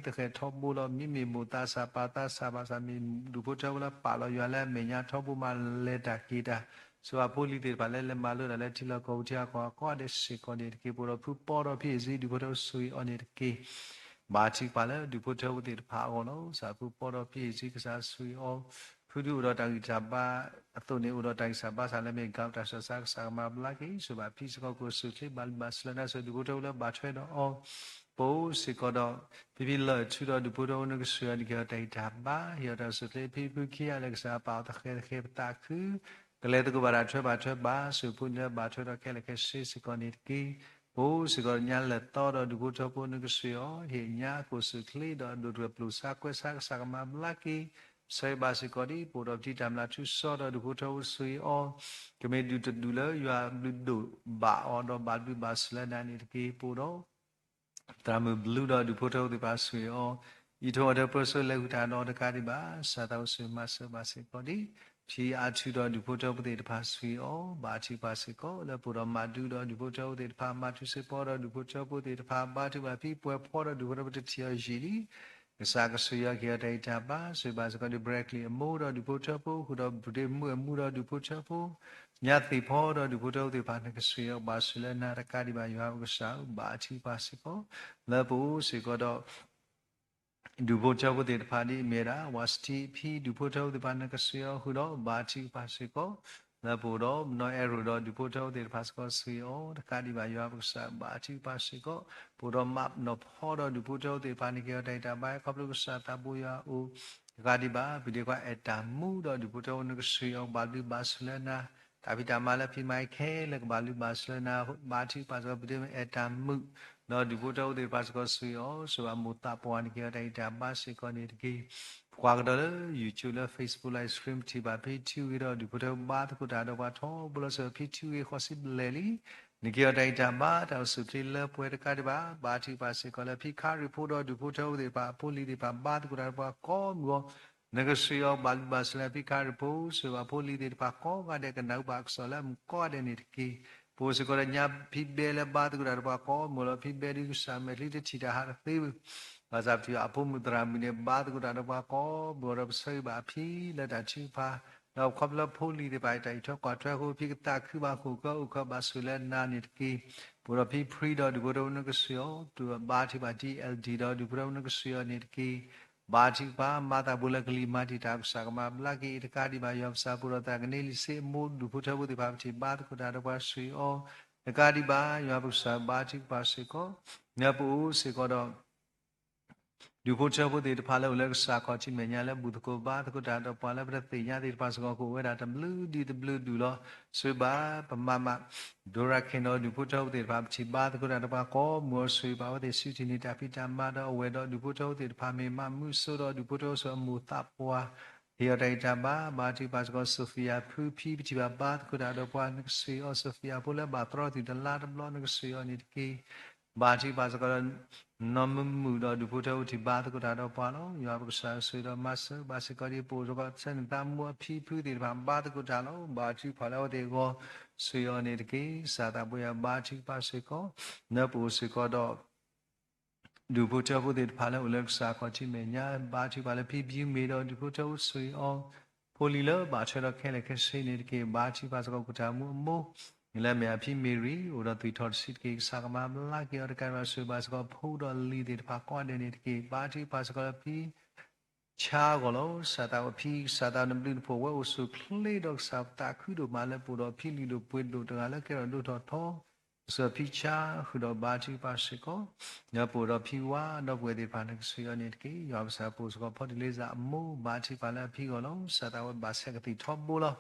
ၤတဃဲၤထီဘိလီၤ. မ့မ့ၢ်မိၢ်သးစၢ်ပၢ်သးစၢ်ဘၣ်ဆၣ် မ့ၢ်ဒူၣ်ဖိထၢဖိလၢပာ်လီၤယွၤလၢအမဲာ်ညါထီဘိ မၤလဲၤတၢ်က့ၤတၢ် ဆိၣ်ဂ့ၤဖိလံၤသ့ၣ်တဖၣ်လၢလဲၤမၤလိတၢ်လၢထံလီၢ်ကီၢ်ပူၤ ထံဂၤကီၢ်ဂၤကိးဂၤဒဲးစ့ၢ်ကီးန့ၣ်တက့ၢ်. ပအိၣ်ဒီးဖုပီဒီးဖံအ့ၣ်စ့ ဒူၣ်ဖိထၢဖိဆိၣ်ဂ့ၤအီၤန့ၣ်တက့ၢ်. ဘါထုကဖၣ်လၢဒူၣ်ဖိထၢဖိသ့ၣ်တဖၣ်အဂီၢ်လီၤ. ကစၢ်ဖုပီဒီးဖံအ့ၣ်စ့ ကစၢ်ဆိၣ်ဂ့ၤအီၤ ဖုဒုးအိၣ်ဒီးတၢ်ဂံၢ်တၢ်ဘါအသိးန့ၣ် အိၣ်ဒီးတၢ်ဂံၢ်စၢ်ဘါစၢ်လၢမ့ၢ် ကးတၢ်ဆှၢစၢ် ကစၢ်ကမၤဘျါက့ၤ ဆိၣ်ဂ့ၤဘၣ်ဖံစ့ၢ်ကီး ကအိၣ်ဆူၣ်အိၣ်ချ့ ဘၣ်လုၢ်ဘၣ်စၢၤလၢနၤ ဆိၣ်ဒူၣ်ဖိထၢဖိလၢဘၣ်ထွဲဒီးအီၤ ပအိၣ်စ့ၢ်ကီးဒီး ဖံဖံလၢၢ်ထူဒီးဒူၣ်ဖိထၢဖိ နကဆိၣ်ဂ့ၤအီၤ နကဟ့ၣ်အီၤတၢ်ဂံၢ်တၢ်ဘါ ဟ့ၣ်အီၤတၢ်အိၣ်ဆူၣ်အိၣ်ချ့ ဖံဖုခံဂၤလၢကစၢ်ပာ်အီၤတဃဲၤတဃဲၤပသးခု ကလဲၤသကိးဘၣ်တၢ်ထွဲဘၣ်ထွဲဘၣ် ဆိၣ်ဂ့ၤဖိလၢဘၣ်ထွဲဒီးခဲလၢာ်ခဲဆ့စ့ၢ်ကီးန့ၣ်တက့ၢ်. ပအိၣ်စ့ၢ်ကီးညါလၢာ်သီဒီးဒူၣ်ဖိထၢဖိ နကဆိၣ်ဂ့ၤအီၤ ဟ့ၣ်ညါကအိၣ်ဆူၣ်အိၣ်ချ့ဒီးဒိၣ်တြဲၤပျိာ်စါကွဲစါ ကစၢ်ကမၤဘျါက့ၤ ဆိၣ်ဂ့ၤဘၣ်စ့ၢ်ကီးဒံး ပအိၣ်ဒီးပထံၣ်တၢ်မျၢ်ထူစီဒီးဒူၣ်ဖိထၢဖိဆိၣ်ဂ့ၤအီၤ ကမ့ၢ်ဒူၣ်တဒူၣ်လၢယွၤဘျုးဒိၣ်ဘၣ်အီၤဒီးဘၣ်လုၢ်ဘၣ်စၢၤလၢနၤန့ၣ်တက့ၢ်. ပအိၣ်ဒီး သရၣ်မုၣ်ဘျုးဒီးဒူၣ်ဖိထၢဖိသ့ၣ်တဖၣ်ဆိၣ်ဂ့ၤအီၤ အံးထွဲကွၢ်ထွဲပၢဆှၢလဲၤဃုာ်တၢ်ဒီးတကးဒံးဘၣ် ကစၢ်သးအိၣ်ဆိၣ်ဂ့ၤမၤစၢၤဘၣ်စ့ၢ်ကီးဒံး ဖံအါထူဒီးဒူၣ်ဖိထၢဖိသ့ၣ်တဖၣ်ဆိၣ်ဂ့ၤအီၤ ဘါထုကဖၣ်စ့ၢ်ကီး လၢပအိၣ်ဒီးမၤဒူဒီးဒူၣ်ဖိထၢဖိသ့ၣ်တဖၣ် မၤထူစ့ၢ်ကီးဒီးဒူၣ်ဖိထၢဖိသ့ၣ်တဖၣ် ဘါထုကဖၣ်ဖံပှဲၤဖီဒီးဒူၣ်ဖိထၢဖိတထံၣ်အီၤယံာ်လံ ကစၢ်ကဆိၣ်ဂ့ၤအီၤကဟ့ၣ်အီၤတၢ်ဂံၢ်တၢ်ဘါ ဆိၣ်ဂ့ၤဘၣ်စ့ၢ်ကီးဒံး ဘြဲးကလံၣ်အမိၢ်ဒီးဒူၣ်ဖိထၢဖိ ဃုာ်ဒီးဘုဒ့မုၣ်အမူဒီးဒူၣ်ဖိထၢဖိ ညါသ့ၣ်ဖီဒီးဒူၣ်ဖိထၢဖိသ့ၣ်တဖၣ် နကဆိၣ်ဂ့ၤအီၤဘၣ်ဆိၣ်လၢနၤတကးဒံးဘၣ် ယွၤပကစၢ်ဧၢ ဘါထုကဖၣ်စ့ၢ်ကီး လၢပအိၣ်စ့ၢ်ကီးဒီး ဒူၣ်ဖိထၢဖိသ့ၣ်တဖၣ်ဒ်အမ့ၢ်ဝဲဒၣ် ဝါစတံဖံဒူၣ်ဖိထၢဖိသ့ၣ်တဖၣ် နကဆိၣ်ဂ့ၤအီၤဃုာ်ဒီး ဘါထုကဖၣ်စ့ၢ်ကီး လၢပအိၣ်ဒီး မနီၢ်အဲၣ်ရိၣ်ဒီးဒူၣ်ဖိထၢဖိသ့ၣ်တဖၣ်စ့ၢ်ကီး ဆိၣ်ဂ့ၤအီၤတကးဒံးဘၣ် ယွၤပကစၢ် ဘါထုကဖၣ်စ့ၢ်ကီး ပအိၣ်ဒီးမးနီၢ်ဖီဒီးဒူၣ်ဖိထၢဖိသ့ၣ်တဖၣ် နကဟ့ၣ်အီၤတၢ်ဂံၢ်တၢ်ဘါ ခီဖျိကစၢ်သးဘိယွၤအိၣ် တကးဒံးဘၣ် ပဒ့ခွါအဲၣ်တၢ်မူဒီးဒူၣ်ဖိထၢဖိ နကဆိၣ်ဂ့ၤအီၤ ဘၣ်လုၢ်ဘၣ်စၢၤလၢနၤ တၢ်ဖံးတၢ်မၤလၢဖံးမၤခဲလၢာ်ကဘၣ်လုၢ်ဘၣ်စၢၤလၢနၤ ဘါထုကဖၣ်စ့ၢ်ကီး ပဒ့ခွါအဲၣ်တၢ်မူ ဒီးဒူၣ်ဖိထၢဖိသ့ၣ်တဖၣ်စ့ၢ်ကီး ဆိၣ်ဂ့ၤအီၤ ဆိၣ်ဂ့ၤဘၣ်မိၢ်သးပှၢ် နကဟ့ၣ်အီၤတၢ်ဂံၢ်တၢ်ဘါစ့ၢ်ကီးန့ၣ်တက့ၢ်. ပကွၢ်ကဒီးလၢ YouTube လၢ Facebook live stream ထံၣ်ဘၣ်ဖံထူဂ့ၤဒီးဒူၣ်ဖိထၢဖိဘါသကိးတၢ်ဒီးပှၤထီဘိလီၤ ဆိၣ်ဂ့ၤဖံထူဂ့ၤဃိးဆံဘျဲၣ်လံ နကဟ့ၣ်အီၤတၢ်ဂံၢ်တၢ်ဘါ တၢ်အိၣ်ဆူၣ်အိၣ်ချ့လၢပှဲၤတကးဒံးဘၣ် ဘါထုကဖၣ်စ့ၢ်ကီးလၢဖံခါရံၣ်ဖိဒီးဒူၣ်ဖိထၢဖိသ့ၣ်တဖၣ် အဖိလံၤသ့ၣ်တဖၣ် ဘါသကိးတၢ်ဒီးပှၤကိးမုၢ်ဂီၤ နကဆိၣ်ဂ့ၤအီၤ ဘၣ်လုၢ်ဘၣ်စၢၤလၢဖံခါရံၣ်ဖိ ဆိၣ်ဂ့ၤဘၣ်ဖိလံၤသ့ၣ်တဖၣ်ကိးဂၤဒဲး ကနၢ်ဟူဘၣ်အကစီၣ်လၢအမုာ်ကိးဂၤဒဲးန့ၣ်တက့ၢ်. ပအိၣ်စ့ၢ်ကီးဒီးညါဖံဘဲလၢဘါသကိးတၢ်ဒီးပှၤကိးမုၢ်ဂီၤလီၤ ဖံဘဲဒုးကစၢ်မဲာ်ချံတထံၣ်တၢ်ဟးတသ့ဘၣ် ဘၣ်ဆၣ်ပထံၣ်ဘၣ်အဖိမုၣ်သရၣ်မုၣ်န့ၣ် ဘါသကိးတၢ်ဒီးပှၤကိးမုၢ်ဂီၤဒီး ပဆၢဂ့ၤဘၣ်အဖံလၢတၢ်ထုကဖၣ် ဒီးခီဖျိဖိလံၤသ့ၣ်တဖၣ်အံၤ တၢ်အံးထွဲကွၢ်ထွဲအဃိ ဖံကသးခုဘၣ် ဃိၣ်ဃၢအိၣ်ဃၢဘၣ်ဆိၣ်လၢနၤန့ၣ်တက့ၢ်. ပအိၣ်ဒီးဖံဖရံဒီးဒူၣ်ဖိထၢဖိ နကဆိၣ်ဂ့ၤအီၤ တုၤဘါထုကဖၣ် ဒံၣ်အဲလ်ဒံၣ် ဒီးဒူၣ်ဖိထၢဖိ နကဆိၣ်ဂ့ၤအီၤန့ၣ်တက့ၢ်. ဘါထုကဖၣ် မၤသးဘိလၢကလံၤမၤတံာ်တာ် ကစၢ်ကမၤဘျါက့ၤအံၤတကးဒံးဘၣ် ယွၤပကစၢ် ပအိၣ်ဒီးသးကန့လံစ့အမိၢ် ဒူၣ်ဖိထၢဖိသ့ၣ်တဖၣ် ပထံၣ်ဘါသကိးတၢ်ဒီးပှၤဆိၣ်ဂ့ၤအီၤ တကးဒံးဘၣ် ယွၤပကစၢ် ဘါထုကဖၣ်စ့ၢ်ကီး လၢပအိၣ်စ့ၢ်ကီးဒီး ဒူၣ်ဖိထၢဖိသ့ၣ်တဖၣ်လၢအိၣ်လၢကစၢ်ခီၣ်ထံးမဲာ်ညါလၢ ဘူၣ်သကိးဘါသကိးတၢ်ဒီးပှၤလၢပတသ့ၣ်ညါသ့ၣ်တဖၣ်စ့ၢ်ကီး ကအိၣ်ဝဲဒၣ်တဘျုးဒံးတဘျုးဒူၣ်လီၤ. ဆိၣ်ဂ့ၤဘၣ်ပမၤမး ဒိရၤခ့ၣ်ဒီးဒူၣ်ဖိထၢဖိသ့ၣ်တဖၣ် ပထံၣ်ဘါသကိးတၢ်ဒီးပှၤကိးမုၢ်ဂီၤ ဆိၣ်ဂ့ၤဘၣ်အဝဲသ့ၣ် ဆူထံၣ်န့ၢ်တၢ်ဖံးတၢ်မၤဒီးအဝဲၢ်ဒီးဒူၣ်ဖိထၢဖိသ့ၣ်တဖၣ် မ့ၢ်မးမုာ်စိဒီးဒူၣ်ဖိထၢဖိ ဆိၣ်ဂ့ၤအမိၢ်သးပှၢ် ဟ့ၣ်အီၤတၢ်ဂံၢ်တၢ်ဘါ ဘါထုကဖၣ်စ့ၢ်ကီး စီၤဖံယၤဖုဖံ ပထံၣ်ဘၣ်ဘါသကိးတၢ်ဒီးပှၤ နကဆိၣ်ဂ့ၤအီၤ စီၤဖံယၤဖိလၢဘၣ်သြီသုးတလါတဘျီ နကဆိၣ်ဂ့ၤအီၤန့ၣ်တက့ၢ်. ဘါထုကဖၣ်စ့ၢ်ကီးဒီး နီၢ်မုာ်မုာ်ဒီးဒူၣ်ဖိထၢဖိ ပထံၣ်ဘါသကိးတၢ်ဒီးပှၤလီၤ. ယွၤပကစၢ်ဆိၣ်ဂ့ၤဒီးမၤစၢၤဘၣ်စ့ၢ်ကီးဒံး ပအိၣ်စ့ၢ်ကီးဆၢန့ၣ် သးမိၢ်အဖံဖုသ့ၣ်တဖၣ် ဘါသကိးတၢ်လီၤ. ဘါထုကဖၣ်လၢအဝဲသ့ၣ်အဂီၢ် ဆိၣ်ဂ့ၤအီၤန့ၣ်တက့ၢ်. ကစၢ်သးပှဲၤယွၤ ဘါထုကဖၣ်စ့ၢ်ကီး လၢပအိၣ်စ့ၢ်ကီးဒီး ဒူၣ်ဖိထၢဖိသ့ၣ်တဖၣ်လၢအိၣ်လၢကစၢ်ခီၣ်ထံးမဲာ်ညါ ဘါထုကဖၣ်လၢဖံဘံမ့ၢ်ဒီးဒူၣ်ဖိထၢဖိဆိၣ်ဂ့ၤအီၤ, ဖိလံၤလၢဘၣ်ထွဲဒီးခဲလၢာ်ခဲဆ့န့ၣ်တက့ၢ်. ဘါထုကဖၣ်စ့ၢ်ကီး ကူၣ်တၢ်မူအမိၢ် လၢအမ့ၢ်အဖံမ့ၢ်ရံ အိၣ်ဒီးသွံၣ်ထီၣ်တဆံးတက့ၢ်. ကစၢ်ကမၤဘျါက့ၤအီၤတကးဒံးဘၣ် ဆိၣ်ဂ့ၤဘၣ်စ့ၢ်ကီးဖိဒီးလံၤသ့ၣ်တဖၣ်ကိးဂၤဒဲးန့ၣ်တက့ၢ်. ဘါထုကဖၣ်စ့ၢ်ကီးလၢဖံ ဆါအဂီၢ်လီၤ. ကစၢ်သးဝဲဖံ ကစၢ်သးနဘျုးနဖှိၣ်ဝဲအိၣ်ဆူၣ်ချ့ဒီးကစၢ်သးခုဒိၣ်မးလၢပအိၣ်ဒီးဖံလုၢ်ဒိၣ်ပှ့ၤဒိၣ်တဂၤလၢကဲထီၣ်ဒိၣ်ထီၣ်ထီ ကစၢ်ဖံဆါ ဃုာ်ဒီးဘါထုကဖၣ်စ့ၢ်ကီး လၢပအိၣ်ဒီးဖံဝါဒီပုၢ်ဝဲၢ်သ့ၣ်တဖၣ် နကဆိၣ်ဂ့ၤအီၤန့ၣ်တက့ၢ်. ယွၤပကစၢ်ပအိၣ်စ့ၢ်ကီး ဖီတံၢ်လ့စၢ်အမိၢ် ဘါထုကဖၣ်လၢအဖံအဂီၢ်လီၤ. ကစၢ်သးဝဲဘၣ်ဆဲးကသံၣ်ထီဘိလီၤ.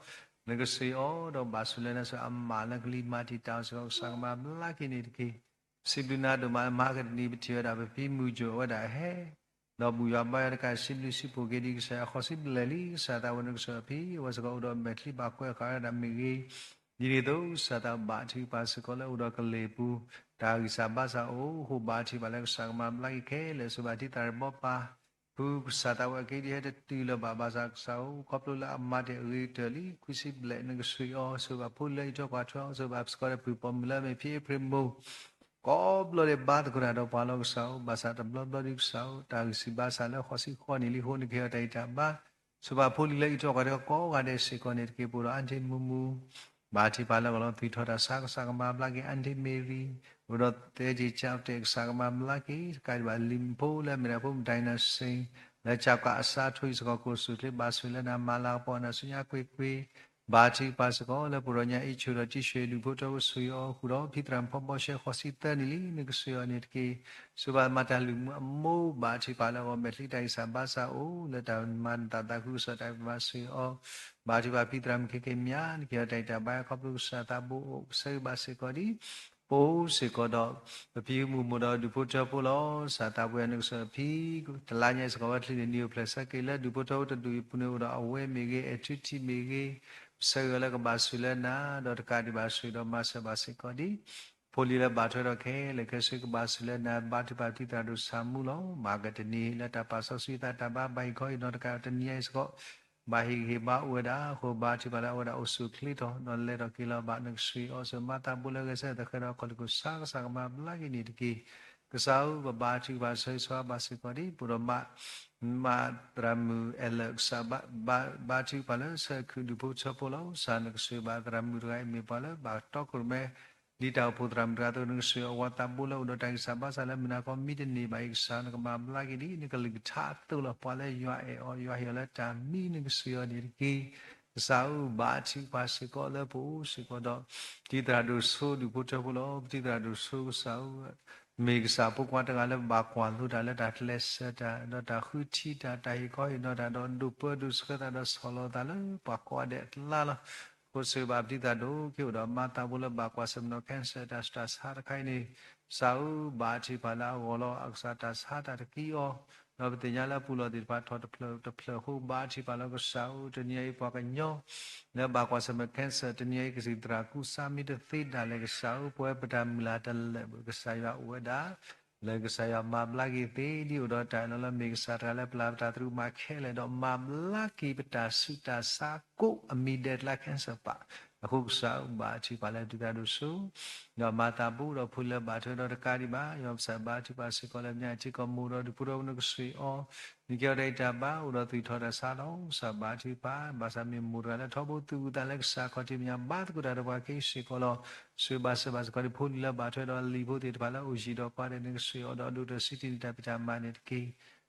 နကဆိၣ်ဂ့ၤအီၤဒီးဘၣ်ဆိၣ်လၢနၤ ဆိၣ်ဂ့ၤအမါလၢကလံၤမၤတံာ်တာ်အီၤစ့ၢ်ကီး ကစၢ်ကမၤဘျါက့ၤန့ၣ်တက့ၢ်. စံးဘျုးနၤဒိၣ်မးလၢမဟါကတနံၤ ပထံၣ်ဝဲဒၣ်ပဖံမုၢ်ကၠိၣ်အဝဲဒၣ်ဟဲ ဒီးဘူၣ်ယွၤဘါယွၤတကး စံးဘျုးစံးဖှိၣ်က့ၤဒံးကစၢ်ယွၤ ဃီစံးဘျဲၣ်လံ ကစၢ်သးဝဲန့ၣ်ကစၢ်အဖံ အဝဲစ့ၢ်ကီးအိၣ်ဒီးမဲာ်ချံဘၣ်ကွဲးဃာ်ဝဲဒၣ်မ့ၢ်ဂ့ၤ, ဒ်န့ၣ်အသိး ကစၢ်သးဘၣ်ထုကဖၣ်စ့ၢ်ကီးလၢအိၣ်ဒီးကလဲၤပူၤ တၢ်ဂံၢ်စၢ်ဘါစၢ်အိၣ် အဃိဘၣ်ထုကဖၣ်လၢကစၢ်ကမၤဘျါက့ၤခဲလၢာ် စံးဘၣ်ထံသးရဘီပၢ် ဖုကစၢ်သးဝဲအက့ဒ်ဟဲတတုၤလၢၤဘၣ်ဘၣ်ဆၣ်ကစၢ်ဧၢ ခီဖျိလၢအမၤတ့ၢ်အဂ့ၤကတၢၢ်လံ ခွံဆံဘျဲၣ်နကစၢ်အံၤအီၤ စံးဘၣ်ဖိလၢအံးထွဲကွၢ်ထွဲအီၤ စံးဘၣ်စ့ၢ်ကီးဒီးပုၢ်ပိာ်မုၣ်လၢအမ့ၢ်ဖံအ့ဖြ့ၣ်မိၢ် ကိးဘျီဒဲးဘါသကိးတၢ်ဒီးပှၤလီၤကစၢ်ဧၢ ဘၣ်ဆၣ်တဘျီဘျီဒံးကစၢ်ဧၢ တၢ်ဂံၢ်စၢ်ဘါစၢ်လၢဃိးဆံဃိးနံၣ်လံအဃိ နကဟ့ၣ်အီၤတၢ်ဂံၢ်တၢ်ဘါ စံးဘၣ်ဖိလံၤလၢအံးထွဲကွၢ်ထွဲကိးဂၤဒဲးစ့ၢ်ကီးန့ၣ်တက့ၢ် ပအိၣ်ဒီးအါထံမူမူ ဘၣ်ထုကဖၣ်လၢအဂီၢ်လီၤ သွံၣ်ထီၣ်တၢ်ဆါ ကစၢ်ကမၤဘျါက့ၤ အါထံမ့ၤရံ အိၣ်ဒီးသဲက့ၤကၠးတဲာ် ကစၢ်ကမၤဘျါက့ၤ တကးဒံးဘၣ်လံၤဖိလၢအမ့ၢ်ဒၣ်ဖိမုၣ်ဒိၣ်နၢ်စ့ၣ် လၢကၠးကးအစးထိအံၤစ့ၢ်ကီး ကိးစူၣ်ချ့ဘၣ်ဆိၣ်ဂ့ၤလၢနၤ မၤလၤကပီၤနၤ ဆူညါကွ့ၢ်ကွ့ၢ် ဘၣ်ထုကဖၣ်စ့ၢ်ကီးလၢပှၤကညီအံးဆူၣ်ဒီးတံၢ်ဆူၣ်ဒူၣ်ဖိထၢဖိဆိၣ်ဂ့ၤအီၤဃုာ်ဒီး ဖံသရၣ်မုၣ်ဖီဘီရှဲဃိးဆံသၢနံၣ်လံ နကစၢ်အံၤအီၤန့ၣ်တက့ၢ်. စံးဘၣ်မၤတၢ်လုၢ်မူအမိၢ် ဘၣ်ထုကဖၣ်လၢအဂီၢ် မဲာ်ချံတၢ်ဂံၢ်စၢ်ဘါစၢ်အိၣ် လၢတၢ်မၤနသးသးခုကစီၣ်တၢ်ဘၣ်ဆိၣ်ဂ့ၤအီၤ ဘၣ်ထုကဖၣ်ဖံသရၣ်မုၣ်ခဲက့ၤမး နကဟ့ၣ်အီၤတၢ်ဂံၢ်တၢ်ဘါ ခီဖျိကစၢ်သးဘိအိၣ် ကဆၢဂ့ၤဘၣ်စ့ၢ်ကီးဒံး ပအိၣ်စ့ၢ်ကီးဒီး ပဖံမုၢ်မိၢ်ဒီးဒူၣ်ဖိထၢဖိလီၤ. ကစၢ်သးဘိယွၤနကစၢ်အဖံ တလါညါအံၤစ့ၢ်ကီး ဝဲချံန့ၣ် နံၣ်အိၣ်ဖျဲၣ်ဆၢက့ၤလၢဒူၣ်ဖိထၢဖိတဒူၣ်အံၤပူၤန့ၣ် အိၣ်ဒီးအဝဲမ့ၢ်ဂ့ၤ အဲၣ်ထူထံမ့ၢ်ဂ့ၤ ပဆၢဂ့ၤအီၤလၢကဘၣ်ဆိၣ်လၢနၤ ဒီးတကးဒံးဘၣ်ဆိၣ်ဒီးမၤစၢၤဘၣ်စ့ၢ်ကီးဒံး ဖိလံၤလၢဘၣ်ထွဲဒီးခဲလၢာ်ခဲဆ့ ကဘၣ်ဆိၣ်လၢနၤ ဘါထုကဖၣ်ဖံသရၣ်ဒိၣ်ဆၣ်မူလီၤ. မၤကတနံၤလၢတၢ်ပာ်စီဆှံသးတၢ်ဘါ ဘၣ်ဟ့ၣ်ခီဟ့ၣ်နီၤတကးတနံၤအံၤစ့ၢ်ကီး ဘၣ်ဟ့ၣ်ဂံၢ်ဟ့ၣ်ဘါအိၣ်ဝဲဒၣ်အဃိ ဘါထုကဖၣ်လၢအဝဲဒၣ်အိၣ်ဆူၣ်အိၣ်ချ့ထီၣ် ဒီးလဲၤထီၣ်က့ၤလီၤဘၣ် နကစၢ်အံၤအီၤ စၢၤမၤသးဘိလၢအဂဲၤဆၢထၢၣ်သဃဲၤဒီး ကီၢ်လံၤကီၢ်ဆၣ် ကစၢ်ကမၤဘျါက့ၤန့ၣ်တက့ၢ်. ကစၢ်ဧၢ ပဘါထုကဖၣ်ဆၢဂ့ၤဆၢဝါဘၣ်စ့ၢ်ကီးဒံး ပအိၣ်ဒီး မးသရၣ်မုၣ်အဲၣ်လၢာ် ကစၢ်ဘါထုကဖၣ်လၢ ဆၢခုဒူၣ်ဖိထၢဖိလီၤ. ကစၢ်နကစၢ်ဘၣ်သရၣ်မုၣ်တဂၤအံၤမ့ၢ်ပှၤလၢဘၣ်တီခိၣ်ရိၣ်မဲ ဒ်တၢ်အိၣ်ဖှိၣ်သရၣ်မုၣ်တဂၤအသိး နကစၢ်အဝဲသးဘိလၢအိၣ်ဒီးတၢ်ဂံၢ်စၢ်ဘါစၢ်လၢမုၢ်နၤခီမံတန့ၢ်ဘၣ်အံၤ ကစၢ်နကမၤဘျါက့ၤဒံး နကလုၢ်ကထါအသိးလီၤ. ပှၤလၢယွၤအဲၣ်အီၤ ယွၤဟ့ၣ်အီၤလၢတၢ်မံ နကစၢ်အံၤန့ၣ်တက့ၢ်. ကစၢ်ဧၢ ဘါထုကဖၣ်စ့ၢ်ကီးလၢပအိၣ်စ့ၢ်ကီးဒီး ပတံၤသရၣ်ဒိၣ်စိဒူၣ်ဖိထၢဖိလီၤ. ပတံၤသရၣ်ဒိၣ်စိကစၢ်ဧၢ မ့ၢ်ကစၢ်ဖိခွါတဂၤလၢဘၣ်ကွၢ်လိတၢ်လၢတၢ်ကျဲးစၢးတၢ် ဒီးတၢ်ဃုထံၣ်တၢ် တၢ်ဟ့ၣ်ခီဟ့ၣ်နီၤတၢ် ဒီးဒိးပၢဒိးဆှၢသးဒီးဆီၣ်လီၤသးလၢပှၤကိးဂၤဒဲးအကျါလီၤ. အဃိစံးဘၣ်ပတံၤသရၣ်ဒိၣ် က့ၤအိၣ်ဒီးမၤသးဘိလၢဘၣ်ကွၢ်ဆၢၣ်မဲာ်နီၣ် cancer တၢ်ဆူးတၢ်ဆါတခါအံၤန့ၣ် ကစၢ်ဧၢ ဘါထုကဖၣ်လၢအဂီၢ်လီၤ. အကစၢ်တၢ်ဆါတၢ်တကံအီၤ ဒီးပသ့ၣ်ညါလၢအပူၤလီၢ်သ့ၣ်တဖၣ်ထီၣ်တဖျၢၣ်တဖျၢၣ်အဃိ ဘါထုကဖၣ်လီၤ. ကစၢ်ဧၢ တနံၤအံၤပှၤကညီ လၢဘၣ်ကွၢ်ဆၢၣ်မဲာ် cancer တနံၤအံၤ ကသံၣ်သရၣ်ကူစါမ့ၢ်တသ့ဒၣ်လဲာ် ကစၢ်ဧၢ ပဝဲပတၢ်မုၢ်လၢ်တလၢာ်ဘၣ် ကစၢ်ယွၤအိၣ်ဝဲဒၣ် လၢကစၢ်ယွၤမၤဘျါက့ၤသ့ဒ်အိၣ်ဒီးတၢ်အၢၣ်လီၤလၢ မ့ၢ်ကစၢ်တဂၤလၢပျၢ်ပတၢ်သရူးမၤခဲလၢာ် ဒီးမၤဘျါက့ၤပတၢ်ဆူးတၢ်ဆါကိးအမံၤဒဲးတလါ cancer ပာ် အဃိကစၢ်ဧၢ ဘါထုကဖၣ်လၢပတံၤသရၣ်ဒိၣ်စိ ဒီးမၤသးဘိဒီးဖိလၢဘၣ်ထွဲဒီးတကးဒံးဘၣ် ယွၤကစၢ်ဘါထုကဖၣ်စ့ၢ်ကီးလၢပညါ ထံကီၢ်မိၢ်ဒီးဒူၣ်ဖိထၢဖိနကစၢ်အံၤအီၤ နကဲအီၤတၢ်ဂံၢ်တၢ်ဘါ အိၣ်ဒီးသွံၣ်ထီၣ်တၢ်ဆါလီၤ. ကစၢ်ဘါထုကဖၣ် ဘၣ်ဆၣ်မ့ၢ်မိၢ်တဂၤလၢထီဘိသူၣ်အုးသးလၢကစၢ်ခီၣ်ထံးမဲာ်ညါ ဘါသကိးတၢ်ဒီးပှၤခဲအံၤစ့ၢ်ကီးလီၤ. စံးဘၣ်စၢၤဘၣ်စ့ၢ်ကီးဒ်ဖိလံၤလၢဘၣ်ထွဲဒီးလံၤဖိသ့ၣ်တဖၣ်လၢအိၣ်ယံၤဒီးကိးဂၤဒဲး နကစၢ်အံၤအီၤဒီးအဒိၣ်ကတၢၢ်စံးတံၢ်န့ၢ်တၢ်ဖံးတၢ်မၤန့ၣ်တက့ၢ်.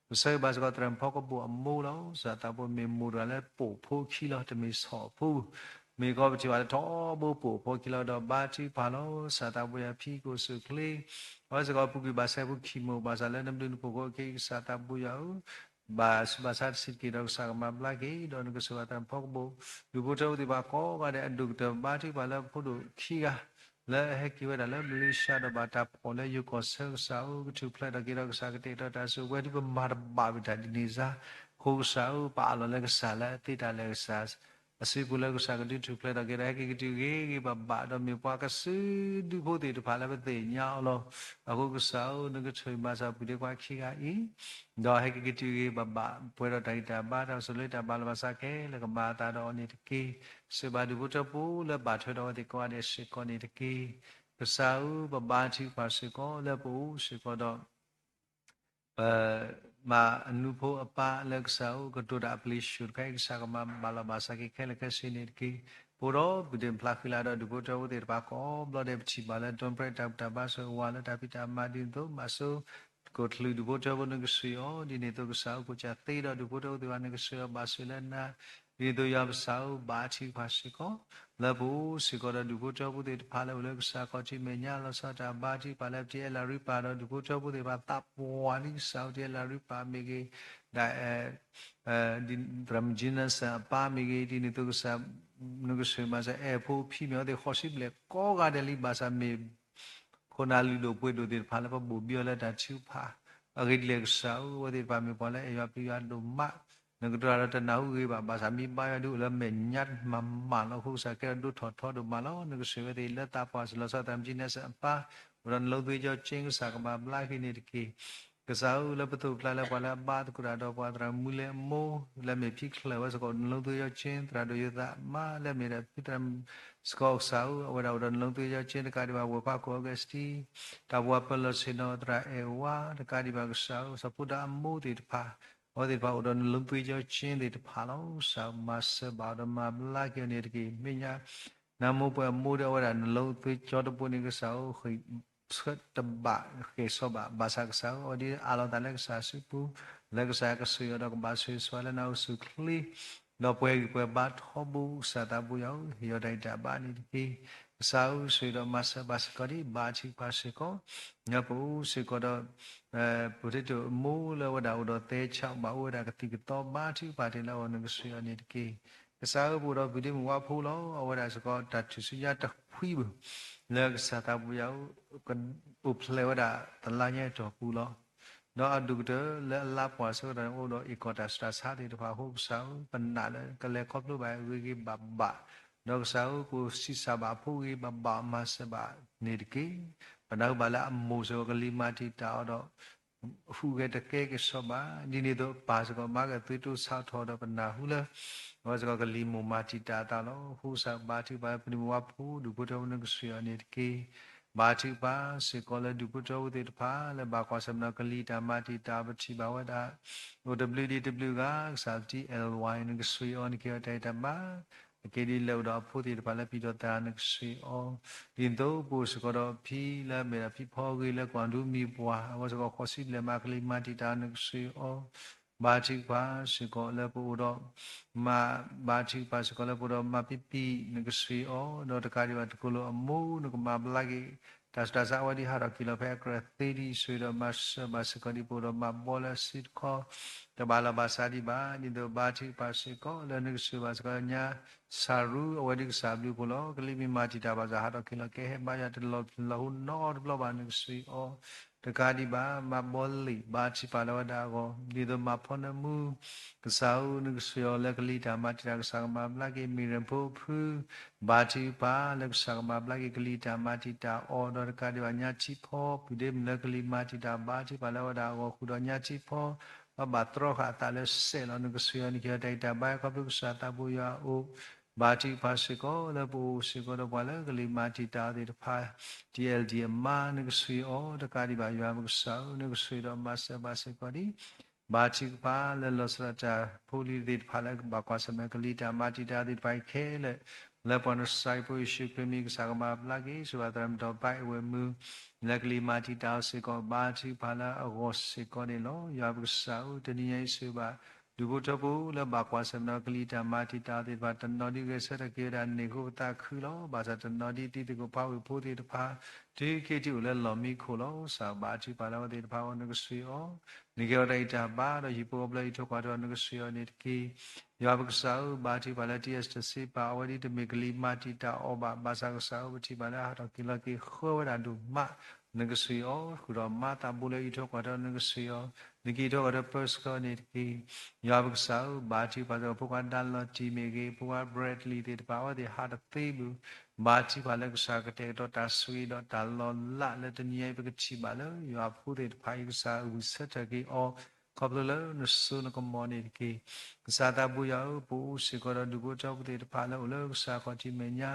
ပဆၢဂ့ၤဘၣ်စ့ၢ်ကီးသရၣ်မုၣ်ဖီကဘိၣ်အမိၢ်လီၤ. ကစၢ်သးဘိမ့ၢ်မိၢ်တဂၤလၢပိာ်ဖိခံလီၤ တမ့ၢ်ဆီၣ်ဖိ မ့ၢ်ကီးပထံၣ်ဘၣ်လၢထီဘိပိာ်ဖိခံလီၤ ဒီးဘါထုကဖၣ်လီၤ. ကစၢ်သးဘိယွၤဖံကအိၣ်ဆူၣ်အိၣ်ချ့ အဝဲစ့ၢ်ကီးပူၤကွံာ်ဘၣ်ဆၢဖိခံမိၢ် ဘၣ်ဆၣ်လၢနဘျုးနဖှိၣ်အဃိခဲအံၤ ကစၢ်သးဘိယွၤဧၢ ဘၣ်ဆူးဘၣ်ဆါတဆံးတက့ၢ်ဒီးကစၢ်ကမၤဘျါက့ၤ ဒီးနကစၢ်ဘၣ်သရၣ်မုၣ်ဖီကဘိၣ် ဒူၣ်ဖိထၢဖိသ့ၣ်တဖၣ်ကိးဂၤဒဲးအဒိၣ်ကတၢၢ် ဘါထုကဖၣ်လၢဖိဒိၣ်ခံဂၤ လၢအဟဲက့ၤဝဲဒၣ်လၢမလ့ၡါဒီးဘၣ်တၢ်ဖီၣ်လၢယိၤကီၢ်ဆၢ ကစၢ်ဧၢ ကထူၣ်ဖျဲးထီၣ်က့ၤဒီးကစၢ်ကတဲာ်ကတီၤတၢ်စုကဝဲၤ တုၤပမၤတဘၣ်ဝံၤတၢ်ဒ်န့ၣ်စါ အဃိကစၢ်ဧၢ ပအးလီၤလၢကစၢ်လၢအသ့တၢ်လၢာ်ကစၢ် အစုပူၤလၢကစၢ်ကဒုးထူၣ်ဖျဲးထီၣ်က့ၤဒီး ဟဲက့ၤကတုၤဂ့ၤဂ့ၤဘၣ်ဘၣ် ဒီးမ့ၢ်ပှၤကစုဒုဖိသ့ၣ်တဖၣ်လၢပသ့ၣ်ညါအီၤလီၤ. အဃိကစၢ်ဧၢ နကဆိၣ်ဂ့ၤဘၣ်စၢ်ပုၢ်ဒ့ခွါခံဂၤအံၤ ဒီးဟဲက့ၤကတုၤဂ့ၤဂ့ၤဘၣ်ဘၣ် ပှဲၤဒီးတၢ်ဂံၢ်တၢ်ဘါ တၢ်အိၣ်ဆူၣ်အိၣ်ချ့တၢ်ဘၣ်လီၤဘၣ်စးခဲလၢာ် ကမၤအသးဒီးအီၤန့ၣ်တက့ၢ်. စံးဘၣ်ဒူၣ်ဖိထၢဖိလၢဘၣ်ထွဲဒီးအဝဲသ့ၣ်ကိးဂၤဒဲးစ့ၢ်ကီးန့ၣ်တက့ၢ်. ကစၢ်ဧၢ ပဘါထုကဖၣ်စ့ၢ်ကီးလၢပအိၣ်စ့ၢ်ကီးဒီး ပမၤအနူဖိအပၢ်လၢကစၢ်ဧၢ ကတိၤတၢ်အပျ့ၤဆူၣ်တခါအံၤ ကစၢ်ကမၤဘၣ်လီၤဘၣ်စးက့ၤခဲလၢာ်ခဲဆ့န့ၣ်တက့ၢ်. ပအိၣ်ဒီးဘုၣ်ဒ့ဖျါဃံလၤဒီးဒူၣ်ဖိထၢဖိသ့ၣ်တဖၣ်ကိးဘျီဒဲး ပထံၣ်ဘၣ်လၢ ဒိၣ်ဖျဲးတၢ်ဘူၣ်တၢ်ဘါစၢၤဝါလၢတၢ်ဖံးတၢ်မၤဒ်န့ၣ်အသိး မၤစိ ကိၣ်ချုးဒူၣ်ဖိထၢဖိနကစၢ်အံၤအီၤ ဒ်န့ၣ်အသိးကစၢ်ဧၢ ကိးကၢ်သ့ဒီးဒူၣ်ဖိထၢဖိသ့ၣ်တဖၣ်နကစၢ်အံၤအီၤဘၣ်ဆိၣ်လၢနၤ ဒ်န့ၣ်အသိးယွၤပစၢ်ဧၢ ဘါထုကဖၣ်စ့ၢ်ကီး လၢပအိၣ်စ့ၢ်ကီးဒီးဒူၣ်ဖိထၢဖိသ့ၣ်တဖၣ်လၢအိၣ်လၢကစၢ်ခီၣ်ထံးမဲာ်ညါလီၤဆီတၢ်ဘါထုကဖၣ်လၢပတံၤအဲၣ်လၤရံပၤဒီးဒူၣ်ဖိထၢဖိသ့ၣ်တဖၣ်သးပှၢ်လံကစၢ်ဧၢ တံၤအဲၣ်လၤရံပၤမ့ၢ်ဂ့ၤ ဒ် သရၣ်မုၣ်ကၠံနၢစၢၣ်အပၢ်မ့ၢ်ဂ့ၤ ဒ်န့ၣ်အသိးကစၢ် နကစၢ်မၤစၢၤအဲၣ်ဖိဖံမ့ၢ်အဝဲသ့ၣ်ဃိးဆံဘျဲၣ်ကိးဂၤဒဲးလံ ဘၣ်ဆၣ်မ့ၢ် ခိၣ်နၢ်လုၢ်ဒိၣ်ပှ့ၤဒိၣ်သ့ၣ်တဖၣ်လၢပဘိၣ်ဘံအီၤလၢတၢ်ထုကဖၣ် အဂ့ၢ်ဒ်လဲၣ်ကစၢ်ဧၢ, အဝဲသ့ၣ်တဖၣ်မ့ၢ်ပှၤလၢအဲၣ်ယွၤပျံၤယွၤဒိၣ်မး, နကတိၤတၢ်ဒီးတနၢ်ဟူဂ့ၤဘၣ်, ဘၣ်ဆၣ်မ့ၢ်ဘါယွၤဒုးအိၣ်လၢမဲာ်ညါမးမးလီၤ. အဃိကစၢ်ကဲထီၣ်ဒိၣ်ထီၣ်ထီဒိၣ်မးလီၤ. နကဆိၣ်ဂ့ၤအဝဲသ့ၣ်လၢသးပှၢ်စ့ၢ်လီၤဆီသး မုၢ်နံၤနံၤအပၢ်, အိၣ်ဒီးနလုံးသွေးကြောချင်း ကစၢ်ကမၤဘျါက့ၤန့ၣ်တက့ၢ်. ကစၢ်ဧၢ, လၢပသိၣ်ပကျါလၢပှၤလၢအဘါသကိးတၢ်ဒီးပှၤသရၣ်မုၣ်လၢအမိၢ် လၢအမ့ၢ်ဖံချၢၣ်ဝဲစ့ၢ်ကီး နလုံးသွေးကြောချင်း သရၣ်ဒိၣ်ယိၤသးမါ လၢအမ့ၢ်ဒၣ်ဖံသရၣ်စ့ၢ်ကီး ကစၢ်ဧၢ, အဝဲဒၣ်အိၣ်ဒီးနလုံးသွေးကြောချင်း တကးဒံးဘၣ် ဝဲၢ်ဖးခိၣ်အီကူးစတံ တၢ်ပဝၤပၢၤလီၢ်ဆ့ၣ်နီၤ သရၣ်အဲၣ်ဝါ တကးဒံးဘၣ်ကစၢ်ဧၢ, စီၤဖိဒါအမိၢ်သ့ၣ်တဖၣ်, အဝဲသ့ၣ်တဖၣ်အိၣ်ဒီးနလုံးသွေးကြောချင်းသ့ၣ်တဖၣ်လီၤ. ကစၢ်မၤစၢၤဘၣ်အီၤဒီးမၤဘျါက့ၤအီၤန့ၣ်တက့ၢ်. မ့ၢ်ညါ နမိၢ်ပှၢ်အမိၢ်ဒီး အဝဲဒၣ်နလုံးသွေးကြောတဘိန့ၣ် ကစၢ်ဧၢ ဃ့ၢ်ဆၢတဘၣ်ဃဲၤဆီဘၣ်, ဘၣ်ဆၣ်ကစၢ်ဧၢ အဝဲဒၣ်အးလီၤအသးလၢကစၢ်စုပူၤ, လၢကစၢ်ကဆိၣ်ဂ့ၤအီၤဒီးကဘၣ်ဆိၣ်ဂ့ၤဆိၣ်ဝါလၢနအိၣ်ဆူၣ်အိၣ်ချ့, ဒီးပှဲၤဂံၢ်ပှဲၤဘါထီဘိ ကစၢ်သးဘိယွၤဧၢ, ဟ့ၣ်အီၤတၢ်ဂံၢ်တၢ်ဘါန့ၣ်တက့ၢ်. ကစၢ်ဧၢ ဆိၣ်ဂ့ၤဒီးမၤစၢၤဘၣ်စ့ၢ်ကီးဒံး ဘါထုကဖၣ်စ့ၢ်ကီး, လၢပအိၣ်စ့ၢ်ကီးဒီး ပဒိၣ်မိၢ်လၢအဝဲဒၣ်အိၣ်ဒီးသဲဆး ဘၣ်အိၣ်ဝဲဒၣ်ကသံၣ်ကသီ ဘါထုကဖၣ်တ့ၢ်လၢအဂီၢ် နကဆိၣ်ဂ့ၤအီၤန့ၣ်တက့ၢ်. ကစၢ်ဧၢ ပအိၣ်ဒီးပုၢ်ဒ့မုၣ်ဝါဖိလီၤ. အဝဲဒၣ်စ့ၢ်ကီး တၢ်ထူၣ်စုညါတဖှံဘၣ် လၢကစၢ်သးဘိယွၤဧၢ အိၣ်ဖျဲၣ်ဝဲဒၣ်တလါညါအတီၢ်ပူၤလီၤ. ဒီးအဒိၣ်ကတၢၢ်လၢအလါပှၢ်ဆၢကတီၢ်န့ၣ် အိၣ်ဒီးအ့ၣ်ကီၢ်တၢ်ဆူးတၢ်ဆါသ့ၣ်တဖၣ်အဃိ ကစၢ်ဧၢ ပနာ်လၢကလဲၤခီဖျိဘၣ်ဂ့ၤဂ့ၤဘၣ်ဘၣ်, ဒီးကစၢ်ဧၢ ကအိၣ်ဆံးစၢ်ဘၣ်အဖိဂ့ၤဂ့ၤဘၣ်ဘၣ် မၤစၢၤဘၣ်န့ၣ်တက့ၢ်. ပနၢ်ဟူဘၣ်လၢအမိၢ်စ့ၢ်ကီး ကလံၤမၤတံာ်တာ်အီၤဒီး ဟူးဂဲၤတကဲက့ၤစီၤဘၣ်, ဒ်န့ၣ်အသိးအပၢ်စ့ၢ်ကီး မၤက့ၤအသွံၣ်တိၢ်ဆါထီၣ်ဒီး ပနၢ်ဟူလၢ အဝဲစ့ၢ်ကီးကလံၤမိၢ်မၤတံာ်တာ်အသးလီၤ. အဃိကစၢ်ဘါထုကဖၣ်လၢပဒိၣ်မိၢ်ဝါဖိ ဒူၣ်ဖိထၢဖိ နကဆိၣ်ဂ့ၤအီၤန့ၣ်တက့ၢ်. ဘါထုကဖၣ်စ့ၢ်ကီးလၢဒူၣ်ဖိထၢဖိသ့ၣ်တဖၣ် လၢဘၣ်ကွၢ်ဆၢၣ်မဲာ်ဒီးကလံၤတၢ်မၤတံာ်တာ် ပထံၣ်ဘၣ်ဝဲဒၣ် အိၣ်တဘျုးဒံးတဘျုးဂၤ ကစၢ်တံၢ်အဲၣ်ဝါ နကဆိၣ်ဂ့ၤအီၤ နကဟ့ၣ်အီၤတၢ်ဂံၢ်တၢ်ဘါ အက့ဒ်လဲၣ်အိၣ်ဒီးအဖိသ့ၣ်တဖၣ်လၢပျံၤဒီးသရၣ် နကဆိၣ်ဂ့ၤအီၤ, ဒ်သိးပအိၣ်စ့ၢ်ကီးဒီးဖံလၢအမ့ၢ်ဒၣ်ဖံဖီဂ့ၤလၢကွၢ်ဒူမံၤပှၢ် အဝဲစ့ၢ်ကီးဃိးဆံဘျဲၣ်မး ကလံၤမၤတံာ်တာ် နကဆိၣ်ဂ့ၤအီၤ, ဘါထုကဖၣ်စ့ၢ်ကီးလၢပအိၣ်ဒီး မၤ ဘါထုကဖၣ်စ့ၢ်ကီးလၢပအိၣ်ဒီးမါပံပံ နကဆိၣ်ဂ့ၤအီၤ, ဒီးတကးဒံးဘၣ်တကိးလိာ်အမိၢ် နကမၤဘျါက့ၤ တၢ်ဆူးတၢ်ဆါအဝဲဒၣ်ဟးထီၣ်က့ၤလီၤဖဲအကြၢးသ့ဒံး ဆိၣ်ဂ့ၤဒီးမၤစၢၤဘၣ်စ့ၢ်ကီးဒံး ပအိၣ်ဒီးမါဘီလၢအစုတခီ တဘၣ်လီၤဘၣ်စးဒံးဘၣ် ဒ်သိးဘါထုကဖၣ်စ့ၢ်ကီးလၢနကဆိၣ်ဂ့ၤဘၣ်စ့ၢ်ကီးညါ စၤရူ အဝဲဒၣ်ကစၢ်ဘျုးဖှိၣ်လီၤ. ကလံၤမ့ၢ်မၤတံာ်တာ်ဘၣ်ဆၣ် ဟးထီၣ်က့ၤလီၤကဲဟဲဘါယွၤတလီၤလီၤဟူနီတဘျီဘၣ် နကဆိၣ်ဂ့ၤအီၤ, တကးဒံးဘၣ် မၤဘီလံာ် ဘါထုကဖၣ်လၢဝဲဒၣ်အဂီၢ် ဒ်သိးမၤဖီနၢမူ ကစၢ်ဧၢ နကဆိၣ်ဂ့ၤအီၤလၢကလံၤတၢ်မၤတံာ်တာ် ကစၢ်ကမၤဘျါက့ၤ မ့ၢ်ရၢၣ်ဖိအဖု ဘါထုကဖၣ်လၢကစၢ်ကမၤဘျါက့ၤကလံၤတၢ်မၤတံာ်တာ်အီၤ ဒီးတကးဒံးဘၣ်ညါထံဖီ ပုၢ်ဒ့မုၣ်လၢကလံၤမၤတံာ်တာ် ဘါထုကဖၣ်လၢဝဲဒၣ်အဂီၢ်ဃုာ်ဒီးညါထံဖီ ဘၣ်ဘၣ်တြီဃာ်အသးလၢစဲးလီၤ နကဆိၣ်ဂ့ၤအီၤ နကဟ့ၣ်အီၤတၢ်ဂံၢ်တၢ်ဘါ ခီဖျိကစၢ်သးဘိယွၤအအိၣ် ဘါထုကဖၣ်စ့ၢ်ကီးလၢပအိၣ်စ့ၢ်ကီးဒီးပှၤလၢကလံၤမၤတံာ်တာ်အီၤသ့ၣ်တဖၣ် တံၢ်အဲၣ်ဒံၣ်အမါ နကဆိၣ်ဂ့ၤအီၤ တကးဒံးဘၣ်ယွၤပကစၢ်ဧၢ နကဆိၣ်ဂ့ၤဒီးမၤစၢၤဘၣ်စ့ၢ်ကီးဒံး ဘါထုကဖၣ်လၢလီၤဆီဒၣ်တၢ်ဖိလံၤသ့ၣ်တဖၣ်လၢဘၣ်ကွၢ်ဆၢၣ်မဲာ်ကလံၤတၢ်မၤတံာ်တာ်သ့ၣ်တဖၣ်အံၤခဲလၢာ် လၢပှၤနစၤရ့းဖိယ့ၣ်ၡူးခရံာ်မံၤ ကစၢ်ကမၤဘျါက့ၤ ဆိၣ်ဂ့ၤဘၣ်သရၣ်မုၣ်ဒီးပၢ်အဲၣ်ဝဲၢ်မုၣ် လၢကလံၤမၤတံာ်တာ်အီၤစ့ၢ်ကီး ဘါထုကဖၣ်လၢအဂီၢ်စ့ၢ်ကီးန့ၣ်လီၤ. ယွၤပကစၢ်ဧၢ တနံၤညါအံၤဆိၣ်ဂ့ၤဘၣ် ဒူၣ်ဖိထၢဖိလၢဘၣ်ကွၢ်ဆၢၣ်မဲာ်ဒီးကလံၤတၢ်မၤတံာ်တာ်အီၤသ့ၣ်တဖၣ် တနီၤဒ်ဂဲၤဆၢထၢၣ်က့ၤဝဲဒၣ်န့ၢ်ဃိပသးခုလီၤ. ဘၣ်ဆၣ်တနီၤဒ်တံၤသကိးဖးဝ့ၢ်ဖိသ့ၣ်တဖၣ် တုၤခဲအံၤအိၣ်လၢလီၢ်မံခိၣ်လီၤ. ကစၢ်ဘါထုကဖၣ်လၢအဝဲသ့ၣ်တဖၣ်အဂီၢ် နကဆိၣ်ဂ့ၤအီၤ နကဟ့ၣ်အီၤတၢ်ဂံၢ်တၢ်ဘါ ဒီးဟံၣ်ဖိဃီဖိလၢအအံးထွဲကွၢ်ထွဲအီၤ နကဆိၣ်ဂ့ၤအီၤန့ၣ်တက့ၢ်. ယွၤပကစၢ်ဧၢ ဘါထုကဖၣ်လၢ တံၢ်အဲၣ်စတၢၢ်စ့ပာ် အဝဲဒၣ်တမ့ၢ်ကလံၤမၤတံာ်တာ်အီၤဘၣ်. ဘၣ်ဆၣ်ကစၢ်ဧၢ ပထံၣ်ဘၣ်လၢအဟးထီၣ်က့ၤလီၤက့ၤဃၢဝဲဒၣ်ဒိၣ်မး နကဆိၣ်ဂ့ၤအီၤ ဃုာ်ဒီးမါသးဘိလၢအအံးထွဲကွၢ်ထွဲအီၤ နကဆိၣ်ဂ့ၤအီၤ နကအံးထွဲကွၢ်ထွဲပၢဆှၢအီၤန့ၣ်တက့ၢ်. ယွၤပကစၢ်ဧၢ ဘါထုကဖၣ်စ့ၢ်ကီး ဖိခွါဒါလီၤတံၢ်မ့ၢ်ဂ့ၤ ဖိခွါဘြဲးလံသ့ၣ်တဖၣ် အဝဲသ့ၣ်ဟးတသ့ဘၣ် ဘါထုကဖၣ်လၢကစၢ်ကတဲာ်ကတီၤတၢ်ဆိၣ်ဂ့ၤဒီးတၢ်လီၤလးလၢတနံၤအံၤ ပကထံၣ်ဘၣ်လၢယွၤဖိသ့ၣ်တဖၣ်အံၤ ကစၢ်ဂံၢ်ဆၢထၢၣ်က့ၤအီၤ ခီဖျိလၢနစိနကမီၤန့ၣ်တက့ၢ်. ကစၢ်သးဘိယွၤဧၢ ပအိၣ်စ့ၢ်ကီးဒီးဒူၣ်ဖိထၢဖိသ့ၣ်တဖၣ်လၢအိၣ်လၢကစၢ်ခီၣ်ထံးမဲာ်ညါ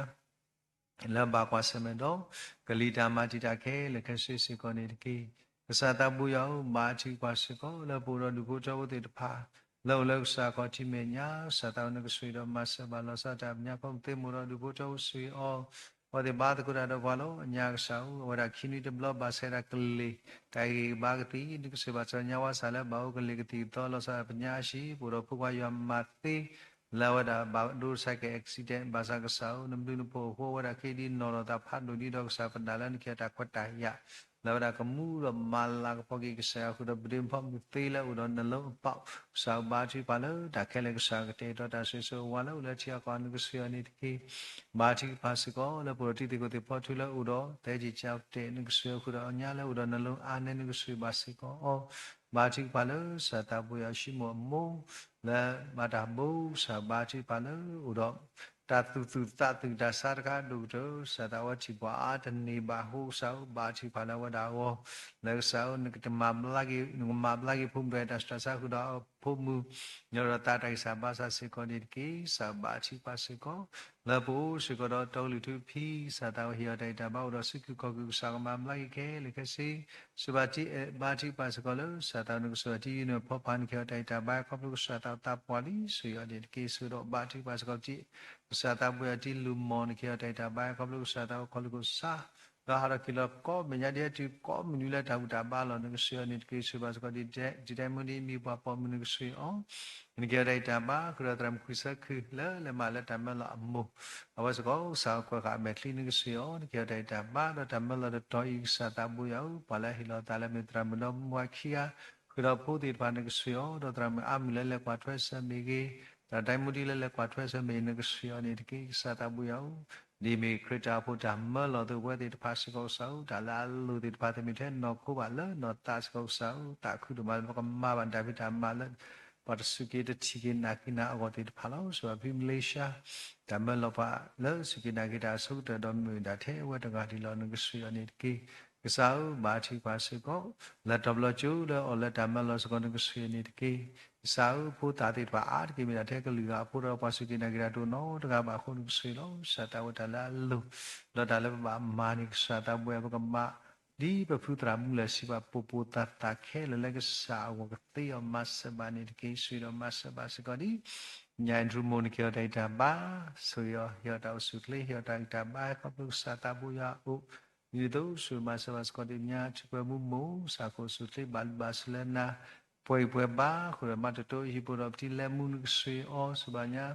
လၢဘၣ်ကွၢ်ဆၢၣ်မဲာ်ဒီး ကလံၤတၢ်မၤတံာ်တာ်ခဲလၢာ်ခဲဆ့စ့ၢ်ကီးန့ၣ်တက့ၢ်. ကစၢ်သးဘိယွၤဧၢ ဘါထုကဖၣ်စ့ၢ်ကီးလၢပအိၣ်ဒီးဒူၣ်ဖိထၢဖိသ့ၣ်တဖၣ် လၢအိၣ်လၢကစၢ်ခီၣ်ထံးမဲာ်ညါ ကစၢ်သးဧၢ နကဆိၣ်ဂ့ၤဒီးမၤစၢၤဘၣ်လီၤဆီဒၣ်တၢ်မဲာ်ညါ ပသ့ၣ်မိၣ်ဒီးဒူၣ်ဖိထၢဖိဆိၣ်ဂ့ၤအီၤ အဝဲသ့ၣ်ဘါသကိးတၢ်ဒီးပှၤလီၤ. အညါကစၢ်ဧၢ အဝဲဒၣ်ခံနွံတဘျီဘၣ်ဆၣ်ဒၣ်ကလ့ၢ် တၢ်ဂ့ၢ်ကဘါကသံ နကဆိၣ်ဂ့ၤဘၣ်စ့ၢ်ကီးညါဝါစၢ်လၢဘၣ်အိၣ်ကလ့ၢ်ကသံၣ်ကသီလီၤဆီဒၣ်ပညါအဟံၣ် ပအိၣ်ဒီးဖိခွါယွၤမၤသ့ လၢအဝဲဒၣ်ဘၣ်ဒိတၢ်ဆါကဲ accident ဘၣ်ဆၣ်ကစၢ်ဧၢ နဘျုးနဖှိၣ်အဃိ အဝဲဒၣ်ခဲအံၤဒ်နီၢ်လီၤသးဖးဒိၣ်ဒ်ဒီးကစၢ်ပနာ်လၢနကဟ့ၣ်တၢ်ခွဲးတၢ်ယာ် လၢဝဲဒၣ်ကမူဒီးမၤလၤကပီၤက့ၤကစၢ်ယွၤဃုာ်ဒီး ပဒုးဖီၣ်မုၢ်သ့လၢအအိၣ်ဒီးနလၢအပီး, ကစၢ်ယွၤဘါထုကဖၣ်လၢတၢ်ခဲလၢာ်ကစၢ်ကတဲာ်ကတီၤတၢ်ဆိၣ်ဂ့ၤဆိၣ်ဝါလၢအိၣ်လၢထံဂၤကီၢ်ဂၤအနကစၢ်ယွၤန့ၣ်တက့ၢ်. ဘါထုကဖၣ်စ့ၢ်ကီးလၢပအိၣ်ဒီးတၢ်စံၣ်စိၤတဲာ်နကစၢ်ယွၤဃုာ်ဒီးအညါလၢအိၣ်ဒီးနလၢအါနဲနကစၢ်ယွၤဘၣ်စ့ၢ်ကီးအီၤ, ဘါထုကဖၣ်လၢကစၢ်သးဘိယွၤအၡံမိၣ်အမိၢ် လၢဘၣ်တၢ်ဘိ ကစၢ်ဘါထုကဖၣ်လၢအိၣ်ဒီး တၢ်သူၣ်သူၣ်သးသူၣ်တၢ်ဆါတခါဒိၣ်ကတၢၢ် ကစၢ်သးဝဲထံၣ်ပှၤအါတန့ၢ်ဘၣ်အဃိ ကစၢ်ဧၢ ဘါထုကဖၣ်လၢအဝဲဒၣ်အဂီၢ်, လၢကစၢ်ဧၢ နကမၤဘျါက့ၤ နကမၤဘျါက့ၤဖိမုၣ်တဂၤအံၤတၢ်ဆူးတၢ်ဆါဃုာ်ဒီးအဖိမုၣ် ညီဒီးသးတၢ်ဂံၢ်စၢ်ဘါစၢ်စ့ၢ်ကီးန့ၣ်တက့ၢ်. ကစၢ်ဘါထုကဖၣ်စ့ၢ်ကီး လၢပအိၣ်စ့ၢ်ကီးဒီးတီကလုာ်ထူဖံ ကစၢ်သးဝဲဟ့ၣ်အီၤတၢ်ဂံၢ်တၢ်ဘါအိၣ်ဒီးစုခုၣ်ခီၣ်ခုၣ် ကစၢ်ကမၤဘျါက့ၤခဲလၢာ်ခဲဆ့ စံးဘၣ်တ့ ဘါထုကဖၣ်စ့ၢ်ကီးလၢ ကစၢ်သးနကစၢ်ယွၤတံယူနဖီဖးန့ၣ် ကဟ့ၣ်အီၤတၢ်ဂံၢ်တၢ်ဘါခီဖျိကစၢ်သးသးပှၢ်လံ ဆိၣ်ဂ့ၤအီၤန့ၣ်တက့ၢ်. ဆိၣ်ဂ့ၤဒီးဘါထုကဖၣ်စ့ၢ်ကီးတ့ ကစၢ်သးဘိယွၤတံလူၢ်မီၢ်န့ၣ် ကဟ့ၣ်အီၤတၢ်ဂံၢ်တၢ်ဘါခီဖျိကစၢ်သးအိၣ်ခီၣ်လိာ်ကစၢ် ဒီးဟးထီၣ်က့ၤလီၤကိးမဲာ်ညါဒ်အတုၤကိးမုၢ်နံၤလၢတၢ်ဘူၣ်တၢ်ဘါလီၤ နကဆိၣ်ဂ့ၤအီၤန့ၣ်တက့ၢ်. ဆိၣ်ဂ့ၤဘၣ်စ့ၢ်ကီး ဒ်တဲမုၢ်ဒ်မံၤပှၤပိာ်မုၣ်နကဆိၣ်ဂ့ၤအီၤ နကဟ့ၣ်အီၤတၢ်ဂံၢ်တၢ်ဘါ ဃုာ်ဒီးသရၣ်မုၣ်ခွံဆၢခုၣ်လၢလဲၤမးလၢတၢ်မၢလီၤအမိၢ် အဝဲစ့ၢ်ကီး ကစၢ်ကွဲးဃာ်အမဲာ်ချံနကဆိၣ်ဂ့ၤအီၤ နကဟ့ၣ်အီၤတၢ်ဂံၢ်တၢ်ဘါ ဒီးတၢ်မၢလီၤတတီၤအံၤ ကစၢ်သးဘိယွၤဧၢ ပှၤလၢအဟ့ၣ်လီၤသးလၢမ့ၢ်သရၣ်မုၣ်ဒီးမါဝၤခံဂၤ ဃုာ်ဒီးဖိသ့ၣ်တဖၣ်နကဆိၣ်ဂ့ၤအီၤ ဒီးသရၣ်မုၣ်အါမုၣ်လၢလဲၤကွၢ်ထွဲစၢၤမ့ၢ်ဂ့ၤ သရၣ်ဒဲမူဒံလၢလဲၤကွၢ်ထွဲစၢၤမ့ၢ်ဂ့ၤ နကဆိၣ်ဂ့ၤအီၤန့ၣ်တက့ၢ်. ကစၢ်သးဘိယွၤဧၢ ဒ်မ့ၢ်ခရံာ်တၢ်အိၣ်ဖှိၣ်တၢ်မၢလီၤသ့ၣ်ဝဲသ့ၣ်တဖၣ်စ့ၢ်ကီး ကစၢ်ဧၢ တၢ်လၢအလိၣ်သ့ၣ်တဖၣ်တမ့ၢ်ထဲနီၢ်ခိဘၣ် လၢနီၢ်သးစ့ၢ်ကီး ကစၢ်ဧၢ သးခုဒိၣ်မးလၢပကမၤဘၣ်တၢ်ဖံးတၢ်မၤလၢ ပှၤတစူၢ်က့ၤတထံၣ်က့ၤနာ်က့ၤနၤအဂီၢ်သ့ၣ်တဖၣ်လီၤ. စံးဘၣ်ဖဲမလ့ၡါ တၢ်မၢလီၤပှၤလၢစူၢ်က့ၤနာ်က့ၤတၢ်အဆိကတၢၢ်ဒီးမ့ၢ်ဒၣ်ထဲအဝဲတဂၤဒ်လီၤ နကဆိၣ်ဂ့ၤအီၤန့ၣ်တက့ၢ်. ကစၢ်ဧၢ ဘါထုကဖၣ်စ့ၢ်ကီး လၢတဘျီကၠိလၢအီၤလၢတၢ်မၢလီၤစ့ၢ်ကီး နကဆိၣ်ဂ့ၤအီၤန့ၣ်တက့ၢ်. ကစၢ်ဧၢ ဖိသၣ်သ့ၣ်တဖၣ်အါတက့ၢ်မ့ၢ်ဒၣ်ထဲကလုာ်ဂၤအဖိဒီးပှၤစူၢ်က့ၤနာ်က့ၤတၢ်တအိၣ်နီတဂၤဘၣ်အဃိ နကဆိၣ်ဂ့ၤလီၤ. ကစၢ်သးဝဲတၢ်လၢအလိၣ် ဒီးတၢ်လၢပဘၣ်မၤန့ၣ် ကစၢ်သးဘိယွၤ ပကမၤ ဒ်ပဖုသရၣ်မုၣ်လၢစံးဘၣ် ပိာ်ပိာ်သၣ်သၣ်ခဲလၢာ်လၢကစၢ်အဂီၢ်ကသ့အီၤမၤစၢၤဘၣ်န့ၣ်တက့ၢ်. ဆိၣ်ဂ့ၤဒီးမၤစၢၤဘၣ်စ့ၢ်ကီးဒ် ညၣ်အ့ဒြူၣ်မိၢ် နကဟ့ၣ်အီၤတၢ်ဂံၢ်တၢ်ဘါ ဆိၣ်ဂ့ၤအီၤ ဟ့ၣ်အီၤတၢ်အိၣ်ဆူၣ်အိၣ်ချ့ ဟ့ၣ်အီၤတၢ်ဂံၢ်တၢ်ဘါ ခီဖျိကစၢ်သးဘိယွၤအအိၣ် ဒ်န့ၣ်အသိး ဆိၣ်ဂ့ၤမၤစၢၤဘၣ်စ့ၢ်ကီးဒ်ညါ ထူၣ်ပှဲၤမူမိၢ် စၢ်ခိၣ်အိၣ်ဆူၣ်အိၣ်ချ့ ဘၣ်လုၢ်ဘၣ်စၢၤလၢနၤ ပှဲၤဂံၢ်ပှဲၤဘါ ဃုာ်ဒီးမၤတတိယဟံၣ်ဖိဒီးပထံၣ်လဲၤမူ နကဆိၣ်ဂ့ၤအီၤ စံးဘၣ်ညါ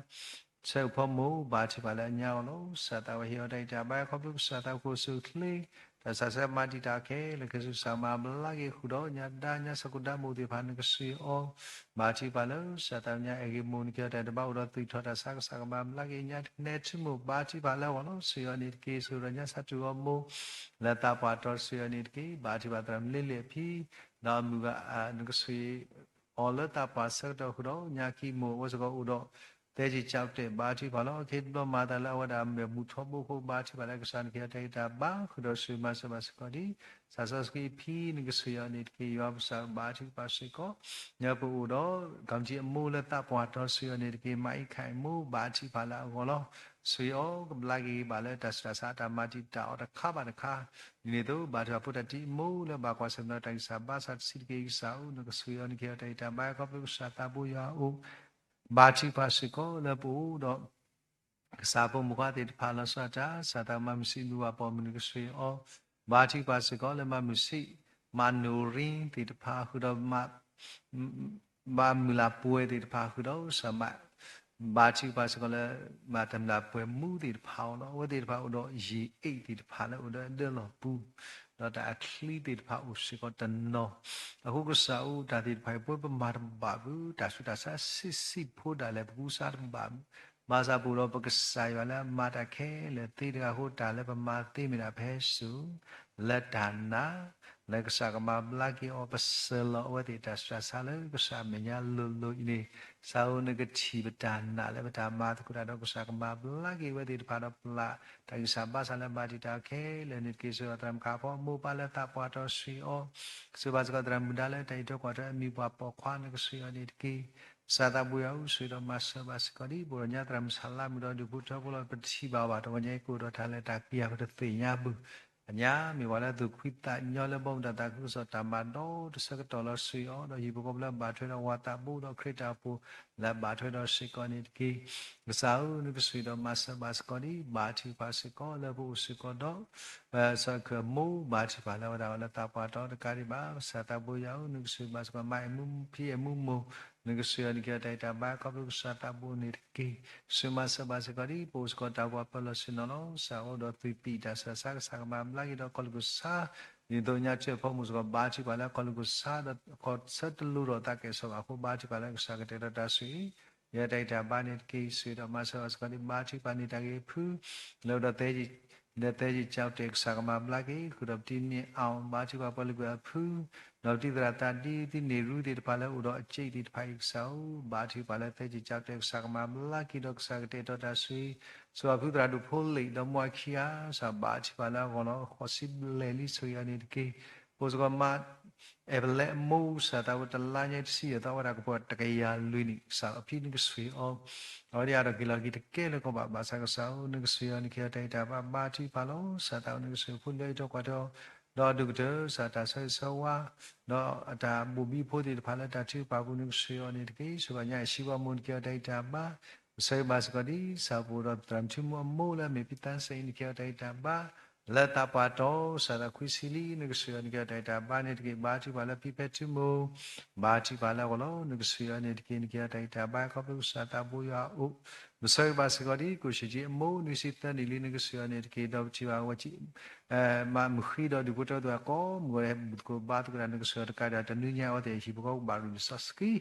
ဆၢကဖီမိၢ် ဘါထုကဖၣ်လၢအညါအီၤလီၤ. ကစၢ်သးဝဲဟ့ၣ်အီၤတၢ်ဂံၢ်တၢ်ဘါ ခီဖျိကစၢ်သးခိၣ်အိၣ်ဆူၣ်အိၣ်ချ့ တၢ်ဆးဆၢမၤတံာ်တာ်ခဲလၢာ်ခဲဆ့ ကစၢ်မၤဘျါက့ၤဃုာ်ဒီးညါဒါ ညါစီၤကိၤဒါမိၢ်သ့ၣ်တဖၣ် နကဆိၣ်ဂ့ၤအီၤ ဘါထုကဖၣ်လၢ ကစၢ်သးဝဲညါ အဲၣ်ဂ့ၤမိၢ် နကဟ့ၣ်အီၤတၢ်ဂံၢ်တၢ်ဘါ အိၣ်ဒီးသူၣ်ထီၣ်တၢ်ဆါ ကစၢ်ကမၤဘျါက့ၤညါ နဲထူမိၢ် ဘါထုကဖၣ်လၢအဂီၢ်လီၤ. ဆိၣ်ဂ့ၤအီၤန့ၣ်တက့ၢ်. ဆိၣ်ဂ့ၤဒီးညါ ဆၢတူၢ်အီၤမိၢ် လၢသးပှၢ်တီ ဆိၣ်ဂ့ၤအီၤန့ၣ်တက့ၢ်. ဘါထုကဖၣ်သရၣ်မုၣ်လ့လ့ၣ်အဖံ ဒီးအမုၢ်ဂၤ နကဆိၣ်ဂ့ၤ အီၤလၢသးပှၢ်ဆၢကတီၢ်ဃုာ်ဒီး ညါခံမိၢ်အဝဲစ့ၢ်ကီးအိၣ်ဒီး သဲက့ၤကၠီတဲာ် ဘါထုကဖၣ်လီၤ. အခ့တဘျီမၤသးလၢအဝဲဒၣ်မဲာ်မူထီဘိအဃိ ဘါထုကဖၣ်လၢကစၢ်နကဟ့ၣ်အီၤတၢ်ဂံၢ်တၢ်ဘါ ဃုာ်ဒီးဆိၣ်ဂ့ၤမၤစၢၤဘၣ်စ့ၢ်ကီးဒ် စၢ်စီဆှံဖံ နကဆိၣ်ဂ့ၤအီၤန့ၣ်တက့ၢ်. ယွၤပကစၢ်ဘါထုကဖၣ်စ့ၢ်ကီး ညါပအိၣ်ဒီး ကီမတံအမိၢ်လၢသးပှၢ်တီ ဆိၣ်ဂ့ၤအီၤန့ၣ်တက့ၢ်. မၤအံခၣ်အမိၢ် ဘါထုကဖၣ်လၢအဂီၢ်လီၤ. ဆိၣ်ဂ့ၤအီၤ ကဘျါက့ၤဘၣ်လၢတၢ်ဆူးတၢ်ဆါ တၢ်မၤတံာ်တာ်အီၤတခါဘၣ်တခါ ဒ်န့ၣ်အသိး ဘါထုကဖၣ်ဖိတၢ်တံအမိၢ်လၢဘၣ်ကွၢ်ဆၢၣ်မဲာ်ဒီးတၢ်ဂံၢ်စၢ်ဘါစၢ်တဆံးတက့ၢ်. ကစၢ်ဧၢ နကဆိၣ်ဂ့ၤအီၤ နကဟ့ၣ်အီၤတၢ်ဂံၢ်တၢ်ဘါ ခီဖျိကစၢ်သးဘိယွၤအအိၣ် ဘါထုကဖၣ်စ့ၢ်ကီးလၢပအိၣ်ဒီး ကစၢ်ဖိမုၣ်ဖိခွါသ့ၣ်တဖၣ်လီၤဆီဒၣ်တၢ် ကစၢ်သးမၤမုၢ်ဆံးမုၢ်ဝၤပိာ်မုၣ် နကဆိၣ်ဂ့ၤအီၤ ဘါထုကဖၣ်စ့ၢ်ကီးလၢမၤမုၢ်ဆံး မၤနိၣ်ရံသ့ၣ်တဖၣ်ဃုာ်ဒီး ဘၣ်မုၢ်လၢ်ပှဲၤသ့ၣ်တဖၣ်ဃုာ်ဒီး ကစၢ်မၤ ဘါထုကဖၣ်စ့ၢ်ကီးလၢ ဘၣ်တၢ်မုၢ်လၢ်ပှဲၤမူသ့ၣ်တဖၣ်အီၤလီၤ. အဝဲသ့ၣ်တဖၣ်အိၣ်ဒီးယံာ်အ့ၣ်သ့ၣ်တဖၣ်လၢအိၣ်ဒီးအဒၢလီၢ်ပူၤ ဒီးတၢ်အချံသ့ၣ်တဖၣ်အိၣ်စ့ၢ်ကီးတနီၤ အဃိကစၢ်ဧၢ တၢ်သ့ၣ်တဖၣ်အံၤ ပဝဲပမၤတဘၣ်ဘၣ် တၢ်ဆူးတၢ်ဆါဆံးဆံးဖိဒၣ်လဲာ် ပကူစါတဘၣ်ဘၣ် ဘၣ်ဆၣ်ပအိၣ်ဒီးပကစၢ်ယွၤလၢအမၤတၢ်ခဲလၢာ်သ့တဂၤအဃိ တၢ်လၢပမၤသ့မ့ၢ်ဒၣ်ပဟဲစိာ် လၢတၢ်နာ် လၢကစၢ်ကမၤဘျါက့ၤအီၤ ပဆှၢလီၤအဝဲသ့ၣ်တၢ်ဆူးတၢ်ဆါလၢကစၢ်အမဲာ်ညါလိၤလိၤအံၤန့ၣ် ကစၢ်ဧၢ နကထံၣ်ပတၢ်နာ်လၢပတၢ်မၤသကိးတၢ်ဒီး ကစၢ်ကမၤဘျါက့ၤဝဲသ့ၣ်တဖၣ်ဒီးပျၢ် တၢ်ဂံၢ်စၢ်ဘါစၢ်လၢမၤတံာ်တာ်ခဲလၢာ်န့ၣ်တက့ၢ်. ဆိၣ်ဂ့ၤသရၣ်မုၣ်ခါဖီအမိၢ်ပၢ်လၢသးပှၢ်တီ ဆိၣ်ဂ့ၤအီၤ ဆိၣ်ဂ့ၤဘၣ်စ့ၢ်ကီးသရၣ်မုၣ်ဒါလၢတၢ်အံးထွဲကွၢ်ထွဲအမံၤပှၢ်ပိာ်ခွါ နကဆိၣ်ဂ့ၤအီၤန့ၣ်တက့ၢ်. ကစၢ်သးဘိယွၤဧၢ ဆိၣ်ဂ့ၤဒီးမၤစၢၤဘၣ်စ့ၢ်ကီးဒ် ပအိၣ်ဒီးညါသရၣ်မုၣ်ဆၣ်လါမုၣ်ဒီးဒူၣ်ဖိထၢဖိလီၤ ပထံၣ်ဘၣ်ဘၣ်တဂီၤညါအံၤ ကအိၣ်ဒီးတၢ်လဲၤတၢ်က့ၤ ပတသ့ၣ်ညါဘၣ် အညါမ့ၢ်ပှၤလၢသူၣ်ဖှံသးညီလၢဘီမုၢ်တၢ်သးခုကစီၣ်တၢ်မၤဒီတဆၢကတီၢ်လီၤ. ဆိၣ်ဂ့ၤအီၤဒီးဟံၣ်ဖိဃီဖိလၢဘၣ်ထွဲဒီးဝၤသးဘိဒီးခရံာ်တၢ်အိၣ်ဖှိၣ်လၢဘၣ်ထွဲဒီးစ့ၢ်ကီးန့ၣ်တက့ၢ်. ကစၢ်ဧၢ နကဆိၣ်ဂ့ၤဒီးမၤစၢၤဘၣ်စ့ၢ်ကီးဒ် ဘါထုကဖၣ်စ့ၢ်ကီးလၢပအိၣ်စ့ၢ်ကီးဒီး ပစီၤခၢၣ်မိၢ် ဘါထုကဖၣ်လၢဝဲဒၣ်အီၤလၢသးပှၢ်တီတကးဒံးဘၣ်. ကစၢ်သးဘိယွၤဧၢ နကဆိၣ်ဂ့ၤဘၣ်စ့ၢ်ကီး မါအ့ၣ်မူဖံအဲၣ်မူမိၢ် နကဆိၣ်ဂ့ၤအီၤ နကဟ့ၣ်အီၤတၢ်ဂံၢ်တၢ်ဘါ ခီဖျိကစၢ်သးဘိန့ၣ်တက့ၢ်. ဆိၣ်ဂ့ၤမၤစၢၤဘၣ်စ့ၢ်ကီးဒ် ပအိၣ်စ့ၢ်ကီးတၢ်ကွၢ်ပၢလီၢ်ဆ့ၣ်နီၤလီၤ. ကစၢ်အိၣ်ဒီးသုးပံးတၢ်ဆူးတၢ်ဆါ ကစၢ်ကမၤဘျါက့ၤဒီးကီၢ်လူၢ်ကစၢ် ဒ်သိးညါထွဲဖိမုၣ်စ့ၢ်ကီး ဘါထုကဖၣ်လၢခီၣ်လူၤကစၢ်ဒီး ခီၣ်ဆၢတလိၤဒီးသးကဲၣ်ဆိးဘၣ်အဃိ ဘါထုကဖၣ်လၢကစၢ်ကတဲာ်ကတီၤတၢ်ဆိၣ်ဂ့ၤ ယတၢ်ဂံၢ်တၢ်ဘါန့ၣ်တက့ၢ်. ဆိၣ်ဂ့ၤဒီးမၤစၢၤဘၣ်စ့ၢ်ကီးဒ် ဘါထုကဖၣ်န့ၢ်တၢ်ဂ့ၤဖု လၢအိၣ်ဒီး လၢသဲက့ၤကၠီတဲာ် ကစၢ်ကမၤဘျါက့ၤ ဃုာ်ဒီးပတံၤမ့ၢ်အီၤ ဘါထုကဖၣ်ပှၤလုၢ်ပှဲၤအဖု ဒီးပတံၤသရၣ်သးဒ် ပတံၤန့ၢ်ရူသ့ၣ်တဖၣ်လၢအိၣ်ဒီးအစ့သ့ၣ်တဖၣ်အံၤ ကစၢ်ဧၢ, ဘါထုကဖၣ်လၢသဲက့ၤကၠီတဲာ် ကစၢ်ကမၤဘျါက့ၤဒီးကစၢ်ကတဲာ်ကတီၤတၢ်ဆိၣ်ဂ့ၤ ဆိၣ်ဂ့ၤဖုသရၣ်ဒိၣ်ဖိလ့ၣ်ဒီးမိၢ်အခံဂၤ ကစၢ်ဘါထုကဖၣ်လၢအဂီၢ်လီၤ. ဃိးဆံဘျဲၣ်လံ ဆိၣ်ဂ့ၤအီၤန့ၣ်တက့ၢ်. ပအိၣ်စ့ၢ်ကီးမါ အဲၣ်ပလဲအမိၢ် ကစၢ်သးဝဲတလါညါတဆံယဲၢ်သီ အဝဲဒၣ်ကပှဲၤတကယၤလွံၢ်နံၣ် ကစၢ်အဖံနကဆိၣ်ဂ့ၤအီၤ အဝဲဒၣ်အတၢ်က့ၤလီၤက့ၤတကဲလၢၤကီးဘၣ် ဘၣ်ဆၣ်ကစၢ်ဧၢ နကဆိၣ်ဂ့ၤအီၤန့ၣ် ကဟ့ၣ်အီၤတၢ်ဂံၢ်တၢ်ဘါ ဘါထုကဖၣ်လီၤ. ကစၢ်သးဝဲနကဆိၣ်ဂ့ၤဖိလၢဟံးထီၣ်ကွၢ်ထီၣ် ဒီးအဒိၣ်ကတၢၢ် ကစၢ်တၢ်ဆၢဂ့ၤဆၢဝါ ဒီးအတၢ်ဘိၣ်ဘံဖိသ့ၣ်တဖၣ်လၢတၢ်ထုကဖၣ်အပူၤ နကဆိၣ်ဂ့ၤအီၤန့ၣ်တက့ၢ်. ဆိၣ်ဂ့ၤဘၣ်ညါအံၤ ဟံၣ်ပှၤမိၢ် နကဟ့ၣ်အီၤတၢ်ဂံၢ်တၢ်ဘါ ကစၢ်ဂ့ၤဘၣ်စ့ၢ်ကီးဒ် ကစၢ်ပအိၣ်ဒီးသရၣ်မုၣ်ထူမုၣ်အမိၢ်လၢအမ့ၢ်ဖံသးစဲအံၤ နကဟ့ၣ်အီၤတၢ်ဂံၢ်တၢ်ဘါ လၢသးပှၢ်တီၤ ကစၢ်သးခွံဆံလံ နကဆိၣ်ဂ့ၤအီၤ နကဟ့ၣ်အီၤတၢ်ဂံၢ်တၢ်ဘါန့ၣ်တက့ၢ်. ဘါထုကဖၣ်လၢဖံဖဲထူမိၢ် ဘါထုကဖၣ်လၢအဂီၢ်လီၤ နကဆိၣ်ဂ့ၤအီၤန့ၣ်တက့ၢ်. နကဟ့ၣ်အီၤတၢ်ဂံၢ်တၢ်ဘါ ခီဖျိကစၢ်သးဘိယွၤအအိၣ် ကစၢ်ဂ့ၤဘၣ်စ့ၢ်ကီးဒ် ကိၣ်ဆံးကၠံအမိၢ် နွံဆံသၢနံၣ်လံ နကဆိၣ်ဂ့ၤအီၤန့ၣ်တက့ၢ်. ဒီးပထံၣ်ဘၣ်ဝဲ မၤမုၢ်ဃံဒီးဒူၣ်ဖိထၢဖိသ့ၣ်တဖၣ်ကိးမုၢ်ဂီၤ ဟဲဘူၣ်သကိးဘါသကိးတၢ် နကဆိၣ်ဂ့ၤအီၤတကးဒံး တနွံညါအဝဲသ့ၣ်ဟံၣ်ဖိဃီဖိဘၣ်ရူၢ်လံာ်စီဆှံ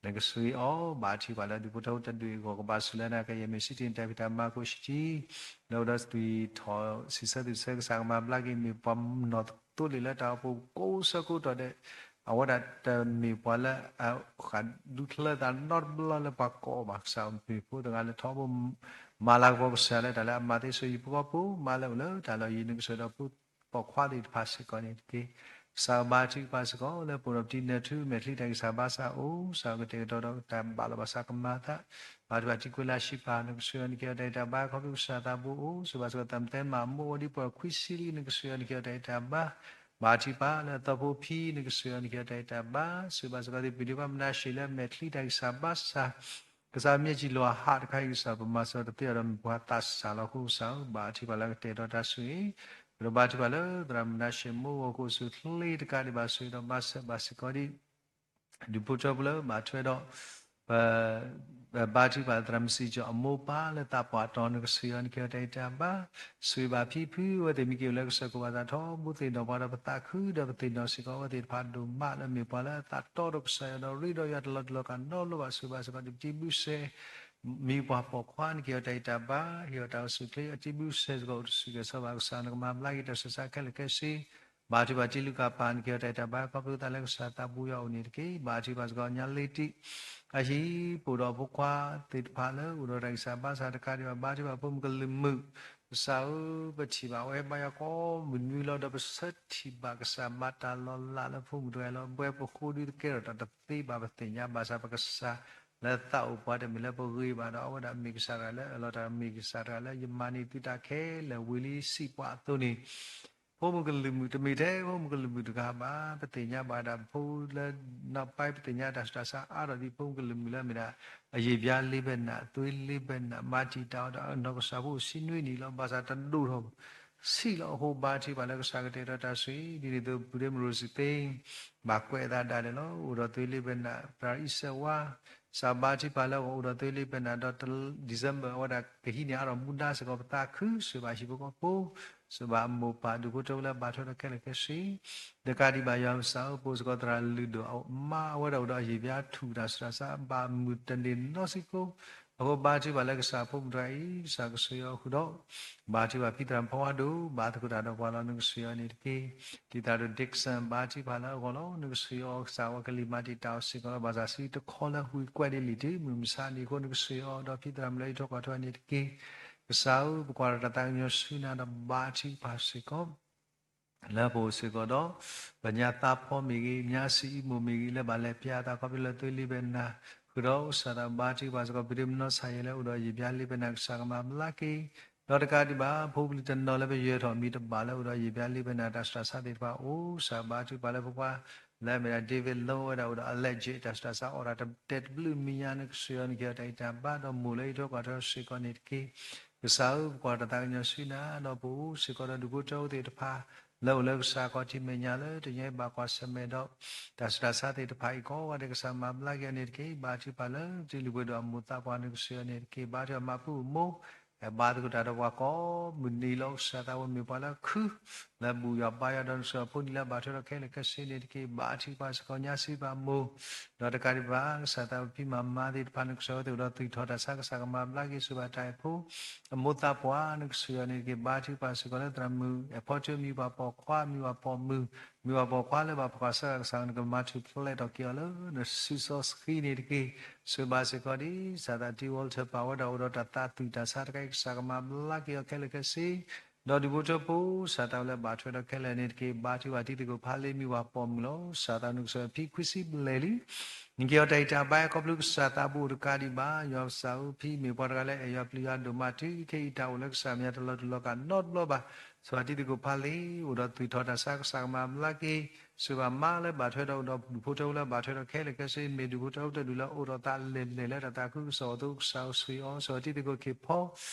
နကဆိၣ်ဂ့ၤအီၤ ဘါထုကဖၣ်လၢဒူၣ်ဖိထၢဖိတဒူၣ်အဂီၢ် ကဘၣ်ဆိၣ်လၢနၤ ကယဲၢ်မ့ၢ်စံးတ့ၢ်နတၢ်ဖံးတၢ်မၤကိၣ်ဆံးကၠံ လၢအိၣ်ဒီးသွံၣ်ထီၣ်စံးဆၢသွံၣ်ဆၢ ကစၢ်ကမၤဘျါက့ၤ မ့ၢ်ပှၤနီၢ်သိလ့ၣ်လၢတၢ်အိၣ်ဖှိၣ်ကိးဆၢကိးတီၤဒဲး အဝဲဒၣ်တမ့ၢ်ပှၤလၢအဃးဒူချၢသးနီတဘျီလၢပှၤကိးဘၣ် ကစၢ်မ့ၢ်ဖိတဂၤလၢထီဘိ မၤလၤကပီၤကစၢ်လၢတၢ်လၢအမၤသ့ဆိၣ်ဂ့ၤဟံၣ်ဖိဃီဖိ မၤလၢအိၣ်လၢတၢ်လီၢ်ယံၤ နကဆိၣ်ဂ့ၤဒီးဖိပိာ်ခွါသ့ၣ်တဖၣ်စ့ၢ်ကီးန့ၣ်တက့ၢ်. ကစၢ်ဘါထုကဖၣ်စ့ၢ်ကီးလၢပအိၣ်ဒီးပတံၤနၢၤထူမဲာ်ချံတၢ်ဂံၢ်စၢ်ဘါစၢ်အိၣ် ကစၢ်ကတဲာ်ကတီၤဒီးတၢ်ဘၣ်လီၤဘၣ်စးကမၤအသး ဘါထုကဖၣ်ထံခွဲးလၢ်ဆံးပာ် နကဆိၣ်ဂ့ၤအီၤ နကဟ့ၣ်အီၤတၢ်ဂံၢ်တၢ်ဘါ ခီဖျိကစၢ်သးဘိအိၣ် ဆိၣ်ဂ့ၤဘၣ်စ့ၢ်ကီး သၢမသဲမးအမိၢ်အိၣ်ဒ်ပှၤခွံဆံလံ နကဆိၣ်ဂ့ၤအီၤ နကဟ့ၣ်အီၤတၢ်ဂံၢ်တၢ်ဘါ ဘါထုကဖၣ်လၢအသီဖိဖံ နကဆိၣ်ဂ့ၤအီၤ နကဟ့ၣ်အီၤတၢ်ဂံၢ်တၢ်ဘါ ဆိၣ်ဂ့ၤဘၣ်စ့ၢ်ကီး သ့ၣ်ပျံၤဒ့ခွါမနၤၡ့လၢမဲာ်ချံတၢ်ဂံၢ်စၢ်ဘါစၢ် ကစၢ်မ့ၢ်စံၣ်လီၤဟးတခါအံၤ ကစၢ်ပမၤစၢၤတသ့အီၤဒီး မ့ၢ်ပှၤသးစၢ်လီၤအဃိ ကစၢ်ဧၢ ဘါထုကဖၣ်လၢကတဲာ်ကတီၤတၢ်ဆိၣ်ဂ့ၤ ဒီးဘါထုကဖၣ်လၢသရၣ်မနၤၡ့မိၢ်ဂီၤ ကအိၣ်ဆူၣ်အိၣ်ချ့တကးဒံးဘၣ် ဆိၣ်ဂ့ၤဒီးမၤစၢၤဘၣ်စ့ၢ်ကီးဒ် ဒူၣ်ဖိထၢဖိလၢဘၣ်ထွဲဒီး ပဘါထုကဖၣ်သရၣ်မုၣ်စံၣ်ကၠီၣ်အမိၢ်ပၢ်လၢသးပှၢ်တီၤ နကဆိၣ်ဂ့ၤအီၤ နကဟ့ၣ်အီၤတၢ်ဂံၢ်တၢ်ဘါ ဆိၣ်ဂ့ၤဘၣ်ဖံဖု အဝဲသ့ၣ်မ့ၢ်က့ၤအိၣ်လၢကစၢၢ်ခိၣ်ဘၣ်သးထီဘိ သ့ၣ်နီၣ်ပှၤဒီးပသးခုဒီးပသ့ၣ်နီၣ်စ့ၢ်ကီးအဝဲသ့ၣ်တဖၣ်ဒိၣ်မးလၢအမ့ၢ်ပှၤလၢအသးတီဒီးကစၢ်ယွၤဒီးရ့ဒီးယွၤတလီၤတလီၤကးနီတဘျီဘၣ် ဆိၣ်ဂ့ၤဘၣ်စ့ၢ်ကီးဒ်ပတံၤဘုစဲ မ့ၢ်ပှၤပိာ်ခွါ နကဟ့ၣ်အီၤတၢ်ဂံၢ်တၢ်ဘါ ဟ့ၣ်အီၤတၢ်အိၣ်ဆူၣ်အိၣ်ချ့ အတံၤဘုစဲစ့ၢ်ကီးအိၣ်တဆူၣ်ကဲၤစီၤဘၣ် ကစၢ်နကမၤဘျါက့ၤတၢ်ဆူးတၢ်ဆါခဲလၢာ်ခဲဆ့ ဘါထုကဖၣ်တံၤလုၢ်ကၣ်ပၢ် နကဟ့ၣ်အီၤတၢ်ဂံၢ်တၢ်ဘါ ခီဖျိသးလၢကစၢ်သးဘိယွၤအအိၣ်န့ၣ်တက့ၢ်. ဘါထုကဖၣ်စ့ၢ်ကီးညါလ့တံၢ် အဟံၣ်ပအိၣ်ဒီးဖိခွါသ့ၣ်တဖၣ်လၢအိၣ်ဒီးတၢ်ဂံၢ်စၢ်ဘါစၢ်တကးဒံးဘၣ် ဘါထုကဖၣ်ဖိမုၣ်ကလုာ်မုာ် ကစၢ်ဧၢ ပထံၣ်ဘၣ်ဝဲဘါယွၤကိးမုၢ်နွံလီၤ ဒီးပဆၢထံၣ်ဘၣ်ကစၢ်မၤတၢ်လီၤလးလၢဖိမုၣ်တဂၤအံၤလီၤ. ပဝဲပဃိဒုးတကဲထီၣ်တၢ်တသ့ဘၣ် ပသ့ၣ်ညါဘၣ်ဆၣ် ပကစၢ်လၢသးအိၣ်ပှၤတမ့ၢ်လၢပဂ့ၤဘၣ်ဒီး အဝဲဒၣ်မ့ၢ်ကစၢ်တဂၤလၢအလီၤတၢ် မ့ၢ်ကစၢ်တဂၤလၢယမၤန့ၢ်သုတၢ်ခဲလၢာ်ဝံၤလံစံးပှၤအသိးန့ၣ် ဖိမုၣ်ကလုာ်မုာ် တမ့ၢ်ထဲဖိမုၣ်ကလုာ်မုာ်တဂၤဘၣ် ပသ့ၣ်ညါဘၣ်ဒၣ်ဖိလၢ နောက်ပိုင်း ပသ့ၣ်ညါတၢ်ဆူးတၢ်ဆါအါထီၣ်ဒ်ဖိမုၣ်ကလုာ်မုာ်လၢအမ့ၢ်ဒၣ် အယံာ်ဘျါလ့ဘဲနး သွေးလ့ဘဲနး မၤတံာ်တာ်အီၤဒီးအနီၢ်ကစၢ်ဖိအိၣ်ဆံနွံနံၣ်လီၤ. ဘၣ်ဆၣ်တဒိၣ်ထီၣ် ဆံးလီၤအဃိ ဘါထုကဖၣ်လၢကစၢ်ကတဲာ်ကတီၤတၢ်ဆိၣ်ဂ့ၤ ဒ်န့ၣ်အသိး ပုၢ်ဒ့မုၣ်ရိစံသ့ ဘၣ်ကွဲးအသးဒၣ်လဲာ်လီၤ. အိၣ်ဒီးသွေးလ့ဘဲနး သရၣ်အံၣ်စဲးဝါ ကစၢ်ဘါထုကဖၣ်လၢအဂီၢ် အိၣ်ဒီးသွေးလ့ဘဲနးဒီး December အဝဲဒၣ်ကဟံးန့ၢ်အါထီၣ်မူဒါစ့ၢ်ကီး ပသးခု ဆိၣ်ဂ့ၤဘၣ်ဟံၣ်ဖိဃီဖိ ဆိၣ်ဂ့ၤဘၣ်အမိၢ်ပၢ်ဒူၣ်ဖိထၢဖိလၢအဘၣ်ထွဲဒီးခဲလၢာ်ခဲဆ့ တကးဒံးဘၣ်ယွၤပကစၢ်ဧၢ ပအိၣ်စ့ၢ်ကီးသရၣ်လုၢ်ဒိၣ်အမါ အဝဲဒၣ်အိၣ်ဒီးအယံာ်ဘျါထူၣ်တၢ်ဆူးတၢ်ဆါ ဘၣ်မုာ်တန့ၢ်နီတစဲးဖိ အဃိဘါထုကဖၣ်လၢကစၢ်ဖိမုၣ်တဂၤအံၤ ကစၢ်ကဆိၣ်ဂ့ၤအီၤဃုာ်ဒီး ဘါထုကဖၣ်ဖံသရၣ်ဖီဝါဒိၣ် ဘါသကိးတၢ်ဒီးပှၤလီၤ နကဆိၣ်ဂ့ၤအီၤန့ၣ်တက့ၢ်. တံၤသရၣ်ဒိၣ် Dickson ဘါထုကဖၣ်လၢအဂီၢ်လီၤ နကဆိၣ်ဂ့ၤအီၤ ကစၢ်ဝဲကလံၤမၤတံာ်တာ်အီၤစ့ၢ်ကီးလီၤ. ဘၣ်ဆၣ်ဆံတခီလၢဟူးကွဲးဒ်လံာ်တံၢ်မုၢ်မဆါန့ၣ်အဃိ နကဆိၣ်ဂ့ၤအီၤဒီးဖံသရၣ်မုၣ်လၢဟံးထီၣ်ကွၢ်ထီၣ်န့ၣ်တက့ၢ်. ကစၢ်ဧၢ ပကွၢ်တၢ်သးကညီၤဆူနၤဒီးဘါထုကဖၣ်စ့ၢ်ကီး လၢပအိၣ်စ့ၢ်ကီးဒီး ပညါသးဖီမ့ၢ်ဂ့ၤ ညါစံအံမူးမ့ၢ်ဂ့ၤ လၢဘၣ်လဲၤဖျါအသးခီဖျိလၢသွေးလ့ဘဲနး ဃုာ်ဒီးအိၣ်စၢ်သးဘါထုကဖၣ်စ့ၢ်ကီး ပဒ့မနီၢ်ဆၣ်ယဲၢ်လၢအိၣ်ဒီးယံာ်ဘျါလ့ဘဲနး ကစၢ်ကမၤဘျါက့ၤ ဒီးတကးဒံးဘၣ် ဖိပလံၤတနီၤလၢပယဲၢ်ထီၣ်မံၤတဘၣ်လၢအိၣ်ဒီးယံာ်ဘျါလ့ဘဲနး တၢ်ဆူးတၢ်ဆါသ့ၣ်တဖၣ် အိၣ်စၢ်ဘါထုကဖၣ်လၢပပှၤ လၢအမ့ၢ်ဒၣ် David Long ဝဲဒၣ်အိၣ်ဒီး allergy တၢ်ဆူးတၢ်ဆါအီၣ်တၢ်တတဲာ်တဘျုးမံၤညါ နကဆိၣ်ဂ့ၤအီၤ နကဟ့ၣ်အီၤတၢ်ဂံၢ်တၢ်ဘါ ဒီးမိၢ်လၢဟံးထီၣ်ကွၢ်ထီၣ်စ့ၢ်ကီးန့ၣ်တက့ၢ်. ကစၢ်ဧၢ ပကွၢ်တၢ်သးကညီၤဆူနၤ ဒီးပအိၣ်စ့ၢ်ကီးဒီးဒူၣ်ဖိထၢဖိသ့ၣ်တဖၣ် လၢအိၣ်လၢကစၢ်ခီၣ်ထံးမဲာ်ညါလၢတညီဘၣ်ကွၢ်ဆၢၣ်မဲာ်ဒီး တၢ်ဆူးတၢ်ဆါသ့ၣ်တဖၣ်အံၤ ကိးဂၤဒဲးကစၢ်မၤဘျါက့ၤအီၤန့ၣ်တက့ၢ်. ဘါထုကဖၣ်လၢတံၤလုၢ်ပှဲၤဒိၣ်အမိၢ်သးပှၢ် နကဆိၣ်ဂ့ၤအီၤန့ၣ်တက့ၢ်. ဘါထုကဖၣ်မၤပူၤအမိၢ် ဘါသကိးတၢ်ဒီးပှၤကိးမုၢ်နံၤလီၤ ကစၢ်သးဝဲမ့ၢ်ပှၤလၢခု လၢဘူၣ်ယွၤဘါယွၤဒီးနကစၢ်ဖိလံၤလၢဘၣ်ထွဲဒီးခဲလၢာ်ခဲဆ့န့ၣ်တက့ၢ်. ဘါထုကဖၣ်စ့ၢ်ကီးညါစံးဘၣ်မိၢ်, ဒီးတကးဒံးဘၣ် ကစၢ်သးဖံးမၤမါသ့ၣ်တဖၣ် နကစၢ်ဝဲသ့ၣ်အိၣ်ဒီးသူၣ်ထီၣ်တၢ်ဆါကစၢ်ကမၤဘျါက့ၤဆိၣ်ဘၣ်တၢ်အဲၣ်ဖိ အမိၢ်သးပှၢ် နကစၢ်ယွၤန့ၣ်တက့ၢ်. ဘါထုကဖၣ်စ့ၢ်ကီးလၢသရၣ်မုၣ် အဲၣ်ဖီထၢ မံၤပှၤပိာ်ခွါ မံၤပှၤပိာ်မုၣ် မံၤပှၤပိာ်ခွါလၢဘၣ်ဖီၣ်ဃာ်ဆၢကစၢ် နကမၤထူၣ်ဖျဲးထီၣ်က့ၤအီၤလၢ နစုစီဆှံန့ၣ်တက့ၢ်. ဆိၣ်ဘၣ်စ့ၢ်ကီးဒ် ကစၢ်သးတံ Walter ပာ်ဝဲဒၣ်အိၣ်ဒီးတၢ်သးသူၣ်တၢ်ဆါတခါအံၤ ကစၢ်ကမၤဘျါက့ၤအီၤခဲလၢာ်ခဲဆ့ ဒီးဒူၣ်ဖိထၢဖိ ကစၢ်သးဝဲလၢဘၣ်ထွဲဒီးခဲလၢာ်န့ၣ်တက့ၢ်. ဘါထုကဖၣ်တံၤသကိးဖးလ့ မံၤပှၤပိာ်မုၣ်လီၤ. ကစၢ်သးနကစၢ်ဖံခွံဆံဘျဲၣ်လံ နက့ၤအီၤတၢ်အံၤတၢ်ဘါခီဖျိကစၢ်သးဘိအိၣ်တကးဒံးဘၣ် ယွၤပကစၢ်ဧၢ ဖံမ့ၢ်ပှၤတဂၤလၢအဲၣ်ယွၤပျံၤယွၤဒိၣ်မးတုၤခဲအံၤ တၢ်အိၣ်လၢကစၢ်မဲာ်ညါတလီၤတူာ်လီၤကာ်နီတဘျီဘၣ်. ဆိၣ်ဘၣ်တံၤသကိးဖးလ့ အိၣ်ဒီးသူၣ်ထီၣ်တၢ်ဆါ ကစၢ်ကမၤဘျါက့ၤ ဆိၣ်ဘၣ်မါလၢဘၣ်ထွဲဒီးအိၣ်ဒီးဒူၣ်ဖိထၢဖိလၢဘၣ်ထွဲဒီးခဲလၢာ်ခဲဆ့ မ့ၢ်ဒူၣ်ဖိထၢဖိတဒူၣ်လၢအိၣ်ဒီးသးလဲၣ်လဲၣ်လၢတၢ်သးခုကစီၣ်အသိး ကစၢ်အိၣ်ဆိၣ်ဂ့ၤအီၤ ဆိၣ်ဘၣ်တံၤသကိးခ့ၣ်ဖီ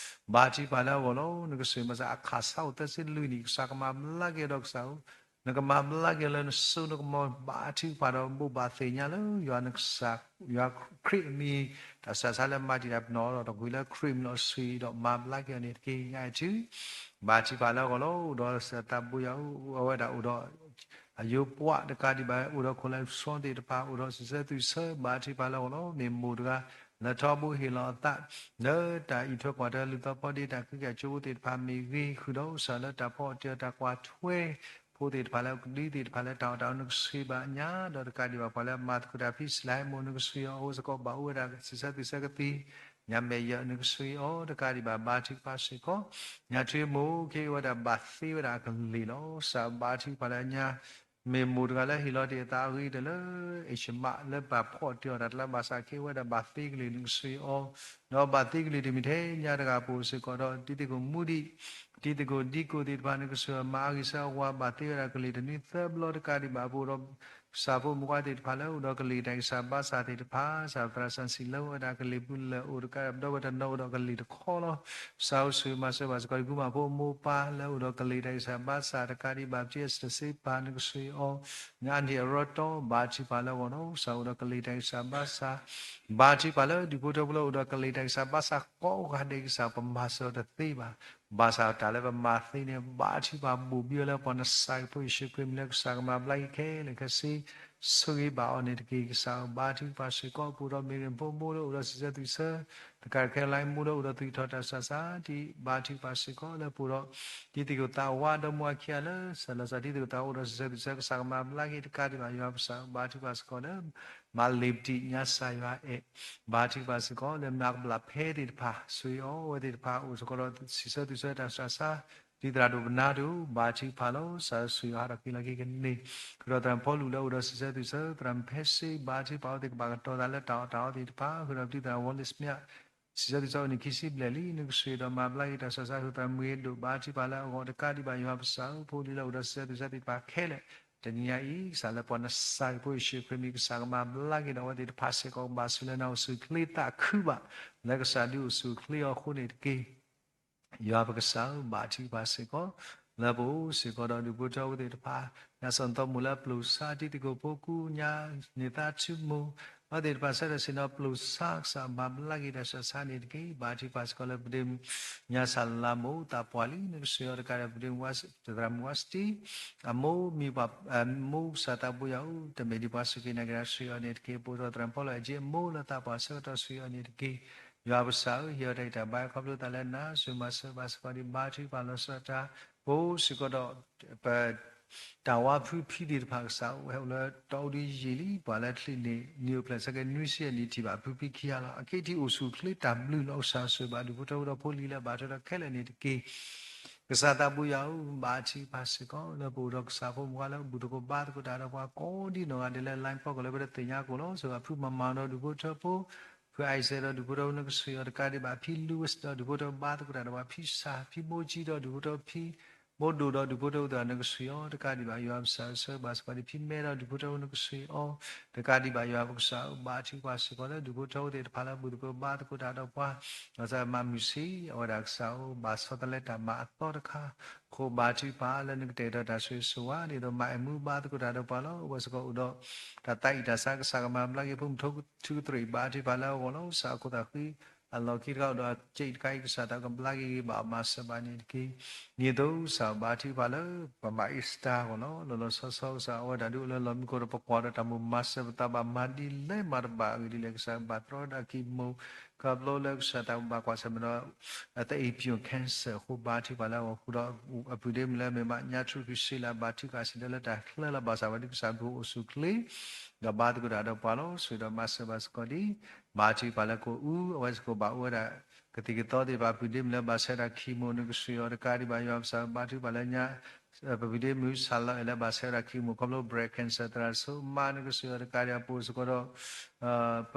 ဘါထုကဖၣ်လၢအဂီၢ်လီၤ. နကစၢ်မၤစၢ်အခးဆါအိၣ်သၢဆံလွံၢ်နံၣ် ကစၢ်ကမၤဘျါက့ၤအီၤဒီးကစၢ်ဧၢ နကမၤဘျါက့ၤအီၤလၢနစိနကမီၤ ဘါထုကဖၣ်ဒီးဘိးဘၣ်သ့ၣ်ညါလၢယွၤနကစၢ် ယွၤခရံာ်အမံၤ တၢ်ဆၢဆါလၢမၤတံာ်တာ်ပနီၣ်ဒီးတကွံာ်လၢခရံာ်မံၤလီၤ ဆိၣ်ဂ့ၤဒီးမၤဘျါက့ၤအီၤန့ၣ်တက့ၢ်. ညါအံၤထု ဘါထုကဖၣ်လၢအဂီၢ်လီၤ. အိၣ်ဒီးသးဘိယွၤ အဝဲဒၣ်အိၣ်ဒီး အယိပှၤတကးဒံးဘၣ် အိၣ်ဒီးခိၣ်လၢစီသ့ၣ်တဖၣ် အိၣ်ဒီးစံးဆၢသူၣ်ဆၢ ဘါထုကဖၣ်လၢအဂီၢ်လီၤ. မ့ၢ်မိၢ်တဂၤ လၢထီဘိဟ့ၣ်လီၤအသး လၢတၢ်အံးထွဲကွၢ်ထွဲ လူၤသီဖီဒ့ တၢ်ကဟုကယာ်ကၠိဖိသ့ၣ်တဖၣ်မ့ၢ်ဂ့ၤ ဃုာ်ဒီးကစၢ်လၢတၢ်ဖီအီၣ်တ့ၢ်အီၤတၢ်ကွၢ်ထွဲ ဖိသ့ၣ်တဖၣ်လၢကဒုသ့ၣ်တဖၣ်လၢတၢ်အီၣ်တၢ်အီ နကဆိၣ်ဂ့ၤဘၣ်ညါ ဒီးတကးဒံးဘၣ်ပှၤလၢအမၤသကိးတၢ်ဖံးစလၢဟဲမိၢ် နကဆိၣ်ဂ့ၤအီၤ အဝဲစ့ၢ်ကီးဘၣ်အိၣ်ဝဲဒၣ်စံးဆၢသူၣ်ဆၢကသံၣ် ညါမဲာ်ယၢၤ နကဆိၣ်ဂ့ၤအီၤ တကးဒံးဘၣ် ဘါထုကဖၣ်စ့ၢ်ကီး ညါထွ့မိၢ် ခဲအံၤဝဲဒၣ်ဘၣ်သ့ဝဲဒၣ်အကလ့ၢ်လီၤ. ကစၢ်ဘါထုကဖၣ်လၢညါ မ့ၢ်မိၢ်တဂၤလၢဟ့ၣ်လီၤတ့ၢ်အသးအဂ့ၤတလၢ အ့ၣ်ၡမးလၢဘၣ်ဖီၣ်တ့ၢ်အီၤတၢ်ကျါဘၣ်ဆၣ် ခဲအံၤဝဲဒၣ်ဘၣ်သ့ကလ့ၢ် နကဆိၣ်ဂ့ၤအီၤ ဒီးဘၣ်သ့ကလ့ၢ်တမံၤထဲညါတဂၤအပူၤစ့ၢ်ကီးဒီး တံၤသကိးမူဒံး တံၤသကိးဒံကိးသ့ၣ်တဖၣ် နကဆိၣ်ဂ့ၤမၤအဂံၢ်စၢ်ဝါ ဘၣ်သ့ဝဲဒၣ်ကလ့ၢ်တနွံသၢဘျီတကးဒံးဘၣ်အပူၤဒီး ကစၢ်ဖိမုၣ်ခွါသ့ၣ်တဖၣ်လၢအိၣ်ဒီးကလ့ၢ်တၢ်ဂံၢ်စၢ်ဘါစၢ်သ့ၣ်တဖၣ် ကစၢ်သရၣ်စီဆှံလၢအိၣ်ဝဲဒၣ်ကလ့ၢ်ပူၤလၢအိၣ်တကးဒံးဘၣ် ဒီးပတနီၤအိၣ်ဒီးကလ့ၢ်တခီလီၤ. ကစၢ်အိၣ်ဆိၣ်ဂ့ၤမၤစၢၤဘၣ်စ့ၢ်ကီး ယကုမၣ်ဖိအမိၢ်ပၢ်လၢအိၣ်ဒီးကလ့ၢ်တၢ်ဂံၢ်စၢ်ဘါစၢ်တကးဒံးဘၣ် ပတံၢ်အစတစ့ပၢ် နကဆိၣ်ဂ့ၤအီၤ နအါန့ၢ်အရီတီ ဘါထုကဖၣ်လၢအဂီၢ်လီၤ. ကစၢ်အိၣ်ဒီးကလ့ၢ်တၢ်ဂံၢ်စၢ်ဘါစၢ် ဘါထုကဖၣ်လၢဒူၣ်ဖိထၢဖိလၢအိၣ်ဒီးကလ့ၢ်တၢ်ဂံၢ်စၢ်ဘါစၢ်ကိးဂၤဒဲး ကစၢ်ပမၤစၢၤအီၤတသ့ဘၣ် ဘၣ်ဆၣ်တၢ်လၢပမၤသ့န့ၣ် ဘါထုကဖၣ်ဘိၣ်ဘံအီၤလၢပှၤနစၢ်က့ၤဖိယ့ၣ်ၡူးခရံာ်မံၤလၢကစၢ်ကမၤဘျါက့ၤခဲလၢာ်ခဲဆ့ ဆိၣ်ဂ့ၤဘၣ်အီၤန့ၣ်တက့ၢ်. ကစၢ်ဧၢ ဘါထုကဖၣ်စ့ၢ်ကီး ပအိၣ်ဒီးမ့ၢ်ဂ့ၤဖိမိၢ်လၢအိၣ်ဒီးစံးဆၢသူၣ်ဆၢ တကးခဲလၢာ် မိၢ်လၢအိၣ်ဒီးသူၣ်ထီၣ်တၢ်ဆါဆါတံၢ် ဘါထုကဖၣ်စ့ၢ်ကီးလၢပအိၣ်ဒီး တံၤသကိးသးဝးဒီမါဝၤခံဂၤလၢ စၢလီၤစၢ်တံၤသကိးသးဝးအိၣ်ဒီးစံးဆၢသူၣ်ဆၢကစၢ်ကမၤဘျါက့ၤတကးဒံးဘၣ် ယွၤပကစၢ်ဧၢ ဘါထုကဖၣ်စ့ၢ်ကီးလၢ မၤလ့ၤပတံၢ်ညါစၢ်ယွၤအဲၣ် ဘါထုကဖၣ်စ့ၢ်ကီးလၢမၤကဘျၣ်ဖဲသ့ၣ်တဖၣ် ဆိၣ်ဂ့ၤအီၤဝဲသ့ၣ်တဖၣ် အိၣ်စ့ၢ်ကီးဒီးစံးဆၢသူၣ်ဆၢတၢ်ဆါဆါ တံၤသရၣ်ဒိၣ်ပနါဒိၣ် ဘါထုကဖၣ်လီၤ. ကစၢ်ဆိၣ်ဂ့ၤအီၤဟးထီၣ်က့ၤလီၤက့ၤကန့ၢ် ဃုာ်ဒီးသရၣ်ဖီလူးလၢအိၣ်ဒီးစံးဆၢသူၣ်ဆၢ သရၣ်မုၣ်ဖဲစ့ ဘါထုကဖၣ်အဝဲသ့ၣ်ကဘၣ်ကတီၤသးလၢတၢ်အီၣ်တၢ်အီသ့ၣ်တဖၣ် ဃုာ်ဒီးပတံၤသရၣ်ဝီလ့ၣ်စမ့ၣ် စံးဆၢသူၣ်ဆၢအိၣ်န့ၣ်ခံဆံဘျဲၣ်လံ နကဆိၣ်ဂ့ၤဒီးမၤဘျါက့ၤတၢ်ဆါဆါ ဃုာ်သရၣ်မုၣ်ဂ့ၤဒိၣ် ဘါထုကဖၣ်လၢအဂီၢ်တကးဒံးဘၣ် ယွၤပကစၢ်ဧၢ ဖိလံၤလၢအိၣ်ဒီးစံးဆၢသူၣ်ဆၢသ့ၣ်တဖၣ်ခဲလၢာ် တနံၤညါအံၤ ကစၢ်လၢပှၤနစၢ်က့ၤဖိယ့ၣ်ၡူးခရံာ်မံၤ ကစၢ်ကမၤဘျါက့ၤဒီးအဝဲသ့ၣ်တဖၣ်စ့ၢ်ကီး ကဘၣ်ဆိၣ်လၢနၤအိၣ်ဆူၣ်ချ့သးခုဘၣ် လၢကစၢ်ဒုးအိၣ်ဆူၣ်အိၣ်ချ့အီၤအဃိန့ၣ်တက့ၢ်. ယွၤပကစၢ်ဧၢ ဘါထုကဖၣ်စ့ၢ်ကီး လၢပအိၣ်စ့ၢ်ကီးဒီးဒူၣ်ဖိထၢဖိသ့ၣ်တဖၣ် ညါစီၤသီမိၣ်လၢပျိာ်ဆါတံၤသကိးဖိကူ ညါန့ၢ်သါထုမိၢ် အဝဲသ့ၣ်တဖၣ်ဆၢထၢၣ်ဆ့ၣ်နီၤပျိာ်ဆါ ကစၢ်မၤဘျါက့ၤတၢ်ဆါဆါန့ၣ်တက့ၢ်. ဘါထုကဖၣ်စ့ၢ်ကီးလၢပဒ့မုၣ် ညါစၢ်လါမိၢ်သးပှၢ်လံ နကဆိၣ်ဂ့ၤအီၤတကးဒီးပဒ့မုၣ် သရၣ်မုၣ်ဝါစတံ အမိၢ်မံၤပှၤ မိၢ်ကစၢ်သးဘိယွၤဧၢ တမ့ၢ်ဒ်ပှၤစူၢ်က့ၤနာ်က့ၤတၢ် ဆိၣ်ဂ့ၤအီၤန့ၣ်တက့ၢ်. ပအိၣ်ဒီးသရၣ်ဖီလီၤအဲၣ်က့ အမိၢ်လၢသးပှၢ်ဆၢကတီၢ် ဆိၣ်ဂ့ၤအီၤန့ၣ်တက့ၢ်. ယွၤပကစၢ်ဧၢ ဟ့ၣ်အီၤတၢ်ဂံၢ်တၢ်ဘါခီဖျိသးလၢနၤ ဆိၣ်ဂ့ၤမၤစၢၤဘၣ်စ့ၢ်ကီးဒံး ဘါထုကဖၣ်လီၤဆီဒၣ်တၢ် ပအိၣ်စ့ၢ်ကီးဒီး ပ တၢ်ဝါဖုဖံသ့ၣ်တဖၣ်ကစၢ် အိၣ်ဝဲအိၣ်လၢတီအူဒုယံာ်လံ ပှၤလၢချံးန့ၣ် နံၣ်အိၣ်ဖျဲၣ်ဆၢက့ၤနွံဆံအနံၣ်ထံၣ်ဘၣ်ဖုဖံခံဂၤလီၤ. အက့ထံၣ်အိၣ်ဆူၣ်ချ့တၢ်ဘျုးလီၤ. ကစၢ်ဆိၣ်ဂ့ၤဘၣ်ဒူၣ်ဖိထၢဖိဒီးဖိလံၤလၢဘၣ်ထွဲဒီးခဲလၢာ်န့ၣ်တက့ၢ်. ကစၢ်သးဘိယွၤဧၢ ဘါထုကဖၣ်စ့ၢ်ကီး လၢပအိၣ်ဒီးကစၢ်ဖိမုၣ်ခွါလၢဘူၣ်သကိးဘါသကိးတၢ်ဒီးပှၤကိးဒ်နီၢ်ဂၤဒဲးလၢ line ဖီခိၣ်လၢပတသ့ၣ်ညါအကိာ်လီၤ. ဆိၣ်ဂ့ၤဘၣ်ဖုမၤမၤဒီးဒူၣ်ဖိထၢဖိ ဖု Isaac ဒီးဒူၣ်ဖိထၢဖိ နကဆိၣ်ဂ့ၤအီၤတကးဒံးဘၣ် ဖံ Louis ဒီးဒူၣ်ဖိထၢဖိဘါသကိးတၢ်ဒီးပှၤ ဖံစၢ် ဖံဘိကၠံဒီးဒူၣ်ဖိထၢဖိ ဖံဘိဒိၣ်ဒီးဒူၣ်ဖိထၢဖိသ့ၣ်တဖၣ် နကဆိၣ်ဂ့ၤအီၤတကးဒံးဘၣ် ယွၤပကစၢ်ဧၢ ဆိၣ်ဂ့ၤဘၣ်စ့ၢ်ကီးဒံး ဖံမဲဒီးဒူၣ်ဖိထၢဖိ နကဆိၣ်ဂ့ၤအီၤတကးဒံးဘၣ် ယွၤပကစၢ်ဧၢ ဘါထုကဖၣ်စ့ၢ်ကီးလၢဒူၣ်ဖိထၢဖိသ့ၣ်တဖၣ်လၢဘူၣ်သကိးဘါသကိးတၢ်ဒီးပှၤ ဒီးစၢ်မၤမုာ်ဆံး အဝဲဒၣ်ကစၢ်ဧၢ ဘၣ်ဆီတလဲတၢ်မၤအသီတခါ အဃိဘါထုကဖၣ်လၢနကတဲာ်ကတီၤတၢ်ဆိၣ်ဂ့ၤဆိၣ်ဝါ ဒ်သိးမၤအဲၣ်မူဘါသကိးတၢ်ဒီးပှၤလီၤ. အဝဲစ့ၢ်ကီးအိၣ်ဒီး တၢ်သးအံၣ်တၢ်ဆါ ကစၢ်ကမၤဘျါက့ၤ ဖိမုၣ်ထူကတြံး ဘါထုကဖၣ်လၢအဂီၢ်လီၤ. ကစၢ်အခိၣ်သးဃံ အလီၢ်ခံတခါအိၣ်ဒီးအစ့းတခါအံၤ ကစၢ်သးကဘျါက့ၤဂ့ၤဘၣ် မၤစၢၤဘၣ်န့ၣ်တက့ၢ်. ဒ်သိးကစၢ်ဘါထုကဖၣ်လၢ ပမၤ Easter အဂီၢ်လီၤ. လီၤလီၤဆီဆီကစၢ်အဝဲဒၣ်ဒုးအိၣ်လၢလီၢ်မံခိၣ်ဒီး ပကွၢ်ဒီးတၢ်မိၣ်မၤစၢၤပသးဘၣ်မၤဒ်လဲၣ်မၤတဘၣ်အဂ့ၢ်ဒ်လဲၣ် ကစၢ်ဘၣ်တြီဒၣ် chemo ခီဖျိလၢကစၢ်သးဘၣ်ကွၢ်ဆၢၣ်မဲာ်ဒီး အသအံၣ်ပၠိၣ် cancer အဃိ ဘါထုကဖၣ်လၢအဂီၢ်ဃုာ်ဒီး အပုၢ်ဒ့မုၣ်လၢအမ့ၢ်ဘၣ် ညါထူခရံစ့လး ဘါထုကဖၣ်စံးဒီးလၢတၢ်ချၢလီၤ ဘၣ်ဆၣ်ဝဲဒၣ်ကစၢ်ဘျုးအိၣ်ဆူၣ်ချ့ ဒီးဘါသကိးတၢ်ဒီးပှၤလီၤ. ဆိၣ်ဂ့ၤဒီးမၤစၢၤဘၣ်စ့ၢ်ကီးဒံး ဘါထုကဖၣ်လၢကအိၣ်အူ အဝဲစ့ၢ်ကီးဘၣ်အိၣ်ဝဲဒၣ် ကသံၣ်ကသီသ့ၣ်တဖၣ် ပုၢ်ဒ့မုၣ်လၢဘၣ်ဆှၢဝဲဒၣ် chemo နကဆိၣ်ဂ့ၤအီၤတကးဒံးဘၣ် ယွၤပကစၢ်ဘါထုကဖၣ်လၢညါ ပပုၢ်ဒ့မုၣ် ဆၣ်လီၤအဲၣ် လၢဘၣ်ဆှၢဝဲဒၣ် chemo ခီဖျိ breast cancer သရၣ်ဒိၣ်စိမါ နကဆိၣ်ဂ့ၤအီၤတကးဒံး အပူၤစ့ၢ်ကီးဒီး ပ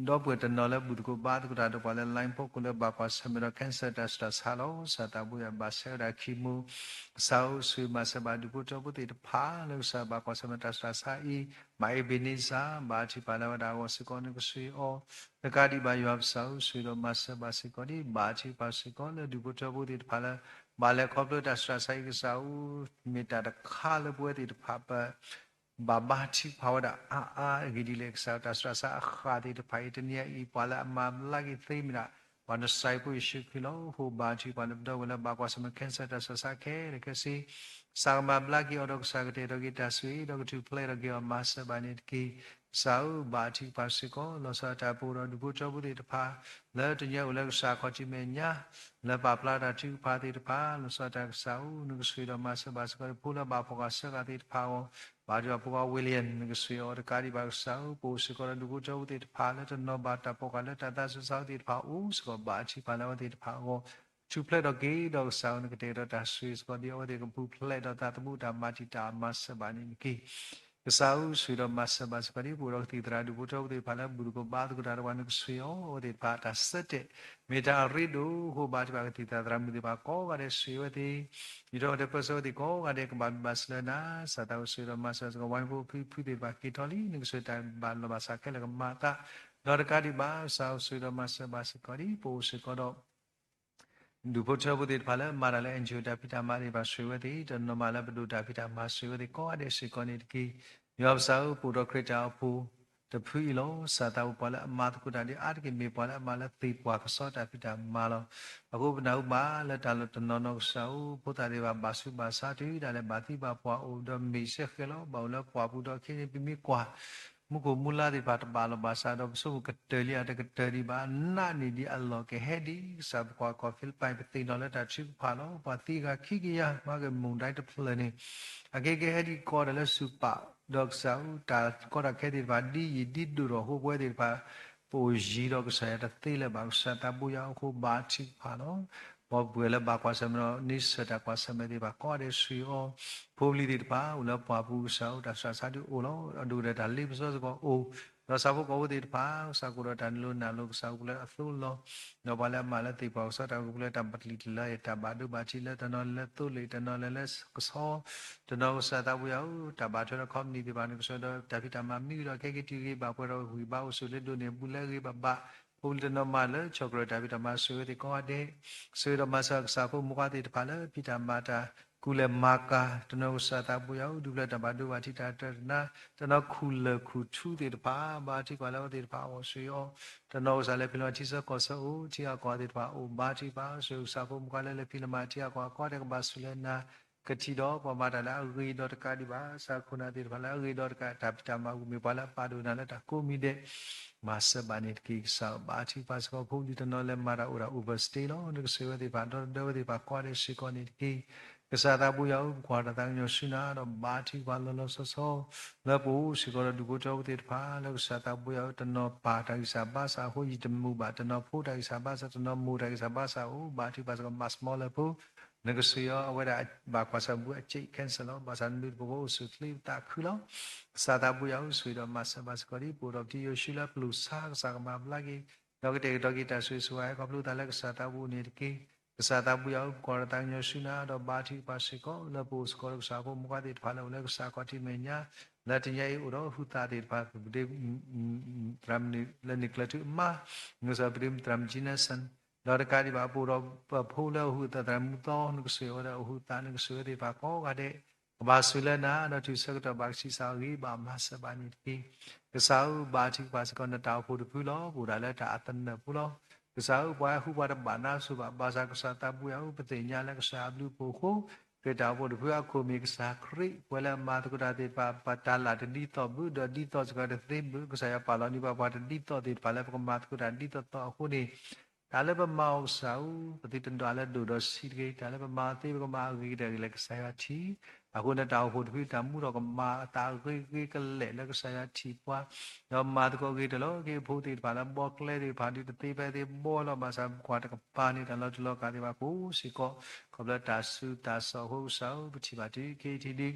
ဒီပုၢ်ဝဲၢ်တနီၤလၢဘူၣ်သကိးဘါသကိးတၢ်ဒီးပှၤလၢ line ဖီခိၣ်လၢဘၣ်ကွၢ်ဆၢၣ်မဲာ်ဒီး cancer တၢ်ဆူးတၢ်ဆါလီၤ. ကစၢ်သးဘိယွၤ ဘၣ်ဆှၢဝဲဒၣ် chemo ကစၢ်ဧၢ ဆိၣ်ဂ့ၤမၤစၢၤဘၣ်ဒူၣ်ဖိထၢဖိသ့ၣ်တဖၣ် လၢကစၢ်ဘၣ်ကွၢ်ဆၢၣ်မဲာ်တၢ်ဆူးတၢ်ဆါအံၤ မါအ့ဘ့ၤန့စၢ် ဘါထုကဖၣ်လၢအဝဲဒၣ်အဂီၢ်စ့ၢ်ကီး နကဆိၣ်ဂ့ၤအီၤ တကးဒံးဘၣ် ယွၤပကစၢ်ဧၢ ဆိၣ်ဂ့ၤဒီးမၤစၢၤဘၣ်စ့ၢ်ကီးဒံး ဘါထုကဖၣ်စ့ၢ်ကီးလၢဒူၣ်ဖိထၢဖိသ့ၣ်တဖၣ်လၢ ဘၣ်လဲၤခီဖျိတၢ်ဆူးတၢ်ဆါအံၤ ကစၢ်ဧၢ မ့ၢ်တၢ်တခါလၢပဝဲသ့ၣ်တဖၣ်ပ ဘၣ်ဘါထုကဖၣ်ဝဲဒၣ်အါအါအဂ့ၢ်ဒ်လဲၣ် ကစၢ်ဧၢ တၢ်ဆူးတၢ်ဆါအဃၢ်သ့ၣ်တဖၣ်အံၤ တနံၤအံၤ ပှၤလၢအမၤဘျါက့ၤသ့မ့ၢ်ဒၣ် ပှၤနစဲးဖိယ့ၣ်ၡူးခရံာ်လီၤ. အဃိဘါထုကဖၣ်လၢပဒီပုၢ်ဝဲၢ်လၢဘၣ်ကွၢ်ဆၢၣ်မဲာ် cancer တၢ်ဆူးတၢ်ဆါခဲလၢာ်ခဲဆ့ ကစၢ်ကမၤဘျါက့ၤအီၤဒီးကစၢ်ကတဲာ်ကတီၤက့ၤတၢ်ဆိၣ်ဂ့ၤ ဒီးကထူၣ်ဖျဲးထီၣ်က့ၤအီၤ မၤစၢၤဘၣ်န့ၣ်တက့ၢ်. ကစၢ်ဧၢ ဘါထုကဖၣ်စ့ၢ်ကီး လီၤဆီဒၣ်တၢ်ပအိၣ်ဒီးဒူၣ်ဖိထၢဖိသ့ၣ်တဖၣ် လၢတနံၤအံၤအိၣ်လၢကစၢ်ခီၣ်ထံးမဲာ်ညါ လၢပာ်ဖျါတၢ်ထုကဖၣ်သ့ၣ်တဖၣ် လီၤဆီဒၣ်တၢ်ကစၢ်ဧၢ နကဆိၣ်ဂ့ၤဒီးမၤစၢၤဘၣ်စ့ၢ်ကီး ဖိလၢဘၣ်ဖှီၣ်ဃာ်ဆၢဃာ်သ့ၣ်တဖၣ်အဂီၢ် ဘါထုကဖၣ်ဖိခွါ William နကဆိၣ်ဂ့ၤအီၤတကးဒံးဘၣ် ကစၢ်ဧၢ ပအိၣ်စ့ၢ်ကီးဒီးဒူၣ်ဖိထၢဖိသ့ၣ်တဖၣ် လၢတနီၤဘၣ်တၢ်ဖှီၣ်ဃာ်လၢတၢ်သးစူၤစၢ်ဖိသ့ၣ်တဖၣ် အိၣ်စ့ၢ်ကီးဘါထုကဖၣ်လၢအဝဲသ့ၣ်တဖၣ်အဂီၢ် ထူၣ်ဖျဲးထီၣ်က့ၤဒီးကစၢ်ဧၢ နကတဲာ်ကတီၤတၢ်ဆိၣ်ဂ့ၤစ့ၢ်ကီးဒ်အဝဲသ့ၣ်ကပူၤဖျဲးဒီးသးသမူတၢ်မၤတံာ်တာ်မၤစၢၤဘၣ်န့ၣ်တက့ၢ်. ကစၢ်ဧၢ ဆိၣ်ဂ့ၤဒီးမၤစၢၤဘၣ်စ့ၢ်ကီးဒ် ပအိၣ်ဒီးကသံၣ်သရၣ်ဒူၣ်ဖိထၢဖိသ့ၣ်တဖၣ်လၢဘူၣ်သကိးဘါသကိးတၢ်ဒီးပှၤ နကဆိၣ်ဂ့ၤအီၤ အဝဲသ့ၣ်တဖၣ်တၢ်ဆၢတဲာ် မ့ၢ်တၢ်အရ့ဒိၣ်အဃိ ဘါထုကဖၣ်ကသံၣ်သရၣ်မုၣ်သ့ၣ်တဖၣ်ကိးဂၤဒဲး ဆိၣ်ဂ့ၤအဝဲသ့ၣ် ဒ်ထီၣ်ဝဲသ့ၣ်ပၢဆှၢဝဲသ့ၣ်ကိးဂၤဒဲး ကဘၣ်ဘျုးဘၣ်ဆိၣ်လၢနၤ ကစၢ်သးဘိဆိၣ်ဂ့ၤဒီးမၤစၢၤစ့ၢ်ကီး ဝဲဖိဖုဖုသ့ၣ်တဖၣ်က့ၤထီၣ်လံ နကဆိၣ်ဂ့ၤတၢ်ဘၣ်လီၤဘၣ်စးခဲလၢာ်ကမၤအသး ဒီးတကးဒံးဘၣ် ကစၢ်ဧၢ ဆိၣ်ဂ့ၤဒီးမၤစၢၤဘၣ်စ့ၢ်ကီးဒ် ပအိၣ်စ့ၢ်ကီးဒီး ဒူၣ်ဖိထၢဖိသ့ၣ်တဖၣ်လၢမၤတၢ်လၢ NGO တၢ်ဖံးတၢ်မၤသ့ၣ်တဖၣ် ဆိၣ်ဂ့ၤဝဲသ့ၣ် တနီၤမးလၢပဒိၣ်တၢ်ဖံးတၢ်မၤ ဆိၣ်ဂ့ၤဝဲသ့ၣ်ကိးဂၤဒဲးစ့ၢ်ကီးန့ၣ်တက့ၢ်. ယွၤပကစၢ်ဧၢ ပအိၣ်ဒီးခရံာ်တၢ်အိၣ်ဖှိၣ်တဖုအံၤလီၤ. ကစၢ်သးဘိပှၤလၢအမၤသကိးတၢ်ဒ်အါတက့ၢ် မ့ၢ်ပှၤလၢအမၤသကိးတၢ်ဒ်အါတက့ၢ် မ့ၢ်ပှၤလၢအသ့ၣ်ပှၢ်ကစီတၢ်ဖံးတၢ်မၤလီၤ. အဃိပနၢ်ဟူဘၣ်လၢတၢ်လီၢ်တနီၤနီၤ ကစၢ်ဧၢ ဖိသၣ်သ့ၣ်တဖၣ်ဘၣ်ဆူးဘၣ်ဆါတုၤဒၣ်လဲာ် ဘၣ်သံဘၣ်ပှၢ်အိၣ်ဒီးမ့ၢ်စဲဃဲၤလီၤ ဘၣ်အိၣ်လၢပှၢ်ပူၤဒီးခဲအံၤန့ၣ် ပမ့ၢ်ကွၢ် မူခိၣ်မူလါသ့ၣ်တဖၣ်တဘၣ်လီၤဘၣ်စးဒီး ပဆိကမိၣ်ကတၢၢ်လံဧါ တကတၢၢ်ဒံးဘၣ် နာ်န့ၢ်ဒံးအလီၢ်ကဟဲဒံး ကစၢ်ပကွၢ်ကီၢ်ဖံလံးပံး ပသ့ၣ်နီၣ်လၢတၢ်ထုကဖၣ်လီၤ. ပှၤသံဂၤခံကယၤ မၤက့ၤမုၢ်ဒၣ်တဖျၢၣ်န့ၣ် အကဲကဟဲဒံးကီးတၢ်လၢစူၢ်ပာ် ဒီးကစၢ်ဧၢ တၢ်ကီတၢ်ခဲသ့ၣ်တဖၣ် ဒ်ယံာ်ဒ်ဒိၣ်ထီၣ်အဃိ ပဝဲသ့ၣ်တဖၣ် ပအိၣ်ယံၤဒီးကစၢ်ယွၤတသ့လၢၤဘၣ် ကစၢ်သးဘိယွၤအဃိ ဘါထုကဖၣ်လီၤ. ပှၤပုၢ်ဝဲၢ်လၢဘၣ်ကွၢ်ဆၢၣ်မဲာ်ဒီး န့ဆၢၣ်တၢ်ကွၢ်ဆၢၣ်မဲာ်သ့ၣ်တဖၣ် ကိးဂၤဒဲးဆိၣ်ဂ့ၤအီၤ ဖိပလံၤသ့ၣ်တဖၣ် အိၣ်လၢပှၢ်ပူၤ ကစၢ်ဧၢ တၢ်ဆူးတၢ်ဆါဒုးအိၣ်လီၤ. အဒိၣ်ကတၢၢ်တၢ်လ့ပစီစ့ၢ်ကီးအိၣ် ဒီးဆၣ်ဖိကီၢ်ဖိသ့ၣ်တဖၣ် ကစၢ်ကအိၣ်ဒီးတၢ်နုာ်လီၤနုာ်လီၤ ကစၢ်ကပူၤလၢအသိလီၤ ဒီးပှၤလၢအမၤလၢသ့ၣ်ပှၢ်ကစီတၢ်အိၣ်ဖှိၣ်လၢတၢ်ပျံၤတလၢ တၢ်ဘၣ်ဒိဘၣ်ထံးလၢ တနီၤလဲၤလၢသိလ့ၣ် တနီၤလဲၤလၢကဆီ တနီၤ ကစၢ်သးဘိယွၤဧၢ တၢ်ဘၣ်ထွဲဒီး company သ့ၣ်တဖၣ်န့ၣ် ကစၢ်ဒီးတၢ်ဖံးတၢ်မၤမံဒီး ကဲက့ၤတုၤဂ့ၤ ဘၣ်ပှဲၤဒီးဂံၢ်ဘါအိၣ်ဆိးလၢဒိးန့ၢ်အဘူးလၢအဂ့ၤဘၣ်ဘၣ် ဖိပလံၤတနီၤမၤလၢ ဆီၣ်ကရၢၢ် တၢ်ဖံးတၢ်မၤ ဆိၣ်ဂ့ၤဝဲသ့ၣ်ကိးဂၤဒဲး ဆိၣ်ဂ့ၤဒီးမၤစၢၤကစၢ်ဖိမုၣ်ခွါသ့ၣ်တဖၣ်လၢ ဖံးတၢ်မၤတၢ် ကူၣ်လဲၤမၤကၤ တနီၤ ကစၢ်သးဘိယွၤဧၢ ဒုးဖျဲးတၢ်ဘၣ်ဒိဘၣ်ထံး တၢ်တနာ် တနီၤခူၣ်လၢၢ်ခူၣ်ထူသ့ၣ်တဖၣ် ဘါထုကဖၣ်လၢအဝဲသ့ၣ်တဖၣ်အဂီၢ် ဆိၣ်ဂ့ၤအီၤ တနီၤ ကစၢ်လဲၤဖံးလီၤထံဆၢကီၢ်ဆၢအိၣ် ထံဂၤကီၢ်ဂၤသ့ၣ်တဖၣ်အိၣ် ဘါထုကဖၣ် ဆိၣ်ဂ့ၤကစၢ်ဖိမုၣ်ခွါလၢလဲၤဖံးလီၤမၤထံဂၤကီၢ်ဂၤ ကိးဂၤဒဲးကဘၣ်ဆိၣ်လၢနၤ ကထံၣ်ဒီးပှၤမၤတၢ်လၢအဂ့ၤဒီးတကးဒံးဘၣ် ကစၢ်ခိၣ်နၢ်သ့ၣ်တဖၣ်လၢအဂ့ၤဒီးတကး တၢ်ဖံးတၢ်မၤအပူၤ မ့ၢ်ပှၤလၢအပာ်ဒိၣ်နၤလၢတၢ်ကိးမံၤဒဲး မၤစၢၤဘၣ်န့ၣ်တက့ၢ်. ကစၢ်ဧၢ ဘါထုကဖၣ်စ့ၢ်ကီး ဖိပလံၤတနီၤလဲၤမၤတၢ်အိၣ်ဒၣ် overstay လီၤ နကဆိၣ်ဂ့ၤဝဲသ့ၣ်တဖၣ် ဒီသဒၢဝဲသ့ၣ်တဖၣ် ကိးဂၤဒဲးစ့ၢ်ကီးန့ၣ်တက့ၢ်. ကစၢ်သးဘိယွၤဧၢ ပကွၢ်တၢ်သးကညီၤဆူနၤ ဒီးဘါထုကဖၣ်လီၤလီၤဆီဆီ လၢပအိၣ်စ့ၢ်ကီးဒီးဒူၣ်ဖိထၢဖိသ့ၣ်တဖၣ် လၢကစၢ်သးဘိယွၤဧၢ တနီၤပၢ်တၢ်ဂံၢ်စၢ်ဘါစၢ်အဃိ ယံာ်တမုာ်ဘၣ် တနီၤဖိတၢ်ဂံၢ်စၢ်ဘါစၢ် တနီၤမိၢ်တၢ်ဂံၢ်စၢ်ဘါစၢ်အိၣ် ဘါထုကဖၣ်စ့ၢ်ကီး မၤစမီလၢဖိ နကဆိၣ်ဂ့ၤအီၤ အဝဲဒၣ်ဘၣ်ကွၢ်ဆၢၣ်ဘူးအစ့း cancer လီၤ. ဘၣ်ဆၣ်နဘျုးတပူၤဃီအိၣ်ဆူၣ်ချ့ပသးခုလီၤ. ကစၢ်သးဘိယွၤဧၢ ဆိၣ်ဂ့ၤဒီးမၤစၢၤဘၣ်စ့ၢ်ကီးဒ် ပအိၣ်ဒီးပတံၤယိၤၡူလၢပျူၢ်ဆါ ကစၢ်ကမၤဘျါက့ၤ ဒီးကတဲာ်ကတီၤက့ၤတၢ်ဆိၣ်ဂ့ၤဆိၣ်ဝါဟဲခီဖျိသးလၢကစၢ်သးဘိအအိၣ်န့ၣ်တက့ၢ်. ကစၢ်သးဘိယွၤဧၢ ပကွၢ်တၢ်သးကညီၤဆူနၤ ဒီးဘါထုကဖၣ်စ့ၢ်ကီး လၢပအိၣ်စ့ၢ်ကီးဒီးကစၢ်ဖိမုၣ်ခွါသ့ၣ်တဖၣ်လၢအိၣ်လၢကစၢ်ခီၣ်ထံးမဲာ်ညါ လၢတနံၤအံၤအိၣ်ဒီးဟုသးသ့ၣ်တဖၣ် ပဒုး သရၣ်မုၣ်လၢန့ၢ်ကျၢၤထုအမါ နကဆိၣ်ဂ့ၤပဒုးသရၣ်မုၣ် Jensen ဒီးတကးဒံးဘၣ် ပအိၣ်ဒီးပဖိလၢအဟုသး သရၣ်မုၣ်သီ နကဆိၣ်ဂ့ၤဝဲဒၣ်အဟုသး နကဆိၣ်ဂ့ၤဝဲသ့ၣ်တဖၣ်ကိးဂၤဒဲး ကဘၣ်ဆိၣ်ဂ့ၤလၢနၤ ဒီးတုၤဆၢကတီၢ်ဘၣ်ကဆံးစၢ်အဂ့ၤ ဘၣ်မၤစၢၤဘၣ်န့ၣ်တက့ၢ်. ကစၢ်ဧၢ, ဘါထုကဖၣ်စ့ၢ်ကီးနတၢ်အိၣ်ဖှိၣ်တဖုလီၤ. ပအိၣ်ဒၣ်လၢတၢ်အသနၢၣ်ဖိလီၤ. ကစၢ်ဧၢ, ပှၤဟူးပှၤတဘၣ်နါစိၤဘၣ်, ဘၣ်ဆၣ်ကစၢ်သးဘိယွၤဧၢ, ပသ့ၣ်ညါလၢကစၢ်အဘျုးအဖှိၣ်အဃိ, ခရံာ်တၢ်အိၣ်ဖှိၣ်တဖုအခိၣ်မ့ၢ်ကစၢ်ခရံာ်, ပှၤလၢအမၤသကိးတၢ်သ့ၣ်တဖၣ် ပတၢ်လၢ်တဒ်သိးဘၣ်ဒီးဒ်သိးစ့ၢ်ကီးတသ့ဘၣ်, ကစၢ်ယွၤပာ်လီၤန့ၢ်ပှၤ ပှၤတဒ်သိးသ့ၣ်တဖၣ်လၢပကမၤသကိးတၢ်ဒ်သိးသိးအဃိန့ၣ်, တၢ်လၢပမၤအီၤကစၢ်ဧၢ, ပသုတဒွးလၢဒိၣ်ဒီးဆံးတဂ့ၤ, တၢ်လၢပမၤအီၤသ့ ပကမၤအဂ့ၤကတၢၢ်ဂ့ၤလၢကစၢ်ယွၤထံၣ်. အဃိန့ၣ်တၢ်အိၣ်ဖှိၣ်တဖု တၢ်မူထီၣ်ကမၤအသးအဂ့ၤဂ့ၤကလဲာ်လၢကစၢ်ယွၤထံၣ်ပှၤ, ဒီးမၤသကိးဂ့ၤတၢ်လီၤ. က့ၤဖိသ့ၣ်တဖၣ်လၢဘီကျဲသ့ၣ်တဖၣ် ဒုးတသ့ဖဲသ့ဘီလီၤ. ဘၣ်ဆၣ်ကွၢ်တကပၤန့ၣ် တၢ်လီၤတူာ်လီၤကာ်သ့ၣ်တဖၣ်ကိးစ့ၢ်ကီး, ခီဖျိတၢ်ဆူးတၢ်ဆါအဃိကစၢ်ဧၢ, ပထံၣ်ဘၣ်တုၤခဲအံၤထံၣ်ဒုး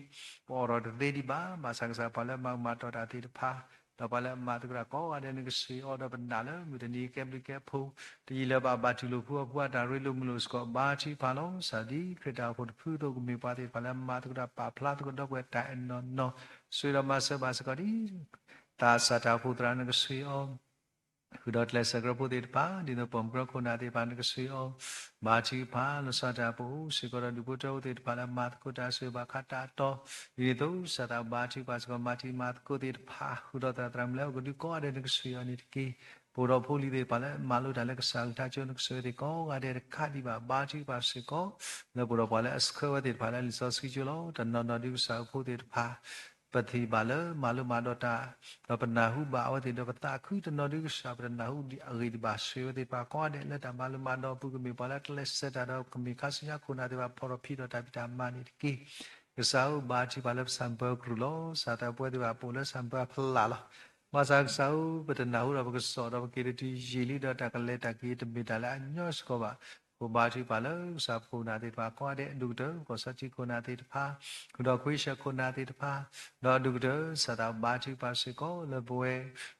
ပအိးထီၣ်တသ့ဒံးဘၣ်. ဘၣ်ဆၣ်ကစၢ်ပှၤလၢမၤမၤတီၢ်တၢ်သ့ၣ်တဖၣ် ဒီးပှၤလၢအမၤသကိးတၢ်ကိးဂၤဒဲး နကဆှၢအီၤဒီးပနာ်လၢမုၢ်တနံၤကဲဘျုးကဲဖှိၣ်, တယံာ်လၢၤဘၣ်ဘၣ်တူၢ်လိာ်ဖုအီၤဖုအတၢ်ရ့လိာ်မုာ်လိာ်စ့ၢ်ကီး, ဘါထုကဖၣ်လီၤ. ကစၢ်ဒ်ခရံာ်တၢ်အိၣ်ဖှိၣ်တဖုအသိး ကမ့ၢ်ပှၤသ့ၣ်တဖၣ်လၢမၤသကိးတၢ်ပာ်ဖျါသကိးဒီပုၢ်ဝဲၢ်တၢ်အဲၣ်နီၢ်နီၢ်, ဆိၣ်ဂ့ၤဒီးမၤစၢၤဘၣ်စ့ၢ်ကီးဒ် သးစၢ်တၢ်အိၣ်ဖှိၣ်သရၣ် နကဆှၢအီၤ ဃုာ်ဒီးကျဲးစၢးကရၢဖိသ့ၣ်တဖၣ်, ဒ်သိးပိာ်မုၣ်ကရၢခိၣ်နၢ်သ့ၣ်တဖၣ် နကဆှၢအီၤ, ဘါထုကဖၣ်လီၤ. ကစၢ်တၢ်အိၣ်ဖှိၣ်စ့ၢ်ကီးဒီးဒူၣ်ဖိထၢဖိသ့ၣ်တဖၣ်လၢမၤသကိးတၢ်ဆိၣ်ဂ့ၤဘၣ်ဃးတၢ်အတီ, ဒ်န့ၣ်အသိး ကစၢ်သးဘါထုကဖၣ်စ့ၢ်ကီး မၤတံၤမၤသကိးသ့ၣ်တဖၣ် ဃုာ်ဒီးသရၣ်သရၣ်မုၣ်လၢ အိၣ်ကဒုကိးဂၤဒဲး နကဆှၢအီၤန့ၣ်တက့ၢ်. ပအိၣ်ဒီးဖိလံၤသ့ၣ်တဖၣ်လၢမၤလိတၢ်လၢကစၢ်အကလုၢ်ကထါကၠိ နကဆှၢသ့ၣ်ကိးဂၤဒဲးတခါဒံးဘၣ်, ဘါထုကဖၣ်စ့ၢ်ကီး လၢပအိၣ်ဒီးပှၤလၢအဆှၢဝဲသ့ၣ်တဖၣ်လၢလံာ်စီဆှံကၠိလီၤ. တနီၤနီၤဒုးကစၢ်ဖိသ့ၣ်တဖၣ် ပထံၣ်ဘၣ်လၢမၤလိမၤဒိးတၢ်, ဒီးပနၢ်ဟူဘၣ်အဝဲသ့ၣ်ဒီးပသးခု, တနီၤဒုးကစၢ်ပတနၢ်ဟူအဂ့ၢ်ဒံးဘၣ် ဆှၢဝဲသ့ၣ်တဖၣ်ကိးဂၤဒဲးလၢတၢ်မၤလိမၤဒိးအပူၤ ကမ့ၢ်ပှၤလၢကျဲးစၢးတၢ်ဒီးကမ့ၢ်ခါဆူညါခိၣ်နၢ်သ့ၣ်တဖၣ် ဖီၣ်ထီၣ်ဖံးထီၣ်တၢ်ဖံးတၢ်မၤန့ၣ်တက့ၢ်. ကစၢ်ဧၢ, ဘါထုကဖၣ်လၢပဆၣ်ပၢကရူၢ်လီၤ. ကစၢ်သးပဝဲသ့ၣ်တဖၣ်ပအိၣ်လၢဆၣ်ပၢအဖီလာ်လီၤ. ဘၣ်ဆၣ်ကစၢ်ဧၢ, ပတနၢ်ဟူဒီးပကစီၣ်ဒီးပက့ၤတတုၤယံာ်လံဒီးတၢ်ကလဲၤတၢ်က့ၤတမ့ၢ်တၢ်လၢအညီစ့ၢ်ကီးဘၣ်. အဃိဘါထုကဖၣ်လၢကစၢ်ပခိၣ်နၢ်သ့ၣ်တဖၣ်ကိးဂၤဒဲး, ဒိၣ်ကတၢၢ် ကီၢ်စီထံခိၣ်နၢ်သ့ၣ်တဖၣ်, ဃုာ်ဒီးခွံဆၢခိၣ်နၢ်သ့ၣ်တဖၣ်, ဒီးဒိၣ်ကတၢၢ် ကစၢ်သးဘါထုကဖၣ်စ့ၢ်ကီးလၢပဝဲ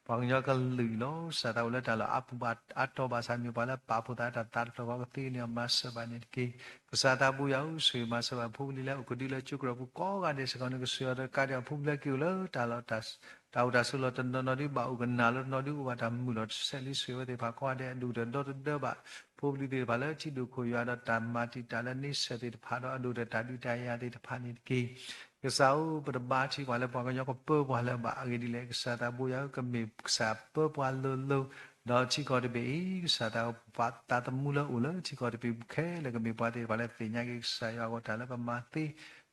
ပှၤကညီကလုာ်လီၤ. ကစၢ်သးအိၣ်လၢတၢ်လီၢ်အါပူၤဘၣ်အါတီၤဘၣ်ဆၣ် မ့ၢ်ပှၤလၢပာ်ဖှိၣ်သးတၢ်သးတဖျၢၣ်ဃီကသ့န့ၢ်အီၤမၤစၢၤဘၣ်န့ၣ်တက့ၢ်. ကစၢ်သးဘိယွၤဧၢ, ဆိၣ်ဂ့ၤမၤစၢၤဘၣ်ဖိပလံၤလၢအိၣ်ကဒုလၢကၠိကရၢၢ်ပူၤကိးဂၤဒဲးစ့ၢ်ကီး, နကဆှၢအီၤဒီးကါဒံးအီၤဖိပလံၤလၢက့ၤအိၣ်လၢ တၢ်အိၣ်တၢ်ဆိးလီၢ်တနီၤနီၤဒုး ဘၣ်အိၣ်ကနၣ်လၢတနီၤဒုး အိၣ်ဘၣ်တၢ်မုာ်လီၤတစဲးလံ, ဆိၣ်ဂ့ၤဝဲသ့ၣ်တဖၣ်ကိးဂၤဒဲး, အဒိၣ်ကတၢၢ်ဒီသဒၢဘၣ် ဖိပလံၤသ့ၣ်တဖၣ်လၢထံဒိၣ်ခိၣ်ယွၤဒီးတၢ်မၤတံာ်တာ်လၢန့ဆၢၣ်သ့ၣ်တဖၣ်ဒီး အဒိၣ်ကတၢၢ်တၢ်ဒုးတၢ်ယၤသ့ၣ်တဖၣ်န့ၣ်တက့ၢ်. ကစၢ်ဧၢ, ပတဘါထုကဖၣ်လၢပှၤကညီကပၢပှၤလၢၤဘၣ်. အဂ့ၢ်ဒ်လဲၣ်, ကစၢ်သးဘိယွၤဧၢ, ကမ့ၢ်ကစၢ်ပၢပှၤလိၤလိၤ, ဒီးထံကီၢ်တဘ့ၣ်အံၤ ကစၢ်သးပှၤသးသမူလၢအိၣ်လၢထံကီၢ်တဘ့ၣ်ပူၤခဲလၢာ် ကမ့ၢ်ပှၤသ့ၣ်တဖၣ်လၢသ့ၣ်ညါက့ၤကစၢ်ယွၤအဂီၢ် တၢ်လၢပမၤသ့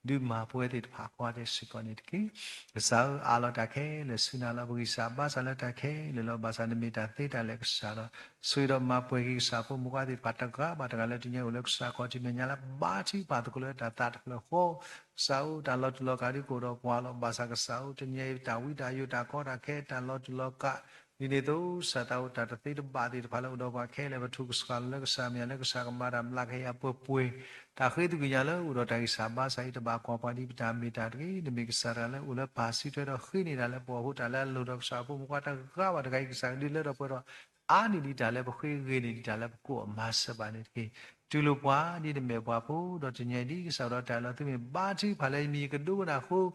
ဒုးမၤပဝဲသ့ၣ်တဖၣ်ကိးဂၤဒဲးစ့ၢ်ကီးန့ၣ်တက့ၢ်. ကစၢ်ဧၢ, အးလီၤတၢ်ခဲလၢာ်ဆူနၤလီၤ. ပဂံၢ်စၢ်ဘါစၢ်လၢတၢ်ခဲလၢာ်လီၤ. ဘၣ်ဆၣ်နမ့ၢ်တၢ်သ့တၢ်လၢာ်ကစၢ်လီၤ. ဆိၣ်ဂ့ၤဒီးမၤပှဲၤက့ၤကစၢ်ဖိမုၣ်ဖိသ့ၣ်တဖၣ်တဂၤဘၣ်တဂၤလၢတနံၤအံၤအိၣ်လၢကစၢ်ခီၣ်ထံးမဲာ်ညါလၢဘါထုကဖၣ်သကိးလၢတၢ်သးတဖျၢၣ်ဃီ, ကစၢ်ဧၢ, တၢ်လီၤတူာ်လီၤကာ်ဒုးကအိၣ်ဒီးပှၤလီၤ. ဘၣ်ဆၣ်ကစၢ်ဧၢ, တနံၤအံၤတၢ်ဝံတၢ်ယိာ်တၢ်ကီတၢ်ခဲတၢ်လီၤတူာ်လီၤကာ် ဒ်န့ၣ်အသိး ကစၢ်သးအိၣ်တၢ်တသ့တဘၣ်သ့ၣ်တဖၣ်လၢအိၣ်ဒီးပှၤခဲလၢာ် ပထိၣ်ကစှၤလီၤလၢကစၢ်မဲာ်ညါလၢကစၢ်ကမၤတၢ်မျးကဟဲယၤပှဲၤပှဲၤ, တၢ်ဃ့သကွံာ်ညါလၢအိၣ်ဒီးတၢ်ဂံၢ်စၢ်ဘါစၢ်အံၤ တဘၣ်ကွၢ်ပှၤဒ်ပတၢ်မ့ၢ်တၢ်တဂ့ၤ. နမ့ၢ်ကစၢ်တဂၤလၢအိၣ်လၢပၢ်စုထွဲဒီးဃ့န့ၢ်တၢ်လၢပဂီၢ်အဃိ တၢ်လၢအလိၣ်ဒီးကစၢ်ဖိမုၣ်ဖိတဂၤဘၣ်တဂၤအံၤ ကစၢ်ကဒုးလၢထီၣ်ပှဲၤထီၣ် အါန့ၢ်ဒံးတၢ်လၢပဃ့ ဂ့ၤန့ၢ်ဒံးတၢ်လၢပကိး မၤစၢၤဘၣ်န့ၣ်တက့ၢ်. တူၢ်လိာ်ပှၤဒ်နမဲာ်ပှၤဖိ ဒီးတနံၤအံၤဒ်ကစၢ်ဒီးတၢ်လီၤသုမ့ၢ် ဘါထုကဖၣ်လၢယမံၤကဒိကနၣ်အဃိ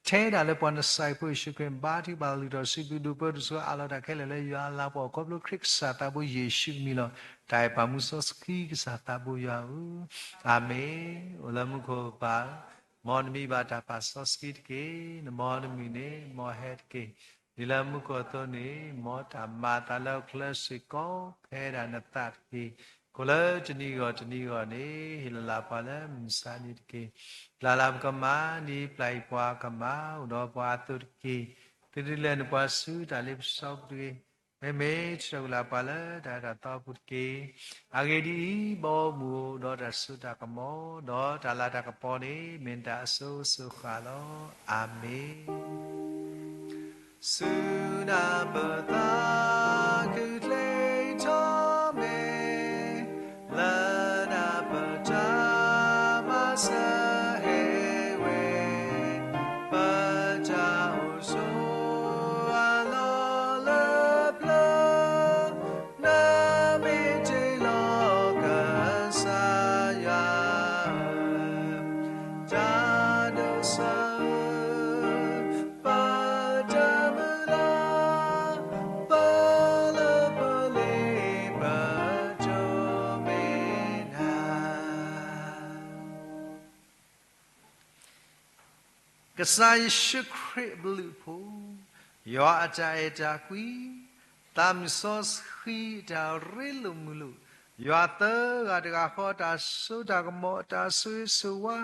ထဲဒၣ်လၢပှၤနစၤရ့းဖိယ့ၣ်ၡူးခရံာ် ဘါထုကဖၣ်လၢာ်ဒီးစံးဘျုးဒိးပၢဒိးဆှၢအးလီၤတၢ်ခဲလၢာ်လၢယွၤအလၤကပီၤ ခီဖျိခရံာ်ကစၢ်သးဘိယ့ၣ်ၡူးအမံၤလီၤ. တၢ်အဲၣ်ပာ်မူစီဆှံကစၢ်သးဘိယွၤဧၢ, အၤမ့ၣ်. အိၣ်လၢမူခိၣ်ပၢ်, မ်နမံဘၣ်တၢ်ပာ်စီဆှံတက့ၢ်. နမ်နမုၢ်န့ၣ် မ်ဟဲတက့ၢ်. ဒ်လၢမူခိၣ်အသိးန့ၣ် မ်တၢ်မၤအသးလၢဟီၣ်ခိၣ်ချၢစ့ၢ်ကီး ဖဲဒၣ်နသးတက့ၢ်. ကိၣ်လၢတနံၤဂီၢ်တနံၤဂီၢ်န့ၣ် ဟ့ၣ်လီၤလၢ်ပှၤလၢမုၢ်ဆါနံၤတက့ၢ်. ပျၢ်လၢ်ပကမၣ် ဒ်ပျၢ်အံၤပှၤကမၣ် အိၣ်ဒီးပှၤအသိးတက့ၢ်. သုတလဲၤနပှၤဆူတၢ်လ့ပစီပူၤတဂ့ၤ. မ့မ့ၢ်ထုးထီၣ်ကွံာ်လၢ်ပှၤလၢတၢ်အဲၣ်တၢ်သီပူၤတက့ၢ်. အဂ့ၢ်ဒ်အံၤ, ဘီမုၢ်ဒီးတၢ်စိတၢ်ကမီၤ ဒီးတၢ်လၤတၢ်ကပီၤန့ၣ် မ့ၢ်နတၢ်အစိၤစိၤဃၣ်လီၤ. အၤမ့ၣ်. ဆူနၢ်ပၢၢ်သးခုချ့ထီၣ်မ့ၢ် လၢနၢ်ပၢၢ်တၢ်မၤစၢၤဟဲဝဲ, ပတၢ်အိၣ်ဆိးအလီၢ်လၢပျၢၤ, နမ့ၢ်တ့လီၤကစၢ်ယွၤဧၢ, တၢ်ဒိးစၢၤဧၢ, ပတၢ်မုၢ်လၢ် ကစၢ်ယ့ၣ်ၡူးခရံာ်အဘျုးအဖှိၣ်, ယွၤအတၢ်အဲၣ်တၢ်ကွံ, သးမုၢ်စီဆှံအတၢ်ရ့လိာ်မုာ်လိာ်, ယွၤသၢဂၤတဂၤဃီအတၢ်စိတၢ်ကမီၤ အတၢ်ဆိၣ်ဂ့ၤဆိၣ်ဝါ,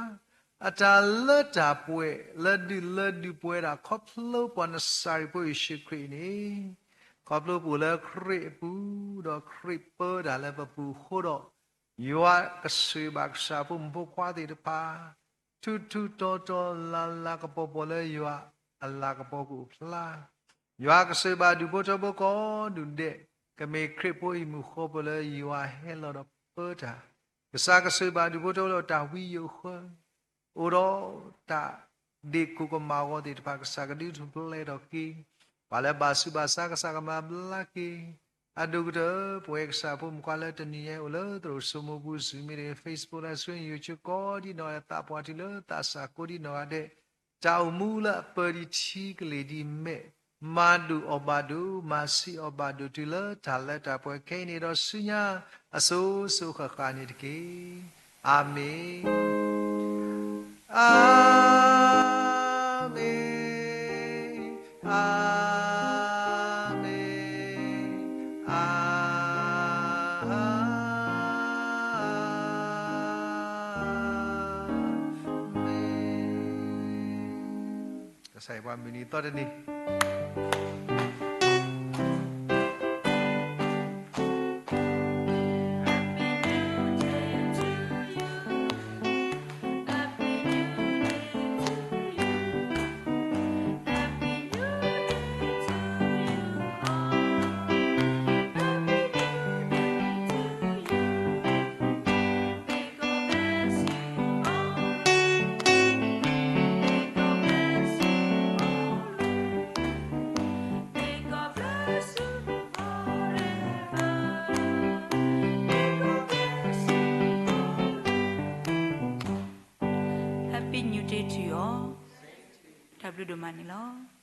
အတၢ်လၢတၢ်ပှဲၤ လၢဒုၣ်လၢဒုၣ်ပှဲၤဒၣ် ခီဖျိပှၤနစၤရ့းဖိယ့ၣ်ၡူးခရံာ်အံၤန့ၣ်, ခီဖျိပအိၣ်လၢခရံာ်အပူၤ, ဒီးခရံာ်ပၢတၢ်လၢပပူၤအဃိဒီး, ယွၤကဆိၣ်ဂ့ၤဘၣ်ကစၢ်ဖိမုၣ်ဖိခွါသ့ၣ်တဖၣ်, ထူးထူးတီၤတီၤလၤလၤကပီၤပီၤလၢယွၤအလၤကပီၤကအိၣ်ဖျါ, ယွၤကဆိၣ်ဂ့ၤဘၣ်ဒူၣ်ဖိထၢဖိကိးဒူၣ်ဒဲး, ကမ့ၢ်ခရံာ်ဖိဟံၣ်မုၢ်ဃီပူၤလၢယွၤဟဲလီၤဒီးပၢတၢ်, ကစၢ်ကဆိၣ်ဂ့ၤဘၣ်ဒူၣ်ဖိထၢဖိလၢတၢ်ဝံယိာ်ဃၢ အိၣ်ဒီးတၢ်ဒ့ၣ်ကိၣ်ကမၣ်အဂီၢ်သ့ၣ်တဖၣ် ကစၢ်ကဒုးထူၣ်ဖျဲးထီၣ်က့ၤ, ပှၤလၢဘၣ်ဆူးဘၣ်ဆါကစၢ်ကမၤဘျါက့ၤ, အဒိၣ်ကတၢၢ် ပဝဲကစၢ်ဖိမုၣ်ခွါလၢတနံၤညါအံၤအိၣ်လၢသရိာ်စိမိပူၤ Zoom meeting, Facebook Live Stream, YouTube ကိးဒံနီၢ်ဂၤဒဲး သးပှၢ်တုၤလၢသးစၢ်ကိးဒံနီၢ်ဂၤဒဲး, တၢ်အိၣ်မူလၢအပၢၤဒံးထံကလ့ၢ်ဒံးမဲာ်, မၤဒိၣ်အီၣ်ဘၣ်ဒိၣ် မၤဆံးအီၣ်ဘၣ်ဒိၣ်တုၤလၢတၢ်လၢတၢ်ပှဲၤခဲအံၤန့ၣ်ဒီးဆူညါ အစိၤစိၤဃၣ်ဃၣ်န့ၣ်တက့ၢ်. အၤမ့ၣ်, အၤမ့ၣ်, အၤမ့ၣ်, အၤမ့ၣ်. ကစၢ်ယွၤပှၤမုၢ်နံၤသီတနံၤ Happy New Day to you all. တၢ်ဘျုးဒိၣ်မးန့ၣ်လီၤ.